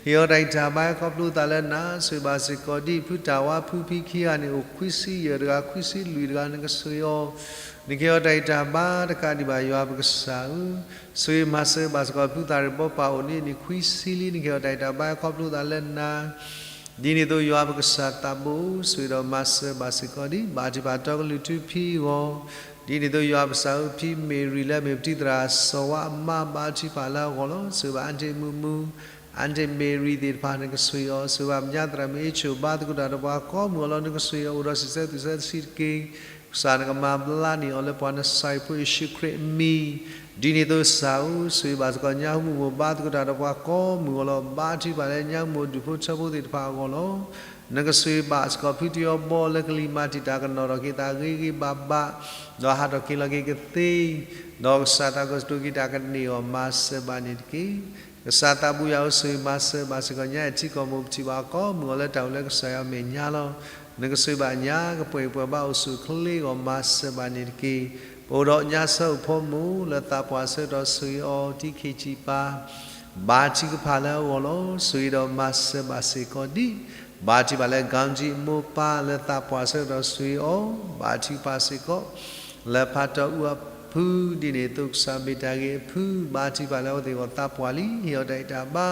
ဟ့ၣ်အီၤတၢ်ဂံၢ်တၢ်ဘါခီဖျိသးလၢနၤ, ဆိၣ်ဂ့ၤဘၣ်စ့ၢ်ကီးဒံး ဖုတၢ်ဝါဖုဖံခံဂၤန့ၣ် အိၣ်ခွံဆံယဲၢ်တဂၤ ခွံဆံလွံၢ်တဂၤ နကဆိၣ်ဂ့ၤအီၤ, နကဟ့ၣ်အီၤတၢ်ဂံၢ်တၢ်ဘါတကးဒံးဘၣ် ယွၤပကစၢ်ဧၢ, ဆိၣ်ဂ့ၤမၤစၢၤဘၣ်စ့ၢ်ကီးဖုသးရ့ၣ်ဘီပၢ်အိၣ်န့ၣ် နံၣ်ခွံဆံလံ နကဟ့ၣ်အီၤတၢ်ဂံၢ်တၢ်ဘါခီဖျိသးလၢနၤ ဒ်န့ၣ်အသိးယွၤပကစၢ်သးဘိဧၢ, ဆိၣ်ဂ့ၤဒီးမၤစၢၤဘၣ်စ့ၢ်ကီးဒံး ဘါထုကဖၣ်တီကလုၢ်ထူဖံအဂီၢ်, ဒ်န့ၣ်အသိးယွၤပကစၢ်ဧၢ, ဖံမ့ၢ်ရံၤလၢမ့ၢ်ပတံၤသရၣ်စီၤဝါအမါ ဘါထုကဖၣ်လၢအဂီၢ်လီၤ. ဆိၣ်ဂ့ၤဘၣ်အါတ့ၢ်မုၢ်မုၢ်, အါတ့ၢ်မ့ၢ်ရံၤသ့ၣ်တဖၣ် နကဆိၣ်ဂ့ၤအီၤ, ဆိၣ်ဂ့ၤဘၣ်ပညါသရၣ်မုၣ်အ့ၣ်ဆိၣ် ဘါသကိးတၢ်ဒီးပှၤကိးမုၢ်အီၤလီၤ. နကဆိၣ်ဂ့ၤအီၤ အိၣ်ဒီးစံးဆၢသူၣ်ဆၢတဆံးတက့ၢ်. ကစၢ်နကမၤဘျါန့ၢ်အီၤလၢပှၤနစၢ်ဖိယ့ၣ်ၡူးခရံာ်အမံၤ, ဒ်န့ၣ်အသိးကစၢ်ဧၢ, ဆိၣ်ဂ့ၤဘၣ်စ့ၢ်ကီးညါဟူမုၢ်မိၢ် ဘါသကိးတၢ်ဒီးပှၤကိးမုၢ်အီၤလီၤ. ဘါထုကဖၣ်လၢညါဟူမုၢ်ဒူၣ်ဖိထၢဖိသ့ၣ်တဖၣ်အဂီၢ်လီၤ. နကဆိၣ်ဂ့ၤဘၣ်စ့ၢ်ကီးဖုတယီဘီလၢကလံၤမၤတံာ်တာ်ကနီၤထီၣ်က့ၤသးဂ့ၤဂ့ၤဘၣ်ဘၣ်, ဒီးဟးထီၣ်က့ၤလီၤက့ၤကသ့, ဒီးကစၢ်သးကတိၤက့ၤတၢ်ကန့ၢ်အီၤ မၤစၢၤဘၣ်န့ၣ်တက့ၢ်. ကစၢ်သးဘိယွၤဧၢ, ဆိၣ်ဂ့ၤမၤစၢၤဘၣ်စ့ၢ်ကီးညါ ထံကီၢ်မိၢ် ပထံၣ်ဘၣ်ကိးမုၢ်အီၤလၢတၢ်အိၣ်လၢကစၢ်ယွၤအမဲာ်ညါလီၤ. နကဆိၣ်ဂ့ၤဘၣ်ညါ ကပှဲၤပှဲၤဘါအိၣ်ဆူၣ်အိၣ်ချ့အဂီၢ် မၤစၢၤဘၣ်န့ၣ်တက့ၢ်. ပအိၣ်ဒီးညါဆၢအိၣ်ဖိမိၢ် လၢသးပှၢ်ဆၢကတီၢ် ဆိၣ်ဂ့ၤအီၤ တံခံးဆံးပၢ် ဘါထုကဖၣ်လၢအဂီၢ်လီၤ. ဆိၣ်ဂ့ၤဒီးမၤစၢၤဘၣ်စ့ၢ်ကီးဒံး ဘါထုကဖၣ်လၢ ကၠီကၠံမိၢ်ပၢ် လၢသးပှၢ်ဆၢကတီၢ် ဆိၣ်ဂ့ၤအီၤ ဘါထုကဖၣ်စ့ၢ်ကီး လၢဖးတီၢ်အူအဖု ဒ်န့ၣ်အသိးကစၢ်မ့ၢ်တၢ်ဂ့ၤအဖု ဘါထုကဖၣ်လၢအဝဲသ့ၣ်အဂီၢ်သးပှၢ်လံ ဟ့ၣ်အီၤတၢ်ဂံၢ်တၢ်ဘါ.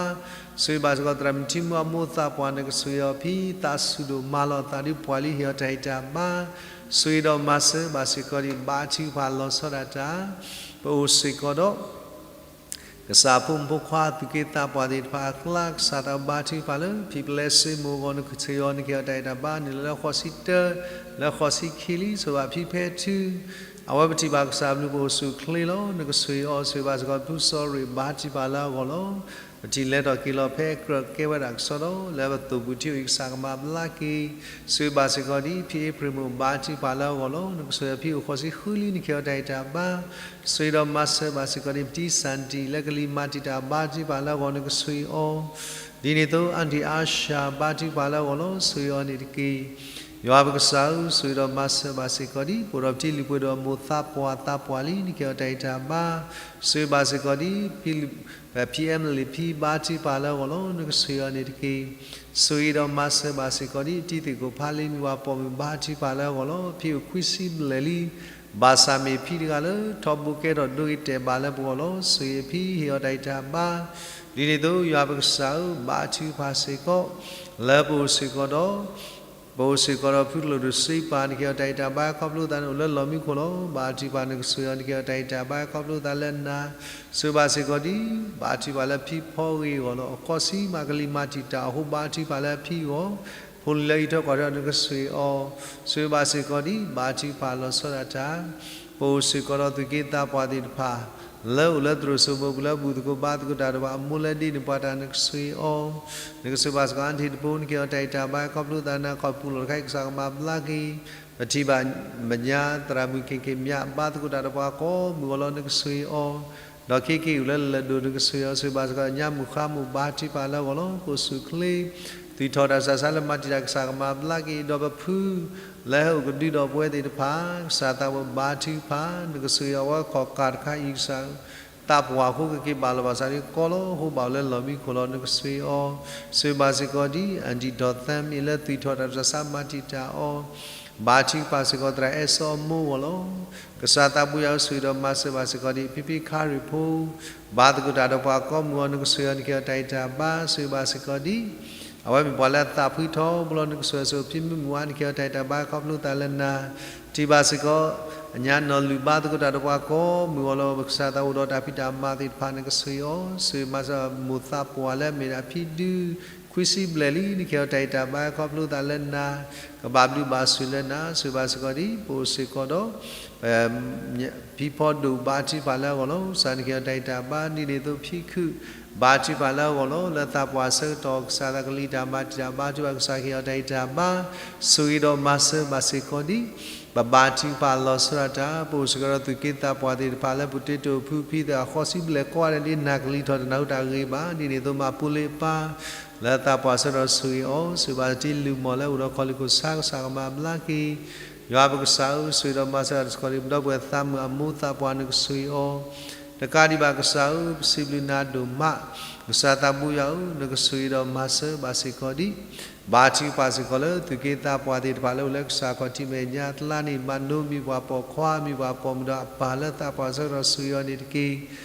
ဆိၣ်ဂ့ၤဘၣ်စ့ၢ်ကီးသရၣ်မုၣ်ထံမူအမိၢ်သးပှၢ် နကဆိၣ်ဂ့ၤအီၤဖံသးစူၤဒိၣ်မးလီၤ သးဒုးပှၢ်လံ ဟ့ၣ်အီၤတၢ်ဂံၢ်တၢ်ဘါ. ဆိၣ်ဂ့ၤဒီးမၤစၢၤဘၣ်စ့ၢ်ကီးဒံး ဘါထုကဖၣ်လီၤဆီဒၣ်တၢ် ပအိၣ်စ့ၢ်ကီးဒီး ကစၢ်ဖိမုၣ်ဖိခွါသူၣ်က့သးပှၢ်သ့ၣ်တဖၣ်အကျါ ကစၢ်သးဘါထုကဖၣ်လၢ ဖံပလဲစ့မိၢ်အဂီၢ် နကဆိၣ်ဂ့ၤအီၤ နကဟ့ၣ်အီၤတၢ်အဲၣ်တၢ်ဘါ နုာ်လီၤလၢဃိးဆံတၢ လၢဃိးဆံခံလံ ဆိၣ်ဂ့ၤဘၣ်ဖံဖဲထု အဝဲပထံၣ်ဘၣ်ကစၢ်ဘျုးပအိၣ်ဆူၣ်အိၣ်ချ့လီၤ. နကဆိၣ်ဂ့ၤအီၤ ဆိၣ်ဂ့ၤဘၣ်စ့ၢ်ကီးဖုစီၤရ့ၣ် ဘါထုကဖၣ်လၢအဂီၢ်လီၤ. ပထံၣ်လဲၤထီၣ်က့ၤလီၤဖဲအကြၢးကဲဝဲဒၣ်ကစီဒီ လၢပသိၣ်ပူၤထံအိၣ်အံၤ ကစၢ်ကမၤဘျါက့ၤ ဆိၣ်ဂ့ၤဘၣ်စ့ၢ်ကီးဒ် ဖံအ့ဖြ့ၣ်မိၢ် ဘါထုကဖၣ်လၢအဂီၢ်လီၤ. နကဆိၣ်ဂ့ၤအီၤ ဖံအိၣ်ဃိးဆံဃုလံ နကဟ့ၣ်အီၤတၢ်အဲၣ်တၢ်ဘါ ဆိၣ်ဂ့ၤဒီးမၤစၢၤဘၣ်စ့ၢ်ကီးဒ် ပတံစၣ်တံၣ် လၢကလံၤမၤတံာ်တာ် ဘါထုကဖၣ်လၢအဂီၢ် နကဆိၣ်ဂ့ၤအီၤ ဒ်န့ၣ်အသိး အၣ်ဒံၣ်အါရှၢ် ဘါထုကဖၣ်လၢအဂီၢ်လီၤ. ဆိၣ်ဂ့ၤအီၤန့ၣ်တက့ၢ်. ယွၤပကစၢ်ဧၢ, ဆိၣ်ဂ့ၤဒီးမၤစၢၤဘၣ်စ့ၢ်ကီးဒ် ပအိၣ်ဒီးပတံၤလုၢ်ပှဲၤဒီးမိၢ်သးပှၢ်သးပှၢ်လံ နကဟ့ၣ်အီၤတၢ်အဲၣ်တၢ်ဘါ ဆိၣ်ဂ့ၤဘၣ်စ့ၢ်ကီးဒ် ဖံ ဖံအဲမလ့ၣ်ဖံ ဘါထုကဖၣ်လၢအဂီၢ်လီၤ. နကဆိၣ်ဂ့ၤအီၤန့ၣ်တက့ၢ်. ဆိၣ်ဂ့ၤဒီးမၤစၢၤဘၣ်စ့ၢ်ကီးဒ် တံၤသ့ၣ်ကိၣ်ဖးလံ မုၢ်ပှၢ်ပိာ်မုၣ် ဘါထုကဖၣ်လၢအဂီၢ်လီၤ. ဖံအိၣ်ခွံဆံဘျဲၣ်လံ ဘၣ်ဆၣ်မ့ၢ်ဖံတဂၤလၢ ထီဘိကဲထီၣ်ဒိဂ့ၤတဲာ်ဘၣ်လၢပဂီၢ်လီၤ. ဆိၣ်ဂ့ၤအဖံ ဟ့ၣ်အီၤတၢ်အဲၣ်တၢ်ဘါ ဒ်န့ၣ်အသိး ယွၤပကစၢ်ဧၢ, ဘါထုကဖၣ်စ့ၢ်ကီး လၢပအိၣ်စ့ၢ်ကီးဒီး ပအိၣ်စ့ၢ်ကီးဒီးဖုကလိာ်ဒိၣ်စ့ပၢ် နကဟ့ၣ်အီၤတၢ်အဲၣ်တၢ်ဘါ ခီဖျိသးန့ၣ်အိၣ်လၢလီၢ်မံခိၣ်လီၤ. ဘါထုကဖၣ် နကဆိၣ်ဂ့ၤအီၤ နကဟ့ၣ်အီၤတၢ်အဲၣ်တၢ်ဘါ ခီဖျိသးလၢနၤ ဆိၣ်ဂ့ၤဘၣ်စ့ၢ်ကီးဒ် ဘါထုကဖၣ်လၢဖံဖီဂ့ၢ်အဂီၢ်လီၤ. အဃိစံးမး ကလံၤမၤတံာ်တာ်အဃိ ဘါထုကဖၣ်လၢအဖံအဂီၢ် ဖိလံၤလၢအအံးထွဲကွၢ်ထွဲအီၤ နကဆိၣ်ဂ့ၤအီၤ ဆိၣ်ဂ့ၤဘၣ်စ့ၢ်ကီးဒ် ဘါထုကဖၣ်လီၤဆီဒၣ်တၢ် ပအိၣ်စ့ၢ်ကီးဒီးသူၣ်က့သးပှၢ်သ့ၣ်တဖၣ် လၢအိၣ်လၢသရိာ်စိမိးပူၤ လၢဘူၣ်သကိးဘါသကိးတၢ်ဒီးပှၤ အမိၢ်လၢဒ့န့ၢ်ပှၤတၢ် နကဆိၣ်ဂ့ၤအီၤ နကဆိၣ်ဂ့ၤဘၣ်စ့ၢ်ကီး အါထံတဖိ နကဟ့ၣ်အီၤတၢ်အဲၣ်တၢ်ဘါ ခီဖျိသးနၤ ခီပူၤလီၤတခါအံၤ ကစၢ်ကမၤဘျါက့ၤ ပထံၣ်ဘၣ်မဲာ်ညါ သရၣ်မုၣ်ခ့ၣ်ခ့ၣ်မၠး ဘါသကိးတၢ်ဒီးပှၤကိးမုၢ်အဂီၢ်လီၤ နကဆိၣ်ဂ့ၤအီၤ ဒီးခ့ခ့ၣ်အံၤအိၣ်လၢလၢၢ်ဒိၣ် နကဆိၣ်ဂ့ၤအီၤ ဆိၣ်ဂ့ၤဘၣ်စ့ၢ်ကီး ညါမုၢ်ဃါမုၢ် ဘါထုကဖၣ်လၢအဂီၢ်လီၤ. ပအိၣ်ဆူၣ်အိၣ်ချ့ သွံၣ်ထီၣ်တၢ်ဆးဆါလၢမၤတံာ်တာ် ကစၢ်ကမၤဘျါက့ၤ ဒီးပဖု လၢဟဲအိၣ်ကဒုဒီးပဝဲသ့ၣ်တဖၣ် ကစၢ်သးဘိဘါထုကဖၣ် နကဆိၣ်ဂ့ၤအဝဲခီၣ်ကၢ်တခါအံၤ ကစၢ် သးပှၢ်အဃိကက့ၤဘၣ်လီၤဘၣ်ဆၣ်ဒ်ကီလီၤ ဟိဘၣ်အိၣ်လၢလီၢ်မံခိၣ်လီၤ နကဆိၣ်ဂ့ၤအီၤ ဆိၣ်ဂ့ၤဘၣ်စ့ၢ်ကီးဒ် အၣ်ဒံၣ်ဒီးသၢမံၤလၢသွံၣ်ထီၣ်တၢ်ဆးဆါမၤတံာ်တာ်အီၤ ဘါထုကဖၣ်စ့ၢ်ကီး သရၣ်အဲၣ်စီအမိၢ်အဂီၢ်လီၤ. ကစၢ်သးဘိယွၤဧၢ ဆိၣ်ဂ့ၤဒီးမၤစၢၤဘၣ်စ့ၢ်ကီးဒ် ဖံဖံခါရံၣ်ဖိ ဘါသကိးတၢ်ဒီးပှၤကိးမုၢ်အဂီၢ် နကဆိၣ်ဂ့ၤအီၤ နကဟ့ၣ်အီၤတၢ်အဲၣ်တၢ်ဘါ ဆိၣ်ဂ့ၤဘၣ်စ့ၢ်ကီးဒ် အဝဲမ့ၢ်ပှၤလၢအသးဖှံထီဘိလီၤ နကဆိၣ်ဂ့ၤအီၤ ဆိၣ်ဂ့ၤဖံမုၢ်မုၢ်ဝါ နကဟ့ၣ်အီၤတၢ်အဲၣ်တၢ်ဘါ ခီဖျိသးလၢနၤ ထံၣ်ဘၣ်စ့ၢ်ကီး အညါနီၢ်လုၢ် ဘါသကိးတၢ်ဒီးပှၤကိးမုၢ်အဂီၢ်လီၤ. ပကစၢ်သးအိၣ်ဒီးတၢ်ဖံးတၢ်မၤသ့ၣ်တဖၣ် နကဆိၣ်ဂ့ၤအီၤ ဆိၣ်ဂ့ၤမၤစၢၤမိၢ်သးပှၢ်လၢအမ့ၢ်ဒၣ်ဖံဒု ခွံဆံဘျဲၣ်လံ နကဟ့ၣ်အီၤတၢ်အဲၣ်တၢ်ဘါ ခီဖျိသးလၢနၤ ကဘၣ်ဘျုးဘၣ်ဆိၣ်လၢနၤ ဆိၣ်ဂ့ၤဘၣ်စ့ၢ်ကီးဒ် ပအိၣ်စ့ၢ်ကီးဒီး ဖံဖီဒိၣ် ဘါထုကဖၣ်လၢအဂီၢ်လီၤ. ကစၢ် နကဟ့ၣ်အီၤတၢ်အဲၣ်တၢ်ဘါ ဒ်န့ၣ်အသိး ဖံခုၣ် ဘါထုကဖၣ်လၢအဂီၢ်လီၤ. လၢသးပှၢ်အဆၢကတီၢ် ကစၢ်သးကလံၤတၢ်မၤတံာ်တာ် ဘါထုကဖၣ် ကစၢ်ကဟ့ၣ်အီၤတၢ်အဲၣ်တၢ်ဘါ ဆိၣ်ဂ့ၤဒီးမၤစၢၤဘၣ်စ့ၢ်ကီးဒ် ပဘါထုကဖၣ်လီၤဆီဒၣ်တၢ် ပအိၣ်စ့ၢ်ကီးဒီးသူၣ်က့သးပှၢ်သ့ၣ်တဖၣ်လၢ ပတ့တိၣ်ဖုဖံသ့ၣ် အဃိစံးဘျဲၣ်ကိးဂၤဒဲးလံ နၢ်ကလံၤထီၣ်တနၢ်ဟူတၢ်ဂ့ၤဘၣ် ဒ်န့ၣ်အသိး မၤပူၤလၢပၢ် လၢသးပှၢ်အဆၢကတီၢ်ဆိၣ်ဂ့ၤအီၤ ဆိၣ်ဂ့ၤဘၣ်တံၤလုၢ်မီၢ်လၢအိၣ်ဒီးခီၣ်လ့ၢ်ခိၣ်ဆါ ကစၢ်ကမၤဘျါက့ၤ ယွၤပကစၢ်ဧၢ ဆိၣ်ဂ့ၤဒီးမၤစၢၤစ့ၢ်ကီးဒ် ပဒီပုၢ်ဝဲၢ်သးမုၣ်အမိၢ်သးပှၢ် နကဆိၣ်ဂ့ၤအီၤ တကးဒံးဘၣ်ကစၢ်ဧၢ ပစံးဘျုးနၤဒိၣ်မး ကစၢ်သးဘိယွၤဧၢ နကဆိၣ်ဂ့ၤဒီးမၤစၢၤဘၣ်စ့ၢ်ကီးဒ် ဘါထုကဖၣ်စ့ၢ်ကီးလၢ သူၣ်က့သးပှၢ်သ့ၣ်တဖၣ်လၢအိၣ်လၢကစၢ်ခီၣ်ထံးမဲာ်ညါအကျါန့ၣ် မၤနိမံၤပှၤပိာ်ခွါ မံၤပှၤပိာ်မုၣ်ဒီးအပၢ်လၢသးပှၢ်ဆၢကတီၢ်ဆိၣ်ဂ့ၤအီၤန့ၣ်တက့ၢ်.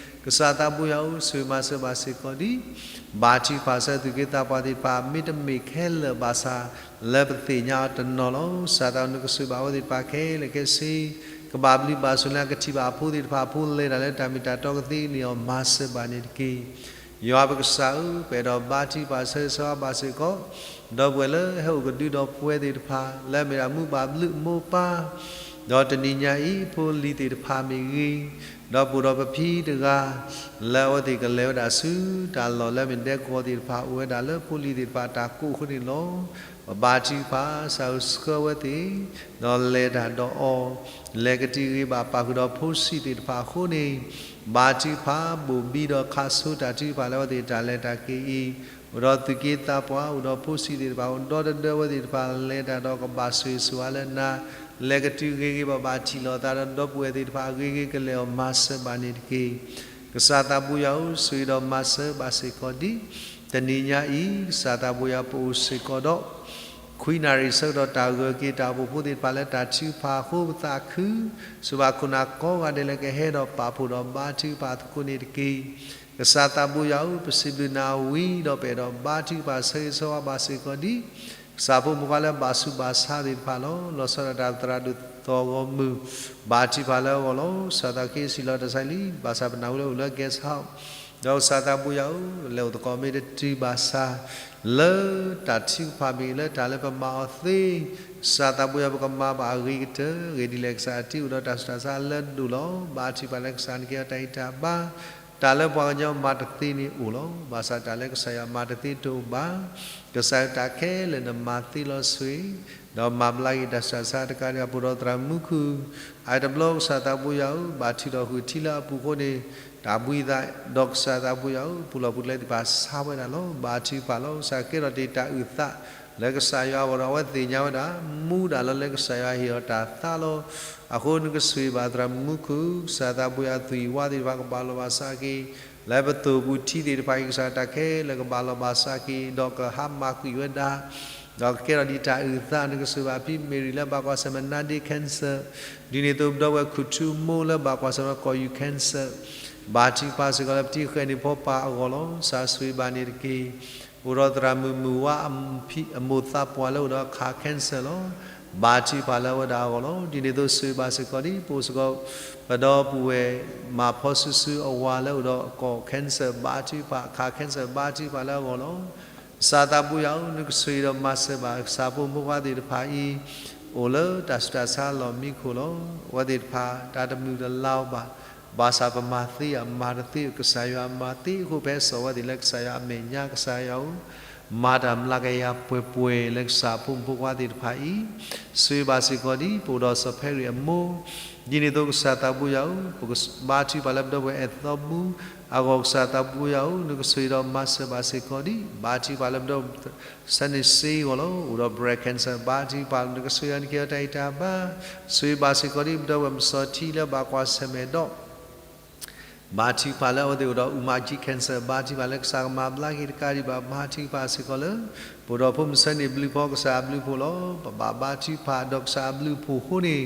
ကစၢ်သးဘိယွၤဧၢ ဆိၣ်ဂ့ၤမၤစၢၤဘၣ်စ့ၢ်ကီးဒ် ဘါထုကဖၣ်ဆၢသူၣ်က့သးပှၢ်သ့ၣ်တဖၣ် မ့တမ့ၢ်ခဲလၢာ်ဘၣ်ဆၣ် လၢပသ့ၣ်ညါအီၤတနီၤလီၤ. ကစၢ်သးဘိ နကဆိၣ်ဂ့ၤဘၣ်အဝဲသ့ၣ်တဖၣ်ခဲလၢာ်ခဲဆ့ ကဘၣ်ဘျုးဘၣ်ဆိၣ်လၢကထံၣ်ဘၣ်အဖိသ့ၣ်တဖၣ် အဖိလဲၤတၢ်လၢတၢ်မ့ၢ်တၢ်တီကသ့န့ၢ်အီၤ မၤစၢၤဘၣ်န့ၣ်တက့ၢ်. ယွၤပကစၢ်ဧၢ ပအဲၣ်ဒိးဘါထုကဖၣ်ဆၢဂ့ၤဆၢဝါဘၣ်စ့ၢ်ကီး ဒီပုၢ်ဝဲၢ်လၢဟဲအိၣ်ကဒုဒီးပဝဲသ့ၣ်တဖၣ် လၢအမ့ၢ်ဒၣ်မူဘၣ်ဘျုးမိၢ်ပၢ် ဒီးတနံၤညါအံၤ ဖိလံၤသ့ၣ်တဖၣ်မ့ၢ်ဂ့ၤ, ဒီးပအိၣ်ဒီးပဖံတဂၤ လၢအဝဲသ့ၣ်ကလဲၤဝဲဒၣ်ဆူတၢ်လီၢ်လၢအမ့ၢ်ဒဲကဝီၤသ့ၣ်တဖၣ် အိၣ်ဝဲဒၣ်လၢဖိလံၤသ့ၣ်တဖၣ်တၢ်ကိးအဃိန့ၣ်လီၤ. ပဘါထုကဖၣ် ကစၢ်ဧၢ ဆှၢဝဲသ့ၣ် ဒီးလဲၤတၢ်ဒီးအီၤ လဲၤကတုၤဂ့ၤဘၣ်ပာ်ဃုာ်ဒီးဖိဆံးသ့ၣ်တဖၣ်အဃိန့ၣ် ဘါထုကဖၣ် ဘိၣ်ဘံဒီးခးဆိတၢ်ထုကဖၣ်လၢအဝဲသ့ၣ်တၢ်လဲၤတၢ်က့ၤအံၤ အိၣ်ဒီးသူၣ်က့သးပှၢ် အိၣ်ဒီးဖိဆံးသ့ၣ်တဖၣ် အိၣ်ဒီတဒၢဝဲသ့ၣ်တဖၣ် လဲၤတၢ်ဒီးကဘၣ်ဆိၣ်ဂ့ၤဆိၣ်ဝါလၢနၤ လဲၤကတုၤဂ့ၤဂ့ၤဘၣ်ဘၣ်ထံၣ်လိာ်သးဒီး ဒီပုၢ်ဝဲၢ်သ့ၣ်တဖၣ်အဂ့ၤဂ့ၤကလဲာ်အီၤ မၤစၢၤဘၣ်န့ၣ်တက့ၢ်. ကစၢ်သးဘိယွၤဧၢ ဆိၣ်ဂ့ၤဒီးမၤစၢၤဘၣ်စ့ၢ်ကီးဒ် တနံၤညါအံၤ ကစၢ်သးဘိယွၤ ပအိၣ်စ့ၢ်ကီးဒီး ခွံနၣ်ရံၣ်ဆၢကတီၢ် တၢ်ဂၢၢ်က့ၤတၢ်အိၣ်ဖှိၣ်ဖိသ့ၣ်တဖၣ်လၢတၢ်ထုကဖၣ်အဃိ ပသးခု စူၢ်ဘၣ်ခိၣ်နၢ်ကိးဂၤဒဲးလၢကဟဲဒီးပာ်ဖှိၣ်ဒီးဘါထုကဖၣ်အသကိးန့ၣ်တက့ၢ်. ကစၢ်သးဘိယွၤဧၢ ပစံးဘျုးနၤဝံၤဒီး ပအဲၣ်ဒိးဘါထုကဖၣ်ဆၢဂ့ၤဆၢဝါဘၣ်စ့ၢ်ကီးဒ် ကစၢ်ဖိမုၣ်ဖိခွါလၢဘၣ်ဆူးဘၣ်ဆါသ့ၣ်တဖၣ်လီၤ. လီၤဆီဒၣ်တၢ်သရၣ်ဒိၣ်သီၣ်ဂီၤမုၢ် ဘါထုကဖၣ်လၢအဂီၢ်လီၤ. ကစၢ်သးကဟ့ၣ်စံးလီၤတၢ်ဆါလံ ဘၣ်ဆၣ်ပနၢ်ဟူလၢအိၣ်လၢ guest house ဒီးကစၢ်သးဘိယွၤဧၢ, လဲၤအိၣ်သကိးမ့ၢ်တတုၤဘၣ်ဆၣ်, လၢတၢ်ထုကဖၣ်မ့ၢ်ဂ့ၤ လၢတၢ်လၢပမၤအီၤသ့, ကစၢ်သးဘိယွၤ ပကမၤဘၣ်အဂ့ၤကတၢၢ်, အဂ့ၢ်ဒ်လဲၣ် ကစၢ်တ့အိၣ်ဒီးတၢ်ဆူးတၢ်ဆါလၢအဒိၣ်လီၤ. ဘါထုကဖၣ်လၢကစၢ်နကဲထီၣ်တၢ်ဂံၢ်တၢ်ဘါ, တၢ်လၢပှၤကညီမၤတသ့န့ၣ်အိၣ်လီၤ. ဘၣ်ဆၣ်တၢ်လၢကစၢ်ယွၤမၤတသ့တအိၣ်ဘၣ်. ကစၢ်ယွၤတၢ်ခဲလၢာ်နမၤသ့လီၤဆိ, ဒီးမၤဘျါက့ၤတၢ်ဆူးတၢ်ဆါတကးဒံးဘၣ် ပအိၣ်ဒီးသရၣ်မူခိၣ်, အတဘျီကစၢ်သးဘိယွၤဧၢ, ဘါထုကဖၣ်ဃုာ်ထံလၢအပူၤအဃိန့ၣ်, တၢ်ဘှံးသး, ဒီးကစၢ်သးဘိယွၤဧၢ, ပူၤလီၢ်ပူၤကျဲသ့ၣ်တဖၣ်ဆါဝဲဒၣ်လီၤ. ဘါထုကဖၣ်လီၤ. ကစၢ်ကဲထီၣ်တ့ၢ်တၢ်အုၣ်သးလၢကစၢ်ယွၤအဂီၢ်ဒီး အဝဲသ့ၣ်ညါဝဲဒၣ်, မူဒၣ်လီၤလၢကစၢ်ယွၤဟ့ၣ်အီၤတၢ်သးလီၤ. အဃိနကဆိၣ်ဂ့ၤဘၣ်သရၣ်မူခိၣ်, ကစၢ်သးဘိယွၤ သူၣ်အံၤဝါသ့ၣ်တဖၣ်ကဘၣ်လီၤဘၣ်စးက့ၤ, လၢပသိၣ်ပူၤထံသ့ၣ်တဖၣ်အံၤ ကစၢ်တၢ်ခဲလၢာ်ကဘၣ်လီၤဘၣ်စးက့ၤ, ဒီးကဟါမၢ်ကွံာ်ဝဲဒၣ် ဒီးကကဲထီၣ်ဒံးတၢ်အုၣ်သး. နကဆိၣ်ဂ့ၤဘၣ်ဖံမ့ၣ်ရံၣ်လၢဘၣ်ကွၢ်ဆၢၣ်မဲာ် နာဒ့ cancer, ဒ်န့ၣ်အသိးပဒီပုၢ်ဝဲၢ်ခူၣ်ထူမိၢ်လၢဘၣ်ကွၢ်ဆၢၣ်မဲာ် ကီၢ်ယူၢ် cancer, ဘါထုကဖၣ်စ့ၢ်ကီးလၢပတံၤဃဲၤန့ၣ်ဖီပာ်အဂီၢ်လီၤ. ကစၢ်ဆိၣ်ဂ့ၤဘၣ်န့ၣ်တက့ၢ်. အိၣ်ဒီးသရၣ်မုၣ်မုၢ်ဝါအမိၢ်သးပှၢ်လၢအိၣ်ဒီးအခး cancer လီၤ. ဘါထုကဖၣ်လၢအဝဲဒၣ်အဂီၢ်လီၤ. ဒ်န့ၣ်အသိးဆိၣ်ဂ့ၤဘၣ်စ့ၢ်ကီးဒံး ပအိၣ်စ့ၢ်ကီး ပဒီပုၢ်ဝဲၢ်မၤဖီစုစုအဝၤလၢအိၣ်ဒီးအကီၢ် cancer ဘါထုကဖၣ်, အခး cancer ဘါထုကဖၣ်လၢအဂီၢ်လီၤ. ကစၢ်သးဘိယွၤဧၢ, နကဆိၣ်ဂ့ၤဒီးမၤစၢၤဘၣ် ကစၢ်ဖိမုၣ်ဖိခွါသ့ၣ်တဖၣ်အံၤ အိၣ်လၢတၢ်ဆူးတၢ်ဆါလီၢ်မံခိၣ်လီၤ. အဝဲသ့ၣ်တဖၣ် တၢ်တမုာ်တလၤအီၤဘၣ်. ဘၣ်ဆၣ်ပမၤသ့အမၤတသ့ ကစၢ်ယွၤမၤသ့အဃိ ပဟဲစိာ်အဝဲသ့ၣ်လၢကစၢ်ယွၤအမဲာ်ညါ ကစၢ်ယွၤဧၢ, မၤတၢ်မျးကယၤပှဲၤပှဲၤလၢကစၢ်ဖိမုၣ်ဖိခွါသ့ၣ်တဖၣ်အံၤ, ဆိၣ်ဂ့ၤဘၣ်စ့ၢ်ကီးဒံး ပအိၣ်ဒီးစီၤဖဲရံၣ်အမိၢ်, ဒ်န့ၣ်အသိးကစၢ်သးဘိယွၤဧၢ, ပကဘါထုကဖၣ်လၢပဒီပုၢ်ဝဲၢ်အဲၣ်သီဘူအဂီၢ် ကစၢ်သးဘိယွၤဧၢ, နကဆိၣ်ဂ့ၤဒီးမၤစၢၤဘၣ်စ့ၢ်ကီးဒံး ဘါထုကဖၣ်လၢပဒီပုၢ်ဝဲၢ် ဆၢန့ၢ်စ့အဂီၢ်လီၤ. အိၣ်ဒီး breast cancer ဘါထုကဖၣ် နကဆိၣ်ဂ့ၤယၤနကဲထီၣ်တၢ်ဂံၢ်တၢ်ဘါ, ဆိၣ်ဂ့ၤဘၣ်စ့ၢ်ကီးဒံး ပဒီပုၢ်ဝဲၢ်မစီထံလၢဘၣ်ကွၢ်ဆၢၣ်မဲာ်ဒီး ဘါထုကဖၣ်လၢအဝဲသ့ၣ်အိၣ်ဒီးအူမၤကၠံ cancer ဘါထုကဖၣ်လၢကစၢ်ကမၤဘျါက့ၤတကးဒံးဘၣ် ဘါထုကဖၣ်စ့ၢ်ကီးလၢ ပအိၣ်ဒီးဖိမုၣ်ဆၢန့ၢ်ဘျုးဖီ ကစၢ်အဘျုးအဖှိၣ်လီၤ. ပဘၣ်ဘါထုကဖၣ်ဒီးကစၢ်အဘျုးအဖှိၣ်အဃိန့ၣ်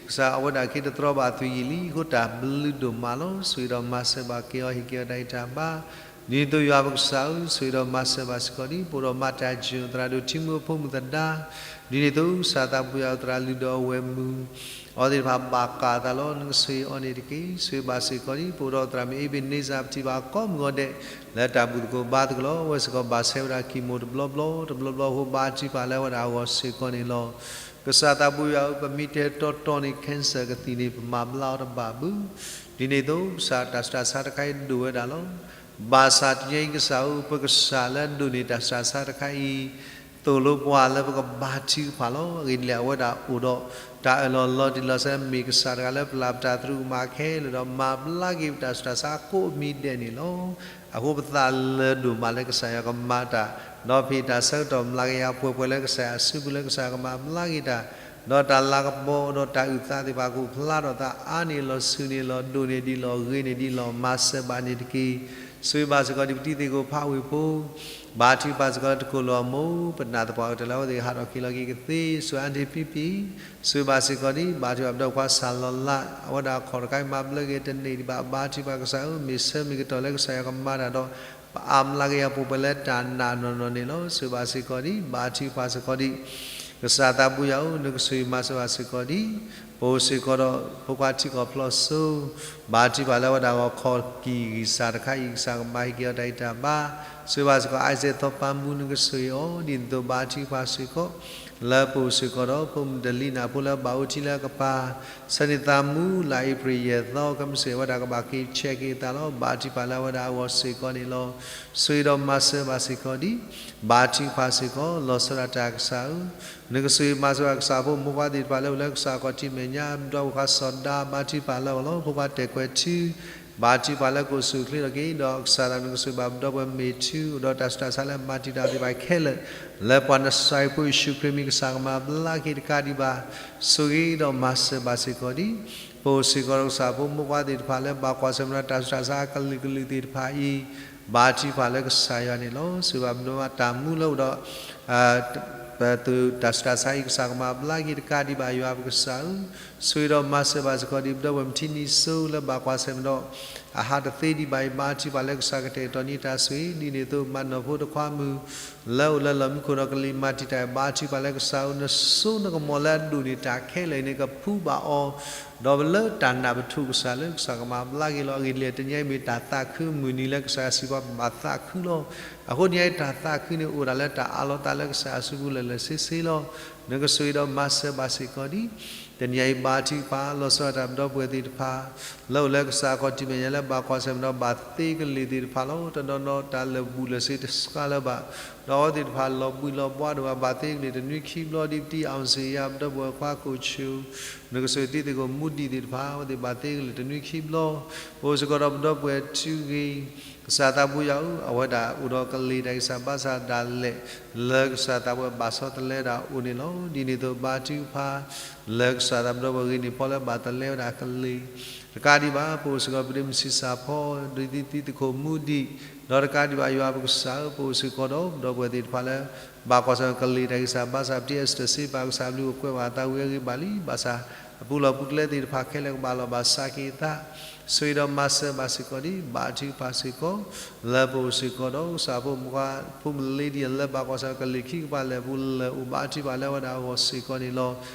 ကစၢ်အဝဲဒၣ်က့ၤတတြီဘၣ်သွံၣ်ယံာ်လံအဃိ တၢ်ဘျုးဒိၣ်မးလီၤ. ဆိၣ်ဂ့ၤဒီးမၤစၢၤဘၣ်က့ၤအီၤ ဟ့ၣ်က့ၤအီၤတၢ်ဂံၢ်တၢ်ဘါ ဒ်န့ၣ်အသိးယွၤပကစၢ်ဧၢ, ဆိၣ်ဂ့ၤဒီးမၤစၢၤဘၣ်စ့ၢ်ကီးဒံး ပအိၣ်ဒီးမၤတၢ်ယိာ် သရၣ်ဒိၣ်ထံမူအဖိမုၣ်သဒါ, ဒ်န့ၣ်အသိးကစၢ်သးဘိယွၤ သရၣ်လုၢ်ဒီးအဝဲၢ်မုၣ် အဝဲသ့ၣ်တဖၣ်ဘၣ်ကၢ်အသးလီၤ. နကဆိၣ်ဂ့ၤအီၤန့ၣ်တက့ၢ်. ဆိၣ်ဂ့ၤဘၣ်စ့ၢ်ကီးဒံး ပအိၣ်ဒီးသရၣ်မုၣ်အ့ဘ့းန့စၢ် ပထံၣ်ဘၣ်ကိးမုၢ်ဂီၤဒဲး လၢတၢ်ဘူၣ်သကိးဘါသကိးလီၤ. အဝဲစ့ၢ်ကီးဘၣ်ဆဲဝဲဒၣ် chemo တဘျီဘျီ တဘျီဘျီအဃိ ဘါထုကဖၣ်လၢအဝဲဒၣ်အဂီၢ်စ့ၢ်ကီးန့ၣ်လီၤ. ကစၢ်သးဘိယွၤဧၢ, ပမ့ၢ်တဲတီတီန့ၣ် cancer ကသံၣ်န့ၣ် ပမၤဘျါအီၤတဘၣ်ဘၣ်. ဒ်န့ၣ်အသိး ကစၢ်တၢ်ဆူးတၢ်ဆါတခါအံၤဒိၣ်ဝဲဒၣ်လီၤ. ဘၣ်ဆၣ်တနံၤအံၤကစၢ်ဧၢ, ပကစၢ်လၢအဒိးန့ၢ်တၢ်ဆူးတၢ်ဆါတခါအံၤ သိၣ်လိပှၤလၢပကဘါထုကဖၣ်လီၤ. အဂ့ၢ်ဒ်လဲၣ် အဝဲဒၣ်အိၣ်ဒီးတၢ်အၢၣ်လီၤလီၤတံၢ်လီၤဆဲး မ့ၢ်ကစၢ်တဂၤလၢပျၢ်ပတၢ်သရူးကမၣ်ခဲလၢာ်ဒီး မၤဘျါက့ၤပတၢ်ဆူးတၢ်ဆါကိးမံၤဒဲးန့ၣ်လီၤ. အဃိပသးလၢာ်ဒိၣ်မးလၢကစၢ်ယွၤကမၤတၢ်, ဒီးပဟ့ၣ်တၢ်ဆၢကတီၢ်မျးကယၤပှဲၤပှဲၤလၢကစၢ်ယွၤအစုပူၤလၢကစၢ်ယွၤကမၤဘျါက့ၤတၢ်, ဒီးတၢ်လၤကပီၤဒီးတၢ်အုၣ်သးသ့ၣ်တဖၣ်ကအိၣ်ဖျါထီၣ်သးအါန့ၢ်အလီၢ် ဆူၣ်န့ၢ်အလီၢ် ဒိၣ်န့ၢ်ဒံးလီၢ် ဂ့ၤန့ၢ်ဒံးလီၢ် မၤစၢၤဘၣ်န့ၣ်တက့ၢ်. ဆိၣ်ဂ့ၤဘၣ်စ့ၢ်ကီးဒံးပတံၤသကိးဖးဝ့ၢ်ဖိ ဘါထုကဖၣ်စ့ၢ်ကီးလၢတကိၢ်လီၤအမိၢ် ပနာ်သပှၢ်ကတၢၢ်လၢအဝဲသ့ၣ်ဟးထီၣ်က့ၤလီၤက့ၤကသ့ ဆူအါဒ့ဖံဖံ, ဆိၣ်ဂ့ၤဘၣ်စ့ၢ်ကီးဒံး ဘါထုကဖၣ်ပဒီပုၢ်ဝဲၢ်ခွါစၢ်လီၤလး အဝဲဒၣ်အခီၣ်တခါအံၤမၤဘျါက့ၤတန့ၢ်ဒံးဘၣ် ဘါထုကဖၣ်ကစၢ်ဧၢ မ့ၢ်ဆၢမ့ၢ်ကတီၢ်လၢကစၢ်ယွၤကမၤတၢ်ဒီး ပအါမျးကယၤပှဲၤပှဲၤလၢတၢ်နာ်နီၢ်နီၢ်န့ၣ်လီၤ. ဆိၣ်ဂ့ၤဘၣ်စ့ၢ်ကီးဒံး ဘါထုကဖၣ်စ့ၢ်ကီးဒံး ကစၢ်သးဘိယွၤဧၢ နကဆိၣ်ဂ့ၤမၤစၢၤဘၣ်စ့ၢ်ကီးဒံး ပအိၣ်စ့ၢ်ကီးဒီးဖိခွါထံကီၢ်ဖျိစိ ဘါထုကဖၣ်လၢအဝဲဒၣ်ဂီၢ်ခီၣ်ကံၢ်ဂံၢ်စၢ်တခါအံၤ ကစၢ်ကမၤဟ့ၣ်က့ၤအီၤတၢ်ဂံၢ်တၢ်ဘါ, ဆိၣ်ဂ့ၤဘၣ်စ့ၢ်ကီး Isaac သီပၤမူ နကဆိၣ်ဂ့ၤအီၤ ဒ်န့ၣ်အသိးဘါထုကဖၣ်စ့ၢ်ကီး လၢပအိၣ်စ့ၢ်ကီးဒီးဖိမုၣ်တလံနၢ်ဖိလၢဘၣ်အိၣ်ထံလၢအကပၤ ဆၢန့ၢ်သးမူလၢအ့ဖြ့ၣ်ယဲၢ်သီ ကမ့ၢ်စ့ၢ်ဝဲဒၣ်ကဘၣ်က့ၤဆဲးက့ၤအသးလီၤ. ဘါထုကဖၣ်လၢအဝဲဒၣ်အဂီၢ်စ့ၢ်ကီးန့ၣ်လီၤ. ဆိၣ်ဂ့ၤဒီးမၤစၢၤဘၣ်စ့ၢ်ကီးဒံး ဘါထုကဖၣ်စ့ၢ်ကီး လီၤဆီဒၣ်တၢ်ကစၢ်ဧၢ နကဆိၣ်ဂ့ၤမၤစၢၤဘၣ်ကစၢ်ဖိမုၣ်ဖိခွါသ့ၣ်တဖၣ်လၢအိၣ်လၢကစၢ်ခီၣ်ထံးမဲာ်ညါ ဒီးဖိခွါစီၤဒါ ဘါထုကဖၣ်လၢအဂီၢ်လီၤ. ဖိခွါတဲာ်ကွဲးထူ ဘါထုကဖၣ်လၢကအိၣ်ဆူၣ်အိၣ်ချ့ထီၣ်က့ၤ ဒီးကစၢ်သးနကဆိၣ်ဂ့ၤဘၣ်ပဒီပုၢ်ဝဲၢ်မ့ၢ်ထူ အိၣ်ဒီးတၢ်ဆူးတၢ်ဆါလၢမၤတံာ်တာ်သ့ၣ်တဖၣ်ခဲလၢာ် လၢပှၤနစၤရ့းဖိယ့ၣ်ၡူးခရံာ်မံၤ ကစၢ်ကမၤဘျါက့ၤတကးဒံးဘၣ် ဆိၣ်ဂ့ၤဒီးမၤစၢၤဘၣ်စ့ၢ်ကီးဒံး ပအိၣ်စ့ၢ်ကီးဒီးကစၢ်ဖိမုၣ်ဖိခွါသ့ၣ်တဖၣ်လၢဘၣ်ကွၢ်ဆၢၣ်မဲာ်ဒီးတၢ်ဆူးတၢ်ဆါအကလုာ်ကလုာ်သ့ၣ်တဖၣ်အံၤ ဘါထုကဖၣ်လၢကစၢ်ယွၤန့ၣ်လီၤ. ဆိၣ်ဂ့ၤဘၣ်ပဒီပုၢ်ဝဲၢ်တၢ်မူလၢအိၣ်ဒီး ပသုးတၢ်ဆူးတၢ်ဆါအံၤ ကစၢ်ကမၤဘျါက့ၤတကးဒံးဘၣ် ယွၤပကစၢ်ဧၢ, ဆိၣ်ဂ့ၤဒီးမၤစၢၤဘၣ်စ့ၢ်ကီးဒံး ပဒီပုၢ်ဝဲၢ်မထံနံၤစိလၢဘၣ်ကွၢ်ဆၢၣ်မဲာ်ဒီး အဟးတသ့ဒံးဘၣ်အံၤ ဘါထုကဖၣ်လၢကစၢ်ကတဲာ်ကတီၤန့ၢ်တၢ်ဆိၣ်ဂ့ၤ ဒ်န့ၣ်အသိး မၤနီၢ်ဖိတခွါမုၣ် လၢအိၣ်လၢလီၢ်မံခိၣ်ဒီးကလံၤမၤတံာ်တာ်အံၤ ဘါထုကဖၣ်လၢကစၢ်ဧၢ နစိနကမီၤလၢအဒိၣ်န့ၢ်တၢ်ခဲလၢာ်အံၤန့ၣ် ကဖှူဘၣ်အီၤ, ဒီးလၢတၢ်နးပထူၣ်ကစၢ်လၢကစၢ်ကမၤဘျါက့ၤလီၤ. အဂ့ၢ်ဒ်လဲၣ် တနံၤအံၤမ့ၢ်တၢ်သးခုမုၢ်နံၤလၢကစၢ်ယွၤစံးပှၤဘၣ်သးခုလီၤ. အဃိတနံၤအံၤတၢ်သးခုန့ၣ် အိၣ်ဒၣ်လၢတၢ်အးလီၤသးလၢကစၢ်ယွၤအစုပူၤလၢာ်လၢာ်ဆ့ဆ့လီၤ. နကဆိၣ်ဂ့ၤဒီးမၤစၢၤဘၣ်စ့ၢ်ကီးဒံး တနံၤအံၤဘါထုကဖၣ်လီၤဆီဒၣ်တၢ်ပဒီပုၢ်ဝဲၢ်သ့ၣ်တဖၣ် လၢအိၣ်လၢကစၢ်အခီၣ်ထံးမဲာ်ညါလၢဘၣ်ကွၢ်ဆၢၣ်မဲာ်ဒီးဘၣ်သ့ကလ့ၢ်သ့ၣ်တဖၣ်လီၤ. တနီၤနီၤတၢ်လၢာ်ဘူၣ်လၢာ်စ့တဆှးလၢၤဘၣ်, ဒီးအဝဲသ့ၣ်တဖၣ်လီၤဘှံးလီၤဘှါဒိၣ်မး ဘၣ်သ့ကလ့ၢ်တနွံခံဘျီဒ်ပတံၢ်အီၣ်စ့ၣ်ယါပဒီပုၢ်ဝဲၢ်ခွါခိၣ်ဆူၣ်, နကဆိၣ်ဂ့ၤတံၤသကိးမူဒံးသ့ၣ်တဖၣ် အဝဲသ့ၣ်ဘၣ်သ့ကလ့ၢ်တနွံခံဘျီ, ပအိၣ်စ့ၢ်ကီးဒီးပဒီပုၢ်ဝဲၢ်ထူဂ့ၤ ကစၢ်သးဘိယွၤဧၢ, အဝဲဒၣ်အိၣ်ဒီးကလ့ၢ်တၢ်ဂံၢ်စၢ်ဘါစၢ်ဒၣ်လဲာ် လၢကစၢ်သးဘိယွၤဘၣ်ဆီတလဲဝဲဒၣ်အိၣ်န့ၣ်လီၤ. ဒ်န့ၣ်အသိးဘါထုကဖၣ် လၢကစၢ်သးဘိယွၤပဂ့ၤန့ၢ်ဖီလၢဘၣ်တလဲဝဲဒၣ်ကလ့ၢ် တကးဒံးဘၣ် ပအိၣ်စ့ၢ်ကီးပဒ့မုၢ်ဆံးစၢ်ဖီ ဒ်တံၤသကိးမူဒံး, ဒီးတကးဒံးဘၣ်ယွၤပကစၢ်ဧၢ, ပအိၣ်စ့ၢ်ကီးဒီးပဒီပုၢ်ဝဲၢ်သ့ၣ်တဖၣ်လၢ ဘၣ်ကွၢ်ဆၢၣ်မဲာ်ကလ့ၢ်တၢ်ဂံၢ်စၢ်ဘါစၢ် ပတံၢ်အ့စတၢၢ်စ့ပာ်ကစၢ်ဘျုးအိၣ်ကွဲးဘၣ်သးဝံၤအဂ့ၢ်ဘၣ်လံ, ဘၣ်ဆၣ် အပူၤလီၢ်ပူၤကျဲသ့ၣ်တဖၣ်ခဲလၢာ်ကဘၣ်လီၤဘၣ်စးက့ၤအသး ဆိၣ်ဂ့ၤဒီးမၤစၢၤဘၣ်စ့ၢ်ကီးဒံး ဘါထုကဖၣ်စ့ၢ်ကီး လၢပအိၣ်စ့ၢ်ကီးဒီး ကစၢ်ဖိမုၣ်ခွါ ဖိမုၣ်လ့ဒံၣ် လၢဘၣ်ကွၢ်ဆၢၣ်မဲာ်ကလ့ၢ်ခံကပၤလဲၣ်ပူၤလၢာ်အိၣ်ဘါထုကဖၣ်လၢဝဲဒၣ်အဂီၢ်စ့ၢ်ကီးန့ၣ်လီၤ.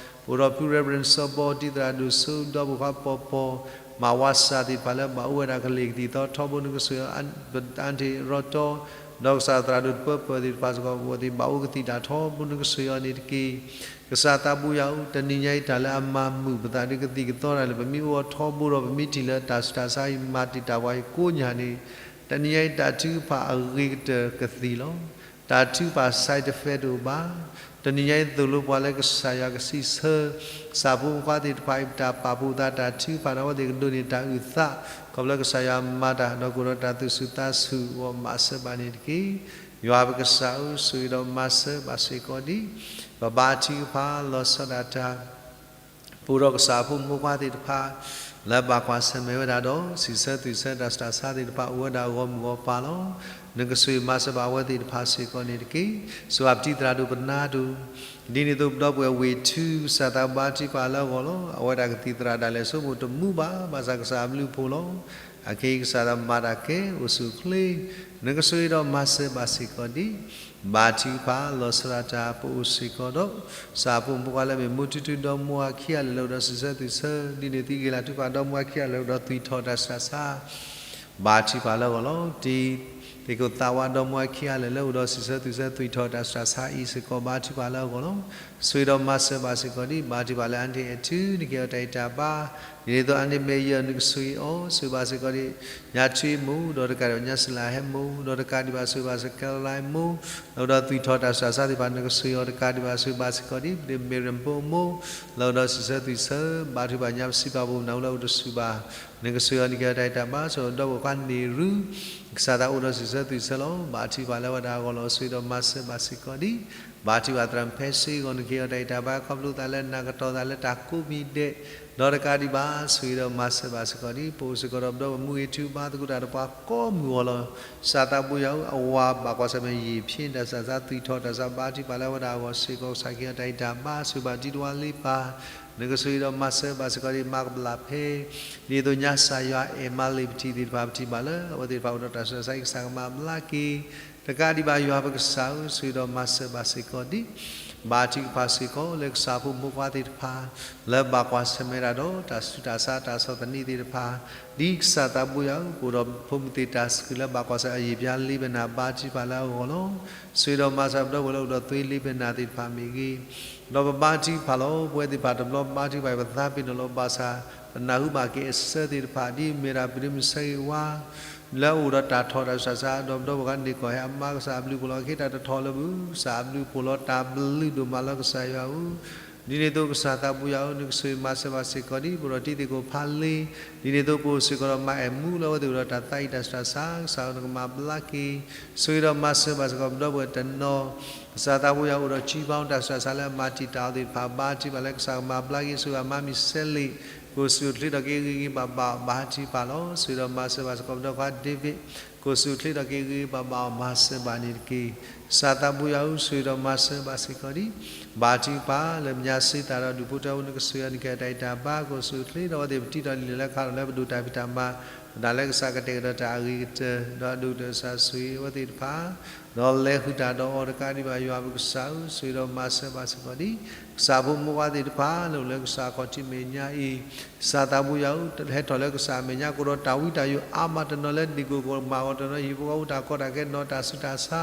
ပအိၣ်ဒီးဖု Reverend စီၤဘီ တံၤသရၣ်ဒိၣ်စိ ဒီပုၢ်ဝဲၢ်ခွါပီၤပီၤ မၤဝါစၢ်သ့ၣ်တဖၣ်လၢဘၣ်အိၣ်ဝဲဒၣ်ကလ့ၢ်ကသံၣ်သီထီဘိ နကဆိၣ်ဂ့ၤအါထံၣ်ရီတီ ဒီးကစၢ်သရၣ်ဒိၣ်တပၢၤပၢၤသ့ၣ်တဖၣ်စ့ၢ်ကီး အဝဲသ့ၣ်ဘၣ်အိၣ်ကသံၣ်တၢ်ထီဘိ နကဆိၣ်ဂ့ၤအီၤန့ၣ်တက့ၢ်. ကစၢ်သးဘိယွၤဧၢ, တနံၤညါအံၤတၢ်လၢအမၤမုာ်ပသးဒ်ကသံၣ်ကသီတၢ်လၢ ပမ့ၢ်အိၣ်အီၤထီဘိဒီး ပမ့ၢ်ထံၣ်လၢတၢ်ဆူးတၢ်ဆါအံၤ မၤတံာ်တာ်ပှၤအံၤကိးညါန့ၣ်, တနံၤညါအံၤတၢ်ထုကဖၣ်အဂ့ၤကတၢၢ်ကသံၣ်လီၤ. တၢ်ထုကဖၣ် side effect တအိၣ်ဘၣ်. တနံၤညါအံၤသိၣ်လိပှၤလၢကစၢ်ယွၤကစံးဆၢ ကစၢ်ဖိမုၣ်ခွါသ့ၣ်တဖၣ်အံၤ တၢ်ပာ်ဖှိၣ်သးတၢ်ထုကဖၣ်ဒီး အဝဲသ့ၣ်ကဒိးန့ၢ်တၢ်အုၣ်သး ခီဖျိကစၢ်ယွၤမၤတၢ်ဒီးကအိၣ်ဒီးတၢ်သူၣ်စူၤသးစူၤအဂီၢ် မၤစၢၤဘၣ်န့ၣ်တက့ၢ်. ယွၤပကစၢ်ဧၢ, ဆိၣ်ဂ့ၤဒီးမၤစၢၤဘၣ်စ့ၢ်ကီးဒံး ပဘါထုကဖၣ်လီၤဆီဒၣ်တၢ် ပအိၣ်ဒီးကစၢ်ဖိမုၣ်ဖိခွါသ့ၣ်တဖၣ် လၢဘၣ်ကွၢ်ဆၢၣ်မဲာ်ဝဲဒၣ်ဒီး စံးဆၢသွံၣ်ဆၢတၢ်ဆူးတၢ်ဆါသ့ၣ်တဖၣ် အိၣ်ဝဲဒၣ်ဂီၢ်မုၢ်ဂီၢ်ပၤလီၤ. နကဆိၣ်ဂ့ၤမၤစၢၤဘၣ်အဝဲသ့ၣ်တဖၣ်စ့ၢ်ကီးန့ၣ်တက့ၢ်. ဆိၣ်ဂ့ၤပတံၤသရၣ်ဒိၣ်ပနါဒိၣ်, ဒ်န့ၣ်အသိးပဒီပုၢ်ဝဲၢ်ဝ့ၢ်ထူ ကစၢ်သးဘါထုကဖၣ်လၢအဂီၢ်လီၤ. အဝဲဒၣ်ကသံၣ်သရၣ်ဒၣ်လဲာ်ဆိကမိၣ်တမူဘၣ်, ဘၣ်ဆၣ်ကစၢ်အဘျုးအဖှိၣ်လီၤ. အခဲအံၤကစၢ်သးမၤတၢ်ကဲ အိၣ်ဆူၣ်အိၣ်ချ့ နကဆိၣ်ဂ့ၤဒီးမၤစၢၤဘၣ်စ့ၢ်ကီးဒံး ဘါထုကဖၣ်လီၤဆီဒၣ်တၢ် ပအိၣ်စ့ၢ်ကီးဒီး ကစၢ်ဖိမုၣ်ဖိခွါလၢအမ့ၢ်မိၢ်ထူထူဒီးမိၢ်အခံဂၤလၢာ်လၢအိၣ်ဒီးစံးဆၢသွံၣ်ဆၢ ဒ်န့ၣ်သံဂ့ၤလၢ်ထုကဖၣ်ဒီးမိၢ်အခံဂၤလၢာ်လၢအိၣ်ဒီးသွံၣ်ထီၣ်တၢ်ဆူးတၢ်ဆါ ဘါထုကဖၣ်လၢအဂီၢ်လီၤ. တံၤသကိးသးဝါဒီးမိၢ်အခံဂၤလၢာ်လၢအိၣ်ဒီးစံးဆၢသွံၣ်ဆၢသွံၣ်ထီၣ်တၢ်ဆူးတၢ်ဆါအံၤစ့ၢ်ကီး ဘါထုကဖၣ်လၢအဂီၢ်လီၤ. ဆိၣ်ဂ့ၤဒီးမၤစၢၤဘၣ်စ့ၢ်ကီးဒံး ဘါထုကဖၣ်လၢအါန့ၢ်အထူ နကဟ့ၣ်အီၤတၢ်ဂံၢ်တၢ်ဘါ ဒ်န့ၣ်အသိးအါန့ၢ်မဲာ်ယဲၢ် နကဆိၣ်ဂ့ၤအီၤ ဆိၣ်ဂ့ၤဘၣ်စ့ၢ်ကီးဒံး ညါထွံၣ်မိၢ် ဒီးတကးဒံးဘၣ်ညါစလၢဟဲမိၢ် ဒီးတကးဒံးဘၣ်ဆိၣ်ဂ့ၤဘၣ်စ့ၢ်ကီး Caroline မိၢ် လၢအိၣ်ဒီးသွံၣ်ထီၣ်တၢ်ဆူးတၢ်ဆါသ့ၣ်တဖၣ် နကဆိၣ်ဂ့ၤအီၤတကးဒံးဘၣ်ဆိၣ်ဂ့ၤဘၣ်စ့ၢ်ကီးဒံး ပဒ့မ့ၢ်ရၢၣ်ဖိမိၢ် လၢအိၣ်ဒီးစံးဆၢသွံၣ်ဆၢ ဘါထုကဖၣ်ညါပစံးပာ်ပူၤနၢ်ဟူလၢအိၣ်တဆူၣ်ဘၣ် နကဆိၣ်ဂ့ၤအီၤ နကဟ့ၣ်အီၤတၢ်ဂံၢ်တၢ်ဘါ ဆိၣ်ဂ့ၤဒီးပှၤခွါန့ၢ်ရူ ကစၢ်သးအိၣ်ဒီးစံးဆၢသွံၣ်ဆၢလီၤ. ဘါထုကဖၣ်လၢဝဲဒၣ်အဂီၢ်လီၤ. ဆိၣ်ဂ့ၤဒီးမၤစၢၤဘၣ်စ့ၢ်ကီးဒံး ဘါထုကဖၣ်သရၣ်မုၣ်ဖဲစ့အဂီၢ် နကဟ့ၣ်အီၤတၢ်ဂံၢ်တၢ်ဘါ ခီဖျိသးလၢနၤကတီၢ်သးလၢတၢ်ကိးမံၤဒဲး ဒီးတကးဒံးဘၣ် ဆိၣ်ဂ့ၤဒီးမၤစၢၤဘၣ်စ့ၢ်ကီးဒံး ပအိၣ်စ့ၢ်ကီးဒီးပဒီပုၢ်ဝဲၢ်မူဂ့ၤထူဘါသကိးတၢ်တပှၤကိးမုၢ်အဂီၢ်လီၤ. ကစၢ်သးဘိယွၤဧၢ, အဝၤဘၣ်ကွၢ်ဆၢၣ်မဲာ်ယံာ်ဖျိတၢ်ဆူးတၢ်ဆါ သွံၣ်ထီၣ်တၢ်ဆူးတၢ်ဆါ ဘါထုကဖၣ်လၢဝဲဒၣ်အဂီၢ်စ့ၢ်ကီး ကစၢ်ကဟ့ၣ်အီၤတၢ်ဂံၢ်တၢ်ဘါ ဆိၣ်ဂ့ၤဘၣ်တံၤတဝါလ့ပၢ် နကဆိၣ်ဂ့ၤဒီးမၤစၢၤဘၣ်စ့ၢ်ကီးဒံး မၤကပျၢ်ဖဲ ဒ်သိးညါစၢ်ယွၤအဲၣ်မၤလ့ၢ်ပထံၣ်သ့ၣ်တဖၣ် ပထံၣ်ဘၣ်လၢ အဝဲသ့ၣ်တဖၣ်အိၣ်ဒီးတၢ်ဆူးတၢ်ဆါ ကစၢ်ကမၤဘျါက့ၤ တကးဒံးဘၣ်ယွၤပကစၢ်ဧၢ, ဆိၣ်ဂ့ၤဒီးမၤစၢၤဘၣ်စ့ၢ်ကီးဒံး ဘါထုကဖၣ်စ့ၢ်ကီးလၢကစၢ်ဖိမုၣ်ဖိခွါသ့ၣ်တဖၣ် လၢဘၣ်ကွၢ်ဆၢၣ်မဲာ်တၢ်ဒီး တၢ်ဆူးတၢ်ဆါတၢ်ဆီၣ်သနံးသ့ၣ်တဖၣ် ဒ်ကစၢ်သးဘိယွၤဧၢ, ပအိၣ်ဒီးဖိမုၣ်သ့ၣ်တၢ်စူၤလၢဘၣ်ကွၢ်ဆၢၣ်အယံာ်ပျါလ့ပနၢ် ဘါထုကဖၣ်လၢအဂီၢ်လီၤ. ဆိၣ်ဂ့ၤဒီးမၤစၢၤပဒီပုၢ်ဝဲၢ်လၢအိၣ်ဒီးသွ့လ့ပနၢ်သ့ၣ်တဖၣ်မ့ၢ်ဂ့ၤ ဒီးပဘါထုကဖၣ်လီၤ. ပဝဲသ့ၣ်တဖၣ်တဘျီဘါထုကဖၣ်အံၤ ပသးပ့ၤနီၣ်လီၤ ဘၣ်ဆၣ် ပနၢ်ဟူဘၣ်က့ၤအဆၢသ့ၣ်တဖၣ် ဒ်မ့ၢ်ဒၣ်ပဒ့မုၣ်ဆၢဂ့ၤဝါ လၢအအိၣ်ဒီးတၢ်ထီၣ်တၢ်ဆူးတၢ်ဆါ ဒီးပဒီပုၢ်ဝဲၢ်န့ၣ်ကီၢ်ဟဲအမါ ကစၢ်အဘျုးအဖှိၣ်လီၤ. ခဲတၢ်တထီၣ်လၢၤဘၣ် ကစၢ်အဘျုးအဖှိၣ်လီၤ. တၢ်ဘျုးဒိၣ်မးလၢကစၢ်ယွၤဧၢ, ဒ်န့ၣ်အသိးကစၢ်သးဘိယွၤဧၢ, နကဆိၣ်ဂ့ၤမၤစၢၤဘၣ်စ့ၢ်ကီးဒံး ပဒီးတံၤသကိးဖးလ့, ဒ်န့ၣ်အသိးပအိၣ်စ့ၢ်ကီးဒီးမါအဲၣ်မူလၢအဝဲသ့ၣ်အိၣ်ဒီးတၢ်သးအံၤတၢ်ဆူးတၢ်ဆါ ကစၢ်ဧၢ နကမၤဘျါက့ၤ ဆိၣ်ဂ့ၤဒီးမၤစၢၤဘၣ်စ့ၢ်ကီး ပဒီပုၢ်ဝဲၢ်တနီၤ ကစၢ်သးဘိယွၤအိၣ်ဒီး ကံဘါ တၢ်ဆူးတၢ်ဆါလၢအမၤတံာ်တာ်အီၤသ့ၣ်တဖၣ် ဘါထုကဖၣ်လၢကစၢ်ကမၤဘျါက့ၤ ဆိၣ်ဂ့ၤအမါမံၤစဲလ့း ကအိၣ်ဆူၣ်အိၣ်ချ့ထီၣ်က့ၤဂ့ၤဂ့ၤဘၣ်ဘၣ် ဘါထုကဖၣ်လီၤ. ဆိၣ်ဂ့ၤဒီးမၤစၢၤဘၣ်စ့ၢ်ကီး ပဒီပုၢ်ဝဲၢ်ခွါ David ကိၣ်ဆူၣ်ချ့ထီၣ်က့ၤဂ့ၤဂ့ၤဘၣ်ဘၣ်အီၤ မၤစၢၤဘၣ်န့ၣ်တက့ၢ်. ကစၢ်သးဘိယွၤဧၢ, ဆိၣ်ဂ့ၤဒီးမၤစၢၤဘၣ်စ့ၢ်ကီးဒံး. ဘါထုကဖၣ်လၢမဲာ်ညါစ့သးဒီးဒူၣ်ဖိထၢဖိ နကစၢ်ယွၤနကဟဲတၢ်အံၤတၢ်ဘါ ကိၣ်ဆူၣ်ချ့ထီၣ်အဝဲသ့ၣ် ပထံၣ်ထီၣ်လံာ်လဲၢ်ခါထီၣ်လၢပဒိၣ်တၢ်ဖံးတၢ်မၤ ပနာ်လၢကစၢ်ကတဲာ်ကတီၤတၢ်အဂ့ၤကတၢၢ် ဒီးအဒိၣ်ကတၢၢ်ကစၢ်ဆိၣ်ဂ့ၤအဝဲသ့ၣ်တဖၣ် ဒီးလဲၤဃုာ်တၢ်ဒီးအီၤတကးဒံးဘၣ် ယွၤပကစၢ်ဧၢ, ဆိၣ်ဂ့ၤဒီးမၤစၢၤဘၣ်စ့ၢ်ကီးဒံး. ကစၢ်ဖိမုၣ်ဖိခွါသ့ၣ်တဖၣ် လၢအိၣ်လၢကစၢ်အခီၣ်ထံးမဲာ်ညါအံၤ ကစၢ်သးဘိယွၤဧၢ, ဟဲထီၣ်လၢကစၢ်အမဲာ်ညါ ကအိၣ်ဒီးတၢ်ဝံတၢ်ယိးအါမး တနီၤလၢဒ့ၣ်ကိၢ်ကီၢ်မးဂီၤ, တနီၤဟံၣ်ဖိဃီဖိတၢ်ကီတၢ်ခဲ, တနီၤတၢ်ဆူးတၢ်ဆါ,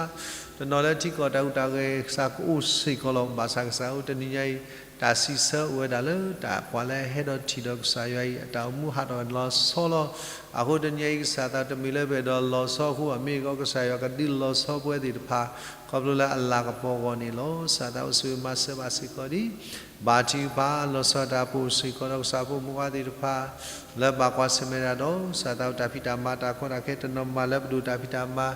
တနီၤလၢထံကီၢ်တၢ်ဟူးတၢ်ဂဲၤ, ကစၢ်ကအိၣ်စ့ၢ်ကီးလီၤ. ဘၣ်ဆၣ်ကစၢ်ဧၢ, တနံၤညါအံၤ တၢ်စံးဆၢအိၣ်ဝဲဒၣ်လၢတၢ်ပှၤလၢအဟဲဒီးထံၣ်ဒီးကစၢ်ယွၤအံၤ အတၢ်အိၣ်မူဟးထီၣ်လီၤဆီလီၤ. အဃိတနံၤညါအံၤ ကစၢ်သးတမ့ၢ်လၢပအဲၣ်ဒိးလီၤဆီအဃိဘၣ်, မ့ၢ်ကီး ကစၢ်ယွၤကဒုးလီၤဆီပဝဲသ့ၣ်တဖၣ် ခီဖျိလၢအလၤကပီၤအဂီၢ်န့ၣ်လီၤ. ကစၢ်သးအိၣ်ဆိၣ်ဂ့ၤမၤစၢၤဘၣ်စ့ၢ်ကီးဒံး. ဘါထုကဖၣ်လီၤဆီတၢ် ပအိၣ်စ့ၢ်ကီးဒီးကစၢ်ဖိမုၣ်ဖိခွါသ့ၣ်တဖၣ် လၢဘၣ်ကွၢ်ဆၢၣ်မဲာ်တၢ်ဒီး ကစၢ်သးအိၣ်တၢ်ဖံးတၢ်မၤတၢ်ကီတၢ်ခဲ တနီၤမၤလၢပဒိၣ်တၢ်ဖံးတၢ်မၤ,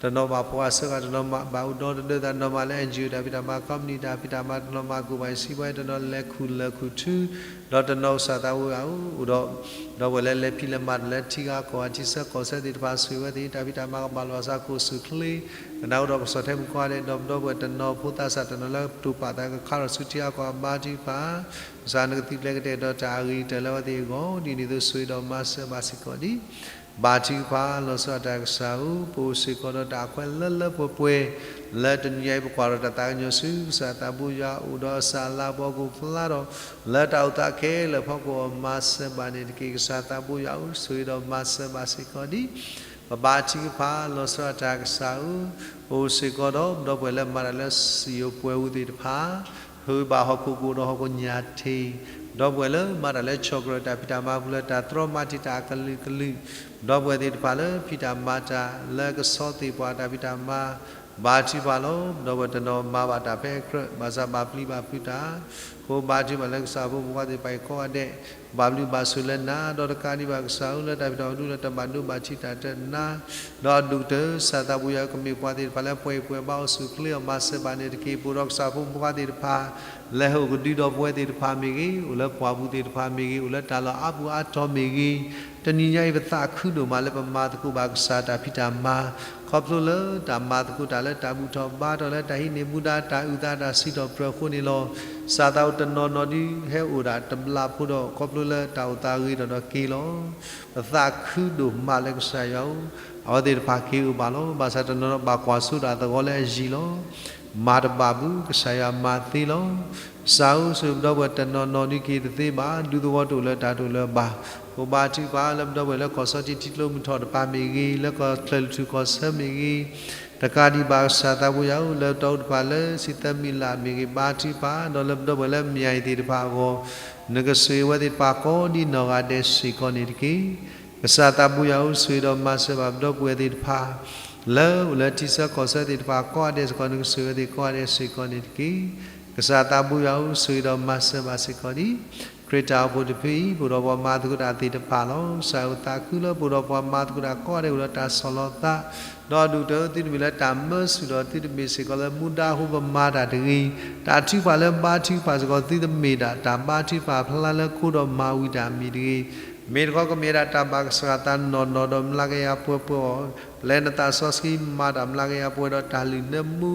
တနီၤဘၣ်ဖှီၣ်အဆၢဂၤ, တနီၤဘၣ်အိၣ်ဒီသဒၢသး, တနီၤမၤလၢ NGO တၢ်ဖံးတၢ်မၤ, company တၢ်ဖံးတၢ်မၤ, တနီၤမၤကိၣ်ဘၣ်စံးဘၣ်, တနီၤလဲၤခူၣ်လၢာ်ခူၣ်ထူ, ဒီးတနီၤကစၢ်သးဘိယွၤဧၢ, အိၣ်ဒီး ဒီပုၢ်ဝဲၢ်လၢလဲၤဖံးလဲၤမၤတၢ်လၢထံဂၤကီၢ်ဂၤ ထံဆၢကီၢ်ဆၢသ့ၣ်တဖၣ် ဆိၣ်ဂ့ၤဝဲသ့ၣ် တၢ်ဖံးတၢ်မၤကဘၣ်လီၤစှၤ ကိၣ်ဆူၣ်ချ့, ကနၣ်အိၣ်ဒီးကဆီၣ်ထွဲမုၣ်ခွါဒဲး ဒီပုၢ်ဝဲၢ်တနီၤဖိသးစၢ်တနီၤလၢတိာ်ပာ်သးကခါထီၣ်ဆူထံဂၤကီၢ်ဂၤ ဘါထုကဖၣ် ကစၢ်နကသုးကျဲၤကတဲာ်ကတီၤတၢ်အဂ့ၤကတၢၢ်လၢအဝဲသ့ၣ်အဂီၢ် ဒ်န့ၣ်အသိး ဆိၣ်ဂ့ၤဒီးမၤစၢၤဘၣ်စ့ၢ်ကီးဒံး. ဘါထုကဖၣ်လီၤဆီတၢ်ကစၢ်ဧၢ, ပအိၣ်စ့ၢ်ကီးဒီးတၢ်အခွဲးလၢလၢပှဲၤပှဲၤ လၢတနံၤညါအံၤ ပကွၢ်ထီၣ်တၢ်သးကညီၤဆူ ကစၢ်သးဘိယွၤအိၣ်ဒီးအစၢ်အလၤကပီၤကအိၣ်ဖျါထီၣ် လၢတၢ်အိၣ်သးခဲလၢာ်အဖီခိၣ်အဂီၢ် မၤစၢၤဘၣ်န့ၣ်တက့ၢ်. ကစၢ်သးဘိယွၤဧၢ, ဆိၣ်ဂ့ၤဒီးမၤစၢၤဘၣ်စ့ၢ်ကီးဒံး. ပဘါထုကဖၣ်လီၤဆီတၢ်ကစၢ်ဧၢ, ပအိၣ်စ့ၢ်ကီးဒီးပဒီပုၢ်ဝဲၢ်လၢမၤတၢ်လၢစံၣ်ယိၤပှဲၤအူသ့ၣ်တဖၣ်, ဟ့ၣ်ဘၣ်ဟီၣ်ခိၣ်ကအိၣ်ဒီးဟီၣ်ခိၣ်ညၣ်ထ့ၣ်, ဒီပုၢ်ဝဲၢ်လၢမၤတၢ်လၢဆီၣ်ကရၢၢ်တၢ်ဖံးတၢ်မၤအပူၤလၢတၢ်တြီမၤတံာ်တာ်အကလုာ်ကလုာ်, ဒီပုၢ်ဝဲၢ်သ့ၣ်တဖၣ်လၢဖံးတၢ်မၤတၢ်လၢကဆီသ့ၣ်ပှၤတၢ်ဖံးတၢ်မၤ ဘါထုကဖၣ်လီၤ. ဒီပုၢ်ဝဲၢ်တနီၤမၤဘၣ်တၢ်ဖဲအကြၢး ဘၣ်ဆၣ်ဘၣ်ပျံၤဘၣ်ဖုးတၢ် အဃိဘါထုကဖၣ်လၢကစၢ်ဖိမုၣ်ဖိခွါသ့ၣ်တဖၣ်အံၤကိးဂၤဒဲး ဘၣ်ဘျုးဘၣ်ဆိၣ်လၢနၤ, ဒီးတကးဒံးဘၣ်ကစၢ်ဧၢ လၢတၢ်ဖံးတၢ်မၤအပူၤလၢတဘၣ်ဒိဘၣ်ထံးတၢ်တနါ, ဒီးအဒိၣ်ကတၢၢ် ကစၢ်သးဘိယွၤဧၢ ကမ့ၢ်ပှၤသ့ၣ်တဖၣ်လၢပှဲၤအံၤပှဲၤဘါ အိၣ်ဆူၣ်အိၣ်ချ့အီၤ မၤစၢၤဘၣ်န့ၣ်တက့ၢ်. ပအိၣ်ဒီးကစၢ်ဖိမုၣ်ဖိခွါသ့ၣ်တဖၣ် လၢဟဲအိၣ်ကဒုဒီပုၢ်ဝဲၢ်သ့ၣ်တဖၣ်မ့ၢ်ဂ့ၤ, အိၣ်လၢပှၢ်ပူၤသ့ၣ်တဖၣ်မ့ၢ်ဂ့ၤ, အိၣ်လၢတၢ်လီၢ်အါပူၤအါတီၤမ့ၢ်ဂ့ၤ, တနံၤညါအံၤပသးခုဒိၣ်မးလၢပမၤသကိးဘၣ်ကစၢ်တၢ်ဖံးတၢ်မၤ ခီဖျိလၢတၢ်မၤသကိးတၢ်လၢတၢ်ဘူၣ်ထီၣ်ဘါထီၣ်လၢတၢ်ဟံးန့ၢ်မူဒါတၢ်အုၣ်သးတၢ်စံးထီၣ်ပတြၢၤအဃိန့ၣ်လီၤ. ကစၢ်သးအိၣ်တနီၤနီၤဒုးဟဲအိၣ်ဒၣ်တဘျီဖိဒီး ခီဖျိလၢတၢ်အိၣ်သးဂ့ၤထီၣ်ဒီးက့ၤလီၤ. ပသးခုဒိၣ်မးလၢကစၢ်ယွၤဧၢ, အဝဲသ့ၣ်တဖၣ်က့ၤအိၣ်ဘၣ်လီၤ. ဘၣ်ဆၣ်တနီၤနီၤဘၣ်ကွၢ်စိတၢ်သဂီၤလၢအယံၤလီၤ. မၤတဘၣ်ဘၣ် ကစၢ်ယွၤမၤသ့လီၤ. ကစၢ်ဧၢ ဆိၣ်ဂ့ၤပဒီပုၢ်ဝဲၢ်တနီၤနီၤဒုးက့ၤတသ့ဘၣ်, ဒူသဝီတအိၣ်လၢတၢ်တအိၣ်လၢၤဘၣ်. ပဘါထုကဖၣ်လၢပဒီပုၢ်ဝဲၢ်လၢကီၢ်စီထံထံကျိမုၢ်ထီၣ်တဖၣ်မ့ၢ်ဂ့ၤ, လၢကီၢ်ချၢၣ်လုၢ်ထူၣ်ကီၢ်ဆၢမ့ၢ်ဂ့ၤ, တကးဒံးဘၣ်ကစၢ်သးဘိယွၤဧၢ လၢပတီၢ်အိၣ်တဖၣ်လၢစံၣ်သၢမံၤလၢ်မ့ၢ်ဂ့ၤ, ဘါထုကဖၣ် ဒီးလၢပဒီပုၢ်ဝဲၢ်လၢမၠဲၤအံၤသ့ၣ်တဖၣ်အဂီၢ်, နကဆိၣ်ဂ့ၤဝဲသ့ၣ်တဖၣ်ကိးဒ်နီၢ်ဂၤဒဲးစ့ၢ်ကီးန့ၣ်တက့ၢ်. ကစၢ်သးဘိယွၤဧၢ ဆိၣ်ဂ့ၤဒီးမၤစၢၤဘၣ်ပဒီပုၢ်ဝဲၢ်သ့ၣ်တဖၣ် လၢအိၣ်လၢထံဆၢကီၢ်ဆၢသ့ၣ်တဖၣ်ကိးဂၤဒဲးစ့ၢ်ကီး, နကဆိၣ်ဂ့ၤဝဲသ့ၣ်ကိးဂၤဒဲးစ့ၢ်ကီးန့ၣ်တက့ၢ်. ကစၢ်သးဘိယွၤဧၢ ဆိၣ်ဂ့ၤဒီးမၤစၢၤဘၣ်စ့ၢ်ကီးဒံး. ခရံာ်တၢ်အိၣ်ဖှိၣ်တဖုအံၤ ပအိၣ်ဒီးပှၤမၤသကိးတၢ်သ့ၣ်တဖၣ်လီၤ. ကစၢ်ဧၢ သးခုလၢပအိၣ်ဒီးပှၤမၤသကိးတၢ်ကိးဂၤဒဲး အိၣ်ဒီးတၢ်ဆီၣ်လီၤသး, ဒီးအဒိၣ်ကတၢၢ်သုတမ့ၢ်လၢတၢ်မၢဆူၣ်ဒီးသုတမ့ၢ်စ့ၢ်ကီးလၢမူဒါအဃိပမၤတၢ်တဂ့ၤ, တၢ်ထုကဖၣ်လၢဘါထုကဖၣ်စ့ၢ်ကီး သုတမ့ၢ်ဒၣ်တၢ်ဘါထုကဖၣ်ဖျါလၢခိဒီးမၤဝံၤတၢ်မံၤတဂ့ၤ. မ့ၢ်တခီကမ့ၢ်ဒၣ်တၢ်ဘၣ်ကစၢ်သးနီၢ်နီၢ်ဒီးမျးကယၤပှဲၤပှဲၤအီၤ, ပျဲနသးစီဆှံမၤတၢ်မျးကယၤပှဲၤဒီးတၢ်လုၢ်နၢမူ,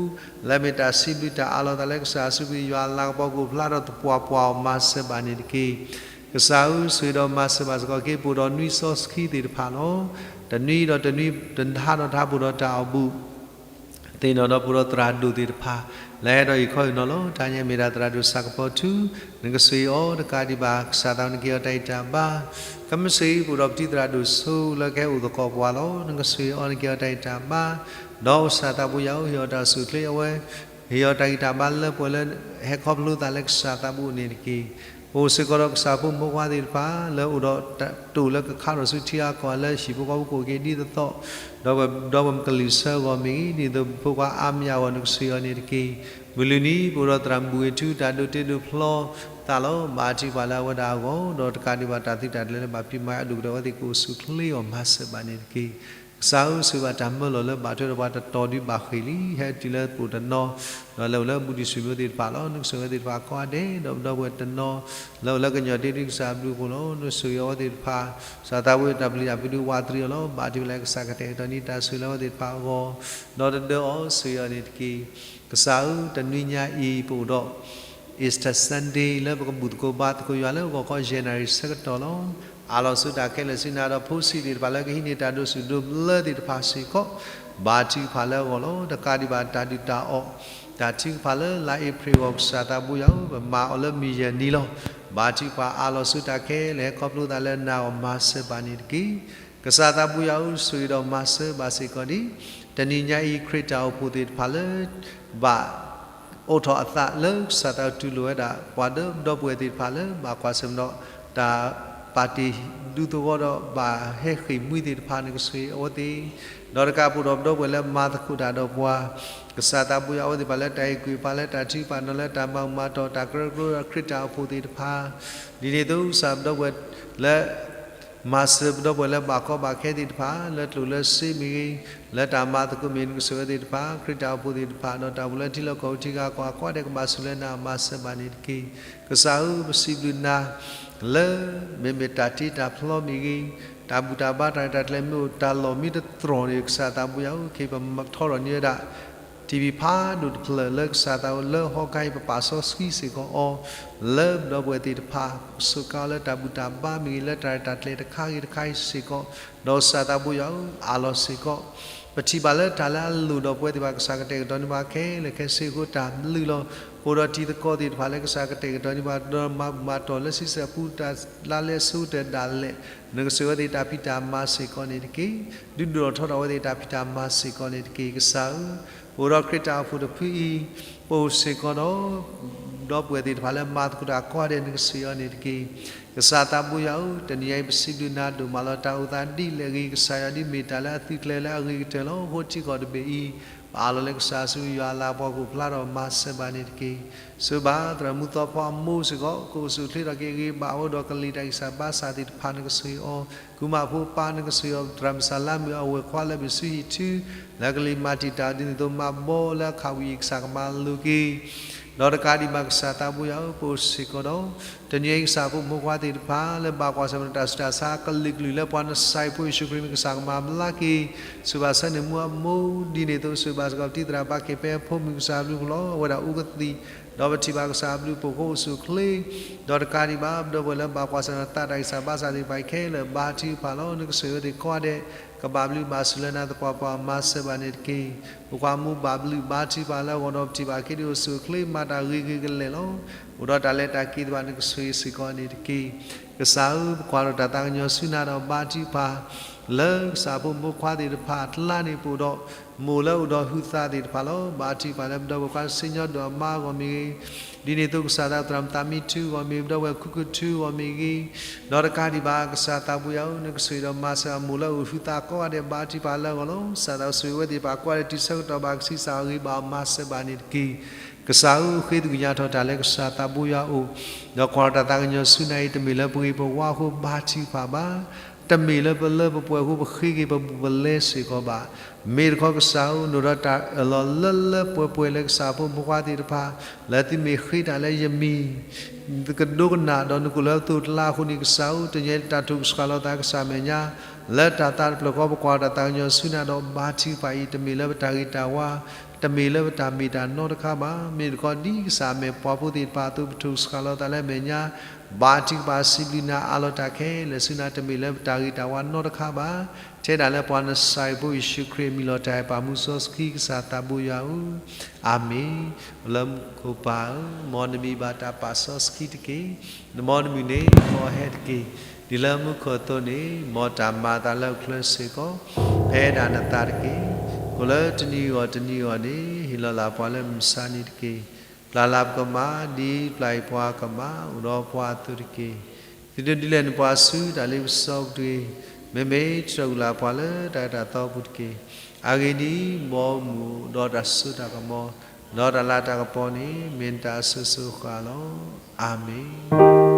လၢမ့ၢ်တၢ်စံးဘျုးတၢ်အးလီၤသးလၢကစၢ်အစုပူၤ ယွၤအလၤကပီၤကအိၣ်ဖျါထီၣ်သပှၢ်ပှၢ်အီၤ မၤစၢၤဘၣ်န့ၣ်တက့ၢ်. ကစၢ်ဧၢ ဆိၣ်ဂ့ၤဒီးမၤစၢၤဘၣ်စ့ၢ်ကီးက့ၤ ပအိၣ်ဒီးနွံစီဆှံသ့ၣ်တဖၣ်လီၤ. တနွံဒီးတနွံ တဟါဒီးတဟါ ပအိၣ်ဒီးတၢ်အီၣ်ဘူၣ် သ့ၣ်နီၣ်ဒီးပအိၣ်ဒီးသရၣ်ဒိၣ်သ့ၣ်တဖၣ် လၢဟဲဒီးဟ့ၣ်ခီဟ့ၣ်နီၤလီၤ. တဟါညါမ့ၢ်ဒၣ်သရၣ်ဒိၣ်ဆၣ်ကပီၤထူ, နကဆိၣ်ဂ့ၤအီၤတကးဒံးဘၣ်, ကစၢ်သးနကဟ့ၣ်အီၤတၢ်ဂံၢ်တၢ်ဘါ, ကမ့ၢ်ဆိၣ်ဂ့ၤပအိၣ်ဒီးပတံၤသရၣ်ဒိၣ်ဆိလၢကဟဲအိၣ်သကိးပှၤလီၤ. နကဆိၣ်ဂ့ၤအီၤ နကဟ့ၣ်အီၤတၢ်ဂံၢ်တၢ်ဘါ, ဒီးကစၢ်သးဘိယွၤဧၢ ဟ့ၣ်အီၤတၢ်အိၣ်ဆူၣ်အိၣ်ချ့အဝဲ ဟ့ၣ်အီၤတၢ်ဂံၢ်တၢ်ဘါလၢပှဲၤလၢ ဟဲခီဖျိသးလၢကစၢ်သးဘိန့ၣ်တက့ၢ်. ပအိၣ်စ့ၢ်ကီးဒီးကစၢ်ဖိမုၣ်ဖိခွါသ့ၣ်တဖၣ် လၢအိၣ်ဒီးတၢ်တိၢ်လၢကခါထီၣ်ဆူထံဂၤကီၢ်ဂၤလၢဟံၣ်ဖိဃီဖိကအိၣ်က့ၤဒ်သိးသိး, ဒီးပဒီပုၢ်ဝဲၢ်ကလုာ်ဆၢအဂီၢ်မ့ၢ်ဂ့ၤ, ဒ်သိးဖိခွါအါမံၤအဂီၢ် နကဆိၣ်ဂ့ၤအီၤန့ၣ်တက့ၢ်. မုၢ်လွံၢ်နံၤ ပအိၣ်ဒီးသရၣ်မုၢ်ဂ့ၤထူ တၢ်ဒိးတ့ဒိးဖျီသးလီၤ. ဘါထုကဖၣ်လၢအဝဲဒၣ်အဂီၢ်, ဒီးတကးဒံးဘၣ်တၢ်သုးတၢ်ကျဲၤလၢဘၣ်ဖံးမၤအဒိၣ်ကတၢၢ် အဝဲသ့ၣ်ကအိၣ်ဆူၣ်အိၣ်ချ့အီၤ မၤစၢၤဘၣ်န့ၣ်တက့ၢ်. ကစၢ်ဧၢ, ဆိၣ်ဂ့ၤဘၣ်တၢ်မၢလီၤလၢဘၣ်ထွဲဒီးပှၤတတီၤဒုးဘၣ်ဃ့ၢ်လံ, ဟဲတုၤလၢပအိၣ်တနီၤ, ဒီးလဲၤအိၣ်လၢမူဒံၣ်စူၤမိသ့ၣ်တဖၣ်လီၤ. နကဆိၣ်ဂ့ၤဝဲသ့ၣ်တဖၣ်ကိးဂၤဒဲး, ဒီးပဒီပုၢ်ဝဲၢ်တနီၤ လၢအိၣ်လၢကညီၤတ့ဒုးကစၢ်ဘျုးအဖှိၣ်လီၤ. နဆိၣ်ဂ့ၤအဝဲသ့ၣ်တဖၣ်, ကစၢ်သးဘိတၢ်ပျံၤတၢ်ဖုးဒုးဝးတရံးအီၤလီၤ. ဘၣ်တံၢ်ဝဲလၢကစၢ်ကတဲာ်ကတီၤန့ၢ်တၢ်ဆိၣ်ဂ့ၤလၢအဝဲသ့ၣ်တဖၣ်အဂီၢ်, ဒီးတဒၢအီၤဆိၣ်ဂ့ၤအီၤန့ၣ်တက့ၢ်. ကစၢ်ဧၢ, တနွံညါအံၤ ပအိၣ်ဒီး Easter Sunday လၢပကဘူၣ်သကိးဘါသကိးယွၤလၢဂီၤခီယဲၢ်နၣ်ရံၣ်ဆၢကတီၢ်လီၤ. အးလီၤဆိတၢ်ခဲလၢာ်ဆူနၤဒီး ဖိဆံးသ့ၣ်တဖၣ်လၢကဟံးန့ၢ်တၢ်ဒိးဆူၣ်ဒိးဘျၢသ့ၣ်တဖၣ်စ့ၢ်ကီး, ဘၣ်တံၢ်ပှၤလၢအဂီၢ်လီၤ. တကးဒံးဘၣ်တၢ်ဒုၣ်တၢ်အီၣ်, တၢ်ထုကဖၣ်လၢလါအ့ဖြ့ၣ်အဂီၢ် ကစၢ်သးဘိယွၤဧၢ, ပမၤအီၤလၢမုၢ်ယဲၢ်နံၤလီၤ. ဘၣ်တံၢ်ပှၤအးလီၤဆိတၢ်ခဲလၢာ် ဟဲခီဖျိသးလၢနၤအဂီၢ် မၤစၢၤဘၣ်န့ၣ်တက့ၢ်. ကစၢ်သးဘိယွၤဧၢ, ဆိၣ်ဂ့ၤဒီးမၤစၢၤဘၣ်စ့ၢ်ကီးဒံး တနံၤညါအံၤ ခရံာ်တၢ်အိၣ်ဖှိၣ်သ့ၣ်တဖၣ်လၢ ဘၣ် အိးထီၣ်အသးလၢကစၢ်သးတူၢ်လိာ်ဝဲဒၣ် ပှၤဒီပုၢ်ဝဲၢ်သ့ၣ်တဖၣ်လၢ ဘၣ်ကွၢ်ဆၢၣ်မဲာ်ဒီး တၢ်ပာ်တ့ၢ်ဒူသဝီဒီး ဘၣ်ဟဲဃ့ၢ်မှံသ့ၣ်တဖၣ်န့ၣ် ကဆိၣ်ဂ့ၤအဝဲသ့ၣ်, ဒီးတကးပအိၣ်ဒီးပဒီပုၢ်ဝဲၢ်လၢမၤသကိးတၢ်ဒီးပှၤ, ကစၢ်သးဘိယွၤ အဝဲသ့ၣ်တဖၣ်လၢတၢ်အဲၣ်ကွံာ်ပှၤ လၢတၢ်ထုကဖၣ်ဒီး လၢတၢ်မၤမၤတီၢ် တၢ်ကရၢကရိ ခရံာ်တၢ်အိၣ်ဖှိၣ်သ့ၣ်တဖၣ်, ဒ်န့ၣ်အသိး ကစၢ်ပဒီပုၢ်ဝဲၢ်လၢ မၤစၢၤပဒီပုၢ်ဝဲၢ်လၢဘၣ်ကီဘၣ်ခဲသ့ၣ်တဖၣ် လၢကျိၣ်လၢစ့မ့ၢ်ဂ့ၤ, လၢတၢ်မၤသကိးမ့ၢ်ဂ့ၤ နကဆိၣ်ဂ့ၤဝဲသ့ၣ်တဖၣ်, ခရံာ်တၢ်အိၣ်ဖှိၣ်သ့ၣ်တဖၣ် ဒီးတၢ်အိၣ်ဖှိၣ်လၢထံလီၢ်ကီၢ်ပူၤထံဂၤကီၢ်ဂၤကိးဂၤဒဲး ကဘၣ်ဆိၣ်လၢနၤ မၤစၢၤဘၣ်န့ၣ်တက့ၢ်. ကစၢ်ဧၢ, ပစံးဘျုးနၤ လၢ မ့မ့ၢ်တၢ်တ့တၢ်ဖျီမ့ၢ်ဂ့ၤ, တၢ်ဘူၣ်တၢ်ဘါ တၢ်ရဲၣ်တၢ်ကျဲၤ မ့ၢ်အိၣ်တၢ်လီၢ်မံတတြီၢ်န့ၣ် ကစၢ်သးဘိယွၤဧၢ, ခဲအံၤပထီထီၣ်န့ၢ်ဝဲဒၣ် ထံၣ်ဖးဒိၣ်တဖျၢၣ်လၢကစၢ်သးအိၣ်လၢဟီၣ်ခိၣ်အံၤ ပပာ်စီဆှံစ့ၢ်ကီးအီၤ လၢပဒီပုၢ်ဝဲၢ်သ့ၣ်တဖၣ်, ပစူးကါအီၤလၢတၢ်ဘူၣ်တၢ်ဘါမ့ၢ်ဂ့ၤ, လၢတၢ်ရဲၣ်တၢ်ကျဲၤတခါဂ့ၤတခါအံၤစ့ၢ်ကီး, ဒီးကစၢ်သးဘိယွၤဧၢ, အးလီၤစ့ၢ်ကီး ပထံၣ်ဘၣ်လၢတၢ်လၢအလိၣ်ဒီးပဝဲသ့ၣ်တဖၣ် ကစၢ်ကတဲာ်ကတီၤန့ၢ်ဘၣ်ခဲလၢာ်ခဲဆ့အဃိ တၢ်ဘျုးလီၤ. ပအိၣ်ဒီးတံၤသကိးသ့ၣ်တဖၣ်လၢကစၢ်ကတဲာ်ကတီၤန့ၢ်ဘၣ် ဒီးမၤဘူၣ်မၤတီၢ်လၢဆံဆဲၣ်ပူၤ တၢ်လါလဲစိတၢ်ဒၣ်လဲာ်, နကဆိၣ်ဂ့ၤဝဲသ့ၣ်တၢ်ဖံးတၢ်မၤစ့ၢ်ကီးန့ၣ်တက့ၢ်. ဒုးဒိၣ်ထီၣ်ထီထီၣ်ဝဲသ့ၣ်တၢ်ဖံးတၢ်မၤစ့ၢ်ကီးန့ၣ်တက့ၢ်. ကစၢ်ဧၢ, ပအိၣ်ဒီးခရံာ်တၢ်အိၣ်ဖှိၣ်တဖုအံၤ, ပအိၣ်စ့ၢ်ကီးဒီး ဒီပုၢ်ဝဲၢ်သ့ၣ်တဖၣ်လၢမၤသကိးတၢ်ကိးဂၤဒဲး နကဆိၣ်ဂ့ၤအီၤန့ၣ်တက့ၢ်. ကစၢ်သးဘိယွၤဧၢ, တနံၤညါအံၤ ပစံးဘျုးနၤဒိၣ်မးလီၤ. တၢ်အိၣ်သးဒ်လဲၣ်ဂ့ၤ ကစၢ်ယွၤ ဒ်မ့ၢ်တၢ်လၢအသုးကျဲၤလၢအဂ့ၤကတၢၢ်လီၤ. ဃိထံကီၢ်တဘ့ၣ်အံၤ ပအးလီၤလၢကစၢ်ဆူယွၤအလၤ ပှၤကအိၣ်ဖျါထီၣ် မၤစၢၤဘၣ်န့ၣ်တက့ၢ်. ဆိၣ်ဂ့ၤဘၣ်သရၣ်မုၣ်သီဖီအမိၢ်စ့ၢ်ကီး, ကအိၣ်ဆူၣ်အိၣ်ချ့ထီၣ်က့ၤအဂ့ၤ, ဘၣ်အိၣ်ဒီးကလံၤတၢ်ဂံၢ်စၢ်ဘါစၢ်သ့ၣ်တဖၣ် နကဆိၣ်ဂ့ၤအီၤ, ကုမၤဖိပၢ် နကဆိၣ်ဂ့ၤအီၤ, သရၣ်မုၣ်စၤလါမုၣ် အဝဲၢ်ခွါလၢမ့ၢ်ဆူဟံၣ်ထူ လၢကလံၤမၤတံာ်တာ် ဒ်န့ၣ်အသိး မၤဘီလၢအခးဝံၤအံၤ ကစၢ်ကမၤလိၤက့ၤ ဒီးတကးဒံးဘၣ် ကစၢ်သးဘိယွၤဧၢ, ပအိၣ်စ့ၢ်ကီးဒီး တနံၤအံၤ ကစၢ်ဖိမုၣ်ဖိခွါသ့ၣ်တဖၣ် လၢဘၣ်ကွၢ်ဆၢၣ်မဲာ်တၢ်ဆူးတၢ်ဆါအကလုာ်ကလုာ် လၢပှၤနစၢ်ဖိယ့ၣ်ၡူးခရံာ်မံၤ ကစၢ်ကမၤဘျါက့ၤ, ဆိၣ်ဂ့ၤဘၣ်ဆၢန့ၣ်မူအမိၢ်, ဒ်န့ၣ်အသိး ဆိၣ်ဂ့ၤဘၣ်စ့ၢ်ကီး ပတံၤသရၣ်ဘၣ်က့ၤဖဲအဖိမုၣ် ကစၢ်ဘျုးဖှိၣ်လီၤ, အဝဲဒၣ်အူကသံၣ်, ဒီးပထံၣ်ဘၣ်ကစၢ်ဘျုးဖှိၣ်အဃိ အိၣ်ဆူၣ်အိၣ်ချ့, ဒီးတကးဒံးဘၣ် ပဒီပုၢ်ဝဲၢ်လၢဘၣ်ကွၢ်ဆၢၣ်မဲာ်သးတၢ်ဂံၢ်စၢ်ဘါစၢ်သ့ၣ်တဖၣ်ခဲလၢာ် ဘါထုကဖၣ်လီၤ. နကဆိၣ်ဂ့ၤဝဲသ့ၣ်ကိးဂၤဒဲး ကဘၣ်ဘျုးဘၣ်ဆိၣ်လၢနၤသပှၢ်ပှၢ် မၤစၢၤဘၣ်န့ၣ်တက့ၢ်. ပကွၢ်မူဘၣ်ဘျုးဘါထုကဖၣ်လၢအဂီၢ်ဒီး ပထံၣ်ဘၣ်က့ၤဒ်အိၣ်ဆူၣ်အိၣ်ချ့ မၤတၢ်ဂ့ၤဂ့ၤကလဲာ်လီၤ. အိၣ်ဒီးတၢ်လဲၤတၢ်က့ၤသ့ၣ်တဖၣ် နကဆိၣ်ဂ့ၤစ့ၢ်ကီးန့ၣ်တက့ၢ်. ကစၢ်ဧၢ, ပကွၢ်ထီၣ်တၢ်သးကညီၤဆူနၤဒီး ဘါထုကဖၣ် လၢကစၢ်ဖိမုၣ်ဖိခွါသ့ၣ်တဖၣ်အကျါန့ၣ် ပအိၣ်ဒီး မိၢ်လၢအိၣ်ဒီးဟုသးသ့ၣ်တဖၣ်လီၤ. ဘါထုကဖၣ်လၢပဒီပုၢ်ဝဲၢ်ခွါ စံၣ်ညီၣ်ဒိၣ်အမါအဂီၢ်မ့ၢ်ဂ့ၤ, ဒ်န့ၣ်အသိး ကစၢ်သးသရၣ်မုၣ်သးမံထူအဂီၢ်မ့ၢ်ဂ့ၤ, ပဒီပုၢ်ဝဲၢ်ခူခူထူအဂီၢ်မ့ၢ်ဂ့ၤ, ဒီးတကးဒံးဘၣ် ကစၢ်သးဘိယွၤဧၢ, နကဆိၣ်ဂ့ၤဒီးမၤစၢၤအမိၢ်လၢအိၣ်ဟုသးကိးဂၤဒဲး ဘါထုကဖၣ်လၢအဂီၢ်လီၤ. ကစၢ်သးဆိၣ်ဂ့ၤဝဲသ့ၣ်တဖၣ်ကိးဂၤဒဲး တုၤဆၢကတီၢ်ဘၣ်ကဆံးစၢ်အဂ့ၤ ဘၣ်မၤစၢၤဘၣ်န့ၣ်တက့ၢ်. ကစၢ်ဧၢ, ဃ့သကွံၢ်ညါထီၣ်တၢ်လၢကစၢ်သးဘိယွၤအအိၣ်, ဒီးကွၢ်ထီၣ်တၢ်သးကညီၤဆူနၤအံၤ တမ့ၢ်လၢပဂ့ၤပဝါအဃိ ဘါထုကဖၣ်ဘၣ်, တမ့ၢ်လၢပလၢပပှဲၤအဃိ ပဃ့က့ၤပဘူးပလဲစ့ၢ်ကီးဘၣ်. မ့ၢ်တခီ ကစၢ်ဧၢ, နအိၣ်ဒီးတၢ်အၢၣ်လီၤလၢလၢပှဲၤပှဲၤလၢကစၢ်ဖိမုၣ်ဖိခွါသ့ၣ်တဖၣ် လၢသုမ့ၢ်ဃ့တၢ်လၢယမံၤ ကဒိကနၣ်ဒီးနကိၣ်လၢအသိးတလါအဃိန့ၣ် ကစၢ်ဧၢ, တနံၤအံၤ တၢ်ထုကဖၣ်စှၤလီၤသး ကစၢ်မဲာ်ညါ လၢတၢ်သးတဖျၢၣ်ဃီ ပကွၢ်ထီၣ်တၢ်သးကညီၤဆူနၤဒီး ဘါထုကဖၣ်အံၤ တမ့ၢ်လၢပတၢ်ဂ့ၤတၢ်ဝါ, တမ့ၢ်လၢပတၢ်မ့ၢ်တၢ်နီတခါဘၣ်. မ့ၢ်တခီ ဒ်ကစၢ်အမဲာ်ပှၤဖိသ့ၣ်တဖၣ်အသိး ပထုကဖၣ်စှၤလီၤသးလၢအမဲာ်ညါ, ဘါထုကဖၣ် စံးဘျုးနၤ အးလီၤတၢ်ခဲလၢာ်ဆူနၤ တမ့ၢ်လၢပတၢ်ဂ့ၤတၢ်ဝါနီတခါဘၣ်. ထဲဒၣ်လၢပှၤနစၢ်ဖိယ့ၣ်ၡူးခရံာ်အမံၤလီၤ တၢ်အဲၣ်ပာ်မူစီဆှံ ကစၢ်သးဘိယွၤဧၢ, အၤမ့ၣ်. အိၣ်လၢမူခိၣ်ပၢ်ဧၢ, မ်နမံၤဘၣ်တၢ်ပာ်စီဆှံတက့ၢ်. မ်နမုၢ်နံၤန့ၣ် ကဟဲတက့ၢ်. ဒ်လၢမူခိၣ်အသိးန့ၣ်, မ်တၢ်မၤအသးလၢဟီၣ်ခိၣ်ချၢစ့ၢ်ကီး, ဖဲဒၣ်နသးတက့ၢ်. အိၣ်လၢတနံၤအဂီၢ်တနံၤအဂီၢ်န့ၣ်, ဟ့ၣ်လီၤလၢပှၤလၢမုၢ်မဆါနံၤတက့ၢ်. ပျၢ်လၢပကမၤ, ဒ်ပျၢ်အံၤပှၤကမၤ, အိၣ်ဒီးပှၤအသိးတက့ၢ်. သုဒိးဒုးလဲနပှၤဆူတၢ်လ့ပစီတက့ၢ်. မ့မ့ၢ်တြီအုၣ်လၢပှၤလၢတၢ်အၢတၢ်သီအပူၤတက့ၢ်. အဂ့ၢ်ဒ်အံၤ, မ်မုၢ်အိၣ်ဒီးတၢ်စိတၢ်ကမီၤ, ဒီးတၢ်လၤတၢ်ကပီၤန့ၣ် မ့ၢ်နတၢ်အစိၤစိၤဃၣ်လီၤ. အၤမ့ၣ်.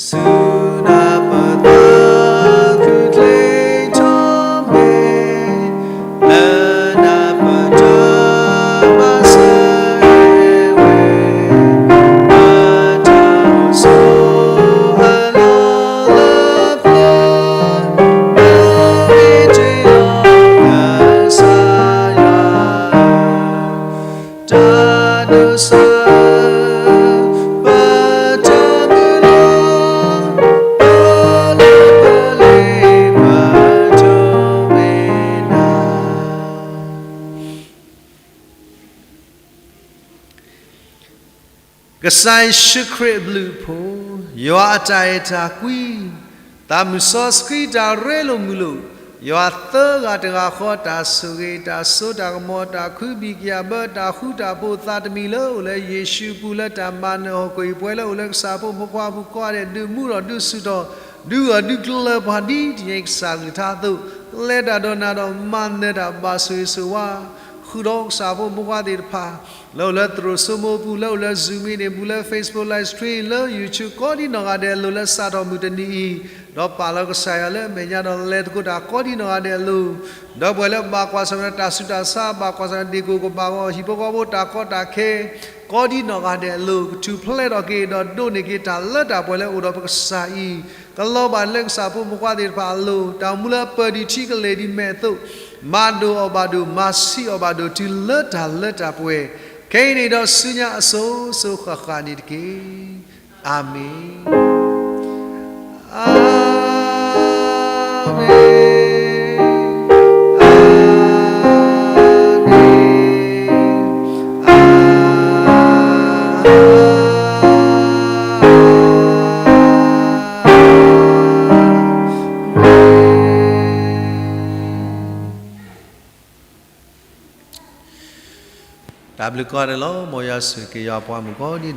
ဆူနၤပသးခုချ့ထီၣ်မ့ၢ် စၢ်, ပတၢ်မုၢ်လၢ်, ပလၢပလ့ၤ, ပတၢ်မ့ၢ်နၤ ကစၢ်ယ့ၣ်ၡူးခရံာ်အဘျုးအဖှိၣ်, ယွၤအတၢ်အဲၣ်တၢ်ကွံ, သးမုၢ်စီဆှံတၢ်ရ့လိာ်မုာ်လိာ်, ယွၤသၢဂၤတဂၤဃီတၢ်ဆိၣ်ဂ့ၤ, တၢ်စိတၢ်ကမီၤ, တၢ်ခုဘံၣ်ကယာ်ဘၢ, တၢ်ဃူတၢ်ဖိးသးတမံၤလၢအိၣ်လၢယ့ၣ်ၡူးအပူၤလၢတၢ်မၤနၢၤဟီၣ်ခိၣ်အံၤ ပှဲၤလၢအိၣ်လၢကစၢ်ဖိမုၣ်ဖိခွါအပူၤကိးဂၤဒဲး ဒုးမူထီၣ်ဒုးဆူၣ်ထီၣ် ဒုးဂၢၢ်ဒုးကျၢၤပှၤဒ်တနံၤအံၤကစၢ်အကလုၢ်ကထါအသိး, လဲၤတၢ်ဒီးနၤဒီးမၤနၢၤတၢ်ဘၣ်ဆိၣ်ဂ့ၤဆိၣ်ဝါ ဃုာ်ဒီးကစၢ်ဖိမုၣ်ဖိခွါသ့ၣ်တဖၣ် လၢအိၣ်လၢသရိာ်စိမိၤအပူၤ, လၢအိၣ်လၢ Zoom meeting အပူၤ, လၢ Facebook live stream, လၢ YouTube ကိးဒံနီၢ်ဂၤဒဲးအလိၤ, လၢစးထီၣ်မုၢ်တနံၤအံၤ, ဒီးပာ်လီၤကစၢ်ယွၤလၢအမဲာ်ညါဒီးလဲၤသကိးတၢ်ကိးဒံနီၢ်ဂၤဒဲးအလိၤ, ဒီးပှၤလၢဘၣ်ကွၢ်ဆၢၣ်မဲာ်တၢ်ဆူးတၢ်ဆါ, ဘၣ်ကွၢ်ဆၢၣ်မဲာ်ဒ့ၣ်ကိၣ်ကဘၣ်ဂီၢ်, ဟံၣ်ဖိဃီဖိတၢ်ကီတၢ်ခဲ ကိးဒံနီၢ်ဂၤဒဲးအလိၤ, ကထူၣ်ဖျဲးထီၣ်က့ၤ ဒီးဒိးန့ၢ်က့ၤတၢ်လၢတၢ်ပှဲၤလၢအိၣ်ဒီးပကစၢ်အံၤ, ကလီၤဘၣ်လၢကစၢ်ဖိမုၣ်ဖိခွါသ့ၣ်တဖၣ်အလိၤ, တၢ်မူလၢအပၢၢ်ဒံးထံကလဲၤဒံးမဲာ်အသိး, မၤဒိၣ်အီၤဘၣ်ဒိၣ်, မၤဆံးအီၤဘၣ်ဒိၣ် တုၤလၢတၢ်လၢတၢ်ပှဲၤ, ခဲအံၤန့ၣ်ဒီးဆူညါအစိၤစိၤဃၣ်ဃၣ်န့ၣ်တက့ၢ်. အၤမ့ၣ်. အၤမ့ၣ်, အၤမ့ၣ်, အၤမ့ၣ်. တၢ်ဘျုးကိးဂၤဒဲးလီၤ. မ်ယွၤဆိၣ်ဂ့ၤက့ၤယွၤအပှၤမုၣ်ကိးဒံနီၢ်